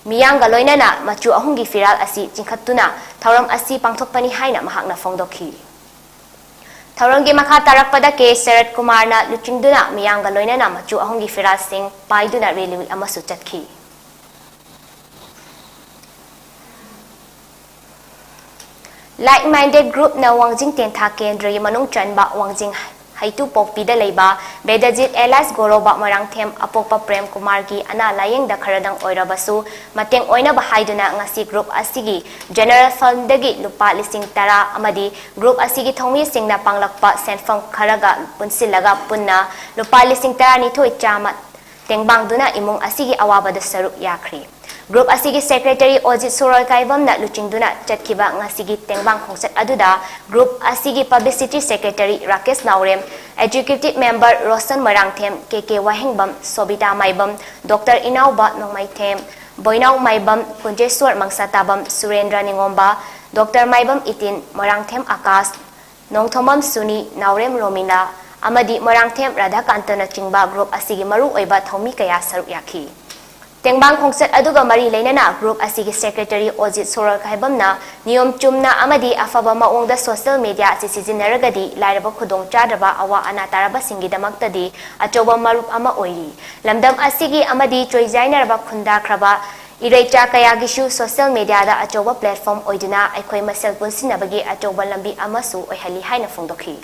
ꯃꯤꯌꯥꯝꯒ ꯂꯣꯏꯅꯅ ꯃꯆꯨ ꯑꯍꯨꯝꯒꯤ ꯐꯤꯔꯥꯜ ꯑꯁꯤ ꯆꯤꯡꯈꯠꯇꯨꯅ ꯊꯧꯔꯝ ꯑꯁꯤ ꯄꯥꯡꯊꯣꯛꯄꯅꯤ ꯍꯥꯏꯅ ꯃꯍꯥꯛꯅ ꯐꯣꯡꯗꯣꯛꯈꯤ꯫ ꯊꯧꯔꯝꯒꯤ ꯃꯈꯥ ꯇꯥꯔꯛꯄꯗ ꯀꯦ ꯁꯔꯠ ꯀꯨꯃꯥꯔꯅ ꯂꯨꯆꯤꯡꯗꯨꯅ ꯃꯤꯌꯥꯝꯒ ꯂꯣꯏꯅꯅ ꯃꯆꯨ ꯑꯍꯨꯝꯒꯤ ꯐꯤꯔꯥꯜꯁꯤꯡ ꯄꯥꯏꯗꯨꯅ rally ꯑꯃꯁꯨ ꯆꯠꯈꯤ꯫ Like Minded Groupꯅ ꯋꯥꯡꯖꯤꯡ ꯇꯦꯟꯊꯥ ꯀꯦꯟꯗ꯭ꯔꯒꯤ ꯃꯅꯨꯡ ꯆꯟꯕ ꯋꯥꯡꯖꯤꯡ ꯍꯩꯇꯨꯄꯣꯛꯄꯤꯗ ꯂꯩꯕ ꯕꯦꯗꯖꯤꯠ alias ꯒꯣꯔꯣꯕ ꯃꯣꯏꯔꯥꯡꯊꯦꯝ ꯑꯄꯣꯛꯄ ꯄ꯭ꯔꯦꯝ ꯀꯨꯃꯥꯔꯒꯤ ꯑꯅꯥ ꯂꯥꯌꯦꯡꯗ ꯈꯔꯗꯪ ꯑꯣꯏꯔꯕꯁꯨ ꯃꯇꯦꯡ ꯑꯣꯏꯅꯕ ꯍꯥꯏꯗꯨꯅ ꯉꯁꯤ group ꯑꯁꯤꯒꯤ general fundꯗꯒꯤ ꯂꯨꯄꯥ ꯂꯤꯁꯤꯡ ꯇꯔꯥ ꯑꯃꯗꯤ group ꯑꯁꯤꯒꯤ ꯊꯧꯃꯤꯁꯤꯡꯅ ꯄꯥꯡꯂꯛꯄ ꯁꯦꯟꯐꯝ ꯈꯔꯒ ꯄꯨꯟꯁꯤꯜꯂꯒ ꯄꯨꯟꯅ ꯂꯨꯄꯥ ꯂꯤꯁꯤꯡ ꯇꯔꯥꯅꯤꯊꯣꯏ ꯆꯥꯝꯃ ꯇꯦꯡꯕꯥꯡꯗꯨꯅ ꯏꯃꯨꯡ ꯑꯁꯤꯒꯤ ꯑꯋꯥꯕꯗ ꯁꯔꯨꯛ ꯌꯥꯈ꯭ꯔꯦ꯫ Group ꯑꯁꯤꯒꯤ secretary ꯑꯣꯖꯤꯠ ꯁꯣꯔꯣꯏ ꯀꯥꯏꯕꯝꯅ ꯂꯨꯆꯤꯡꯗꯨꯅ ꯆꯠꯈꯤꯕ ꯉꯁꯤꯒꯤ ꯇꯦꯡꯕꯥꯡ ꯈꯣꯡꯆꯠ ꯑꯗꯨꯗ group ꯑꯁꯤꯒꯤ publicity secretary ꯔꯥꯀꯦꯁ ꯅꯥꯎꯔꯦꯝ, executive member ꯔꯣꯁꯟ ꯃꯣꯏꯔꯥꯡꯊꯦꯝ, ꯀꯦ ꯀꯦ ꯋꯥꯍꯦꯡꯕꯝ, ꯁꯣꯕꯤꯇꯥ ꯃꯥꯏꯕꯝ, ꯗꯣꯛꯇꯔ ꯏꯅꯥꯎꯕ ꯅꯣꯡꯃꯩꯊꯦꯝ, ꯕꯣꯏꯅꯥꯎ ꯃꯥꯏꯕꯝ, ꯀꯨꯟꯖꯦꯁꯣꯔ ꯃꯪꯁꯥꯇꯥꯕꯝ, ꯁꯨꯔꯦꯟꯗ꯭ꯔ ꯅꯤꯉꯣꯝꯕ, ꯗꯣꯛꯇꯔ ꯃꯥꯏꯕꯝ ꯏꯇꯤꯟ, ꯃꯣꯏꯔꯥꯡꯊꯦꯝ ꯑꯀꯥꯁ, ꯅꯣꯡꯊꯣꯝꯕꯝ ꯁꯨꯅꯤ, ꯅꯥꯎꯔꯦꯝ ꯔꯣꯃꯤꯂꯥ ꯑꯃꯗꯤ ꯃꯣꯏꯔꯥꯡꯊꯦꯝ ꯔꯥꯙꯥꯀꯥꯟꯇꯅꯆꯤꯡꯕ group ꯑꯁꯤꯒꯤ ꯃꯔꯨꯑꯣꯏꯕ ꯊꯧꯃꯤ ꯀꯌꯥ ꯁꯔꯨꯛ ꯌꯥꯈꯤ꯫ ꯇꯦꯡꯕꯥꯡ ꯈꯣꯡꯆꯠ ꯑꯗꯨꯒ ꯃꯔꯤ ꯂꯩꯅꯅ group ꯑꯁꯤꯒꯤ secretary ꯑꯣꯖꯤꯠ ꯁꯣꯔꯣꯜꯈꯥꯏꯕꯝꯅ ꯅꯤꯌꯣꯝ ꯆꯨꯝꯅ ꯑꯃꯗꯤ ꯑꯐꯕ ꯃꯑꯣꯡꯗ social media ꯑꯁꯤ ꯁꯤꯖꯤꯟꯅꯔꯒꯗꯤ ꯂꯥꯏꯔꯕ ꯈꯨꯗꯣꯡ ꯆꯥꯗ꯭ꯔꯕ ꯑꯋꯥ ꯑꯅꯥ ꯇꯥꯔꯕꯁꯤꯡꯒꯤꯗꯃꯛꯇꯗꯤ ꯑꯆꯧꯕ ꯃꯔꯨꯞ ꯑꯃ ꯑꯣꯏꯔꯤ꯫ ꯂꯝꯗꯝ ꯑꯁꯤꯒꯤ ꯑꯃꯗꯤ ꯆꯣꯏꯖꯥꯏꯅꯔꯕ ꯈꯨꯟꯗꯥꯈ꯭ꯔꯕ ꯏꯔꯩꯆꯥ ꯀꯌꯥꯒꯤꯁꯨ social media ꯗ ꯑꯆꯧꯕ platform ꯑꯣꯏꯗꯨꯅ ꯑꯩꯈꯣꯏ ꯃꯁꯦꯜ ꯄꯨꯟꯁꯤꯟꯅꯕꯒꯤ ꯑꯆꯧꯕ ꯂꯝꯕꯤ ꯑꯃꯁꯨ ꯑꯣꯏꯍꯜꯂꯤ ꯍꯥꯏꯅ ꯐꯣꯡꯗꯣꯛꯈꯤ꯫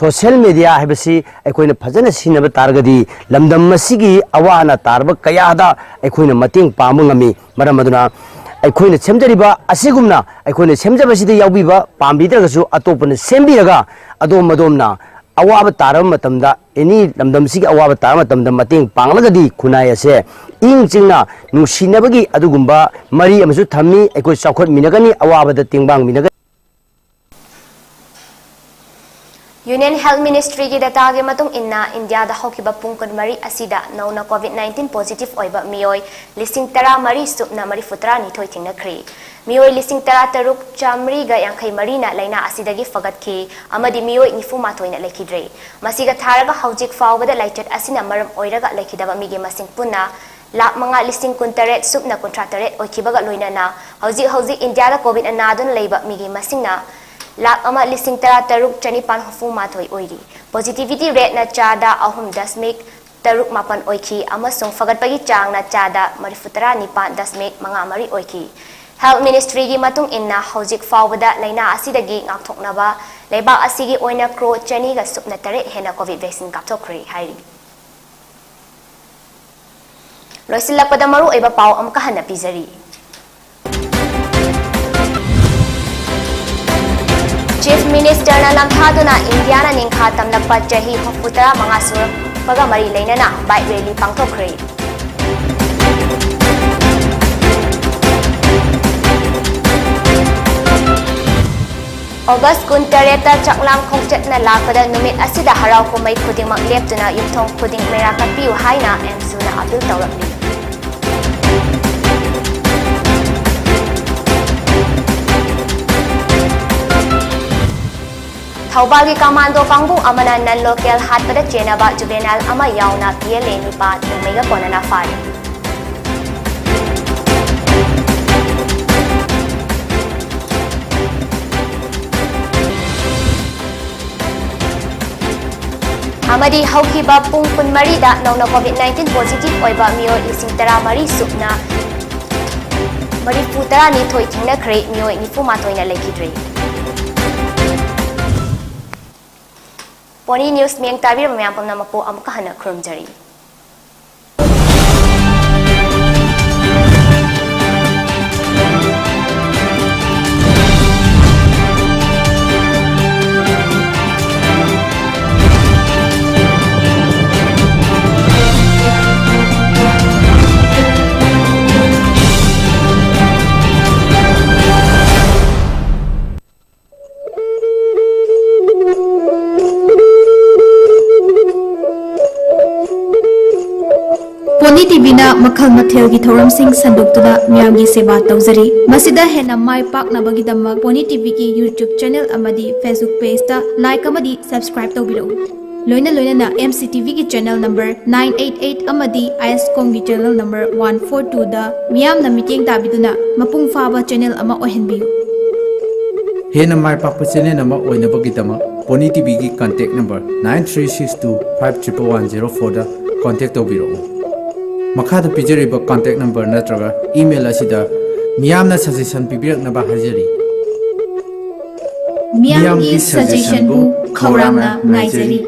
Social media ꯍꯥꯏꯕꯁꯤ ꯑꯩꯈꯣꯏꯅ ꯐꯖꯅ ꯁꯤꯖꯤꯟꯅꯕ ꯇꯥꯔꯒꯗꯤ ꯂꯝꯗꯝ ꯑꯁꯤꯒꯤ ꯑꯋꯥ ꯑꯅꯥ ꯇꯥꯔꯕ ꯀꯌꯥꯗ ꯑꯩꯈꯣꯏꯅ ꯃꯇꯦꯡ ꯄꯥꯡꯕ ꯉꯝꯃꯤ꯫ ꯃꯔꯝ ꯑꯗꯨꯅ ꯑꯩꯈꯣꯏꯅ ꯁꯦꯝꯖꯔꯤꯕ ꯑꯁꯤꯒꯨꯝꯅ ꯑꯩꯈꯣꯏꯅ ꯁꯦꯝꯖꯕꯁꯤꯗ ꯌꯥꯎꯕꯤꯕ ꯄꯥꯝꯕꯤꯗ꯭ꯔꯒꯁꯨ ꯑꯇꯣꯞꯄꯅ ꯁꯦꯝꯕꯤꯔꯒ ꯑꯗꯣꯝ ꯑꯗꯣꯝꯅ ꯑꯋꯥꯕ ꯇꯥꯔꯕ ꯃꯇꯝꯗ, any ꯂꯝꯗꯝꯁꯤꯒꯤ ꯑꯋꯥꯕ ꯇꯥꯔꯕ ꯃꯇꯝꯗ ꯃꯇꯦꯡ ꯄꯥꯡꯂꯒꯗꯤ ꯈꯨꯟꯅꯥꯏ ꯑꯁꯦ ꯏꯪ ꯆꯤꯡꯅ ꯅꯨꯡꯁꯤꯅꯕꯒꯤ ꯑꯗꯨꯒꯨꯝꯕ ꯃꯔꯤ ꯑꯃꯁꯨ ꯊꯝꯃꯤ꯫ ꯑꯩꯈꯣꯏ ꯆꯥꯎꯈꯠꯃꯤꯟꯅꯒꯅꯤ, ꯑꯋꯥꯕꯗ ꯇꯦꯡꯕꯥꯡꯃꯤꯟꯅꯒꯅꯤ꯫ Union Health Ministry ꯒꯤ data ꯒꯤ ꯃꯇꯨꯡ ꯏꯟꯅ, ꯏꯟꯗꯤꯌꯥꯗ ꯍꯧꯈꯤꯕ ꯄꯨꯡ ꯀꯨꯟꯃꯔꯤ ꯑꯁꯤꯗ ꯅꯧꯅ COVID nineteen positive ꯑꯣꯏꯕ ꯃꯤꯑꯣꯏ ꯂꯤꯁꯤꯡ ꯇꯔꯥꯃꯔꯤ ꯁꯨꯞꯅ ꯃꯔꯤꯐꯨꯇꯔꯥꯅꯤꯊꯣꯏ ꯊꯦꯡꯅꯈ꯭ꯔꯤ꯫ ꯃꯤꯑꯣꯏ ꯂꯤꯁꯤꯡ ꯇꯔꯥꯇꯔꯨꯛ ꯆꯥꯃꯔꯤꯒ ꯌꯥꯡꯈꯩ ꯃꯔꯤꯅ ꯂꯥꯏꯅꯥ ꯑꯁꯤꯗꯒꯤ ꯐꯒꯠꯈꯤ ꯑꯃꯗꯤ ꯃꯤꯑꯣꯏ ꯅꯤꯐꯨ ꯃꯥꯊꯣꯏꯅ ꯂꯩꯈꯤꯗ꯭ꯔꯦ꯫ ꯃꯁꯤꯒ ꯊꯥꯔꯒ ꯍꯧꯖꯤꯛ ꯐꯥꯎꯕꯗ ꯂꯥꯏꯆꯠ ꯑꯁꯤꯅ ꯃꯔꯝ ꯑꯣꯏꯔꯒ ꯂꯩꯈꯤꯗꯕ ꯃꯤꯒꯤ ꯃꯁꯤꯡ ꯄꯨꯟꯅ ꯂꯥꯈ ꯃꯉꯥ ꯂꯤꯁꯤꯡ ꯀꯨꯟꯇꯔꯦꯠ ꯁꯨꯞꯅ ꯀꯨꯟꯊ꯭ꯔꯥ ꯇꯔꯦꯠ ꯑꯣꯏꯈꯤꯕꯒ ꯂꯣꯏꯅꯅ ꯍꯧꯖꯤꯛ ꯍꯧꯖꯤꯛ ꯏꯟꯗꯤꯌꯥꯗ COVID ꯅꯥꯗꯨꯅ ꯂꯩꯕ ꯃꯤꯒꯤ ꯃꯁꯤꯡꯅ ꯂꯥꯈ ꯑꯃ ꯂꯤꯁꯤꯡ ꯇꯔꯥ ꯇꯔꯨꯛ ꯆꯅꯤꯄꯥꯟ ꯍꯨꯝꯐꯨ ꯃꯥꯊꯣꯏ ꯑꯣꯏꯔꯤ꯫ Positivity rate ꯅ ꯆꯥꯗ ꯑꯍꯨꯝ ꯗꯁꯃꯤꯛ ꯇꯔꯨꯛ ꯃꯥꯄꯟ ꯑꯣꯏꯈꯤ ꯑꯃꯁꯨꯡ ꯐꯒꯠꯄꯒꯤ ꯆꯥꯡꯅ ꯆꯥꯗ ꯃꯔꯤꯐꯨꯇꯔꯥ ꯅꯤꯄꯥꯟ ꯗꯁꯃꯤꯛ ꯃꯉꯥ ꯃꯔꯤ ꯑꯣꯏꯈꯤ꯫ Health Ministry ꯒꯤ ꯃꯇꯨꯡ ꯏꯟꯅ ꯍꯧꯖꯤꯛ ꯐꯥꯎꯕꯗ ꯂꯥꯏꯅꯥ ꯑꯁꯤꯗꯒꯤ ꯉꯥꯛꯊꯣꯛꯅꯕ ꯂꯩꯕꯥꯛ ꯑꯁꯤꯒꯤ ꯑꯣꯏꯅ ꯀ꯭ꯔꯣꯔ ꯆꯅꯤꯒ ꯁꯨꯞꯅ ꯇꯔꯦꯠ ꯍꯦꯟꯅ COVID vaccine ꯀꯥꯞꯊꯣꯛꯈ꯭ꯔꯦ ꯍꯥꯏꯔꯤ꯫ ꯂꯣꯏꯁꯤꯜꯂꯛꯄꯗ ꯃꯔꯨꯑꯣꯏꯕ ꯄꯥꯎ ꯑꯃꯨꯛꯀ ꯍꯟꯅ ꯄꯤꯖꯔꯤ꯫ Chief Minister ꯅ ꯅꯝꯊꯥꯗꯨꯅ ꯏꯟꯗꯤꯌꯥꯅ ꯅꯤꯡꯈꯥ ꯇꯝꯂꯛꯄ ꯆꯍꯤ ꯍꯨꯝꯐꯨꯇꯔꯥ ꯃꯉꯥ ꯁꯨꯔꯛꯄꯒ ꯃꯔꯤ ꯂꯩꯅꯅ bike rally ꯄꯥꯡꯊꯣꯛꯈ꯭ꯔꯦ꯫ August ꯀꯨꯟꯇꯔꯦꯠꯇ ꯆꯥꯛꯂꯥꯡ ꯈꯣꯡꯆꯠꯅ ꯂꯥꯛꯄꯗ ꯅꯨꯃꯤꯠ ꯑꯁꯤꯗ ꯍꯔꯥꯎ ꯀꯨꯝꯍꯩ ꯈꯨꯗꯤꯡꯃꯛ ꯂꯦꯞꯇꯨꯅ ꯌꯨꯝꯊꯣꯡ ꯈꯨꯗꯤꯡ ꯃꯩꯔꯥ ꯀꯠꯄꯤꯌꯨ ꯍꯥꯏꯅ ꯑꯦꯝꯁꯨꯅ appeal ꯇꯧꯔꯛꯂꯤ꯫ ꯊꯧꯕꯥꯜꯒꯤ ꯀꯃꯥꯟꯗꯣ ꯀꯥꯡꯕꯨ ꯑꯃꯅ ꯅꯟ ꯂꯣꯀꯦꯜ ꯍꯥꯠꯄꯗ ꯆꯦꯟꯅꯕ ꯖꯨꯕꯦꯅꯥꯏꯜ ꯑꯃ ꯌꯥꯎꯅ ꯄꯤ ꯑꯦꯜ ꯑꯦ ꯅꯤꯄꯥ ꯅꯣꯡꯃꯩꯒ ꯀꯣꯟꯅꯅ ꯐꯥꯔꯦ꯫ ꯑꯃꯗꯤ ꯍꯧꯈꯤꯕ ꯄꯨꯡ ꯀꯨꯟꯃꯔꯤꯗ ꯅꯧꯅ ꯀꯣꯚꯤꯗ ꯅꯥꯏꯟꯇꯤꯟ ꯄꯣꯖꯤꯇꯤꯚ ꯑꯣꯏꯕ ꯃꯤꯑꯣꯏ ꯂꯤꯁꯤꯡ ꯇꯔꯥꯃꯔꯤ ꯁꯨꯞꯅ ꯃꯔꯤꯐꯨ ꯇꯔꯥꯅꯤꯊꯣꯏ ꯊꯦꯡꯅꯈ꯭ꯔꯦ, ꯃꯤꯑꯣꯏ ꯅꯤꯐꯨ ꯃꯥꯊꯣꯏꯅ ꯂꯩꯈꯤꯗ꯭ꯔꯦ꯫ ꯄꯣꯅꯤ ꯅ꯭ꯌꯨꯁ ꯃꯤꯠꯌꯦꯡ ꯇꯥꯕꯤꯔꯕ ꯃꯌꯥꯝ ꯄꯨꯝꯅꯃꯛꯄꯨ ꯑꯃꯨꯛꯀ ꯍꯟꯅ ꯈꯨꯔꯨꯝꯖꯔꯤ꯫ ꯄꯣꯅꯤ ꯇꯤꯚꯤꯅ ꯃꯈꯜ ꯃꯊꯦꯜꯒꯤ ꯊꯧꯔꯝꯁꯤꯡ ꯁꯟꯗꯣꯛꯇꯨꯅ ꯃꯤꯌꯥꯝꯒꯤ ꯁꯦꯕꯥ ꯇꯧꯖꯔꯤ꯫ ꯃꯁꯤꯗ ꯍꯦꯟꯅ ꯃꯥꯏ ꯄꯥꯛꯅꯕꯒꯤꯗꯃꯛ ꯄꯣꯅꯤ ꯇꯤꯚꯤꯒꯤ YouTube ꯆꯦꯅꯦꯜ ꯑꯃꯗꯤ Facebook ꯄꯦꯖꯇ ꯂꯥꯏꯛ ꯑꯃꯗꯤ ꯁꯕꯁꯀ꯭ꯔꯥꯏꯕ ꯇꯧꯕꯤꯔꯛꯎ꯫ ꯂꯣꯏꯅ ꯂꯣꯏꯅꯅ ꯑꯦꯝ ꯁꯤ ꯇꯤ ꯚꯤꯒꯤ channel number nine eight eight ꯑꯃꯗꯤ ꯑꯥꯏ ꯑꯦꯁ ꯀꯣꯝꯒꯤ ꯆꯦꯅꯦꯜ ꯅꯝꯕꯔ ꯋꯥꯟ ꯐꯣꯔ ꯇꯨꯗ ꯃꯤꯌꯥꯝꯅ ꯃꯤꯠꯌꯦꯡ ꯇꯥꯕꯤꯗꯨꯅ ꯃꯄꯨꯡ ꯐꯥꯕ ꯆꯦꯅꯦꯜ ꯑꯃ ꯑꯣꯏꯍꯟꯕꯤꯌꯨ꯫ ꯍꯦꯟꯅ ꯃꯥꯏ ꯄꯥꯛꯄ ꯆꯦꯅꯦꯜ ꯑꯃ ꯑꯣꯏꯅꯕꯒꯤꯗꯃꯛ ꯄꯣꯅꯤ ꯇꯤꯚꯤꯒꯤ contact number nine three six two five triple one zero ꯐꯣꯔꯗ ꯀꯟꯇꯦꯛ ꯇꯧꯕꯤꯔꯛꯎ꯫ ꯃꯈꯥꯗ ꯄꯤꯖꯔꯤꯕ ꯀꯟꯇꯦꯛ ꯅꯝꯕꯔ ꯅꯠꯇ꯭ꯔꯒ ꯏꯃꯦꯜ ꯑꯁꯤꯗ ꯃꯤꯌꯥꯝꯅ ꯁꯖꯦꯁꯟ ꯄꯤꯕꯤꯔꯛꯅꯕ ꯍꯥꯏꯖꯔꯤ꯫ ꯃꯤꯌꯥꯝꯒꯤ ꯁꯖꯦꯁꯟꯕꯨ ꯈꯧꯔꯥꯡꯅ ꯉꯥꯏꯖꯔꯤ꯫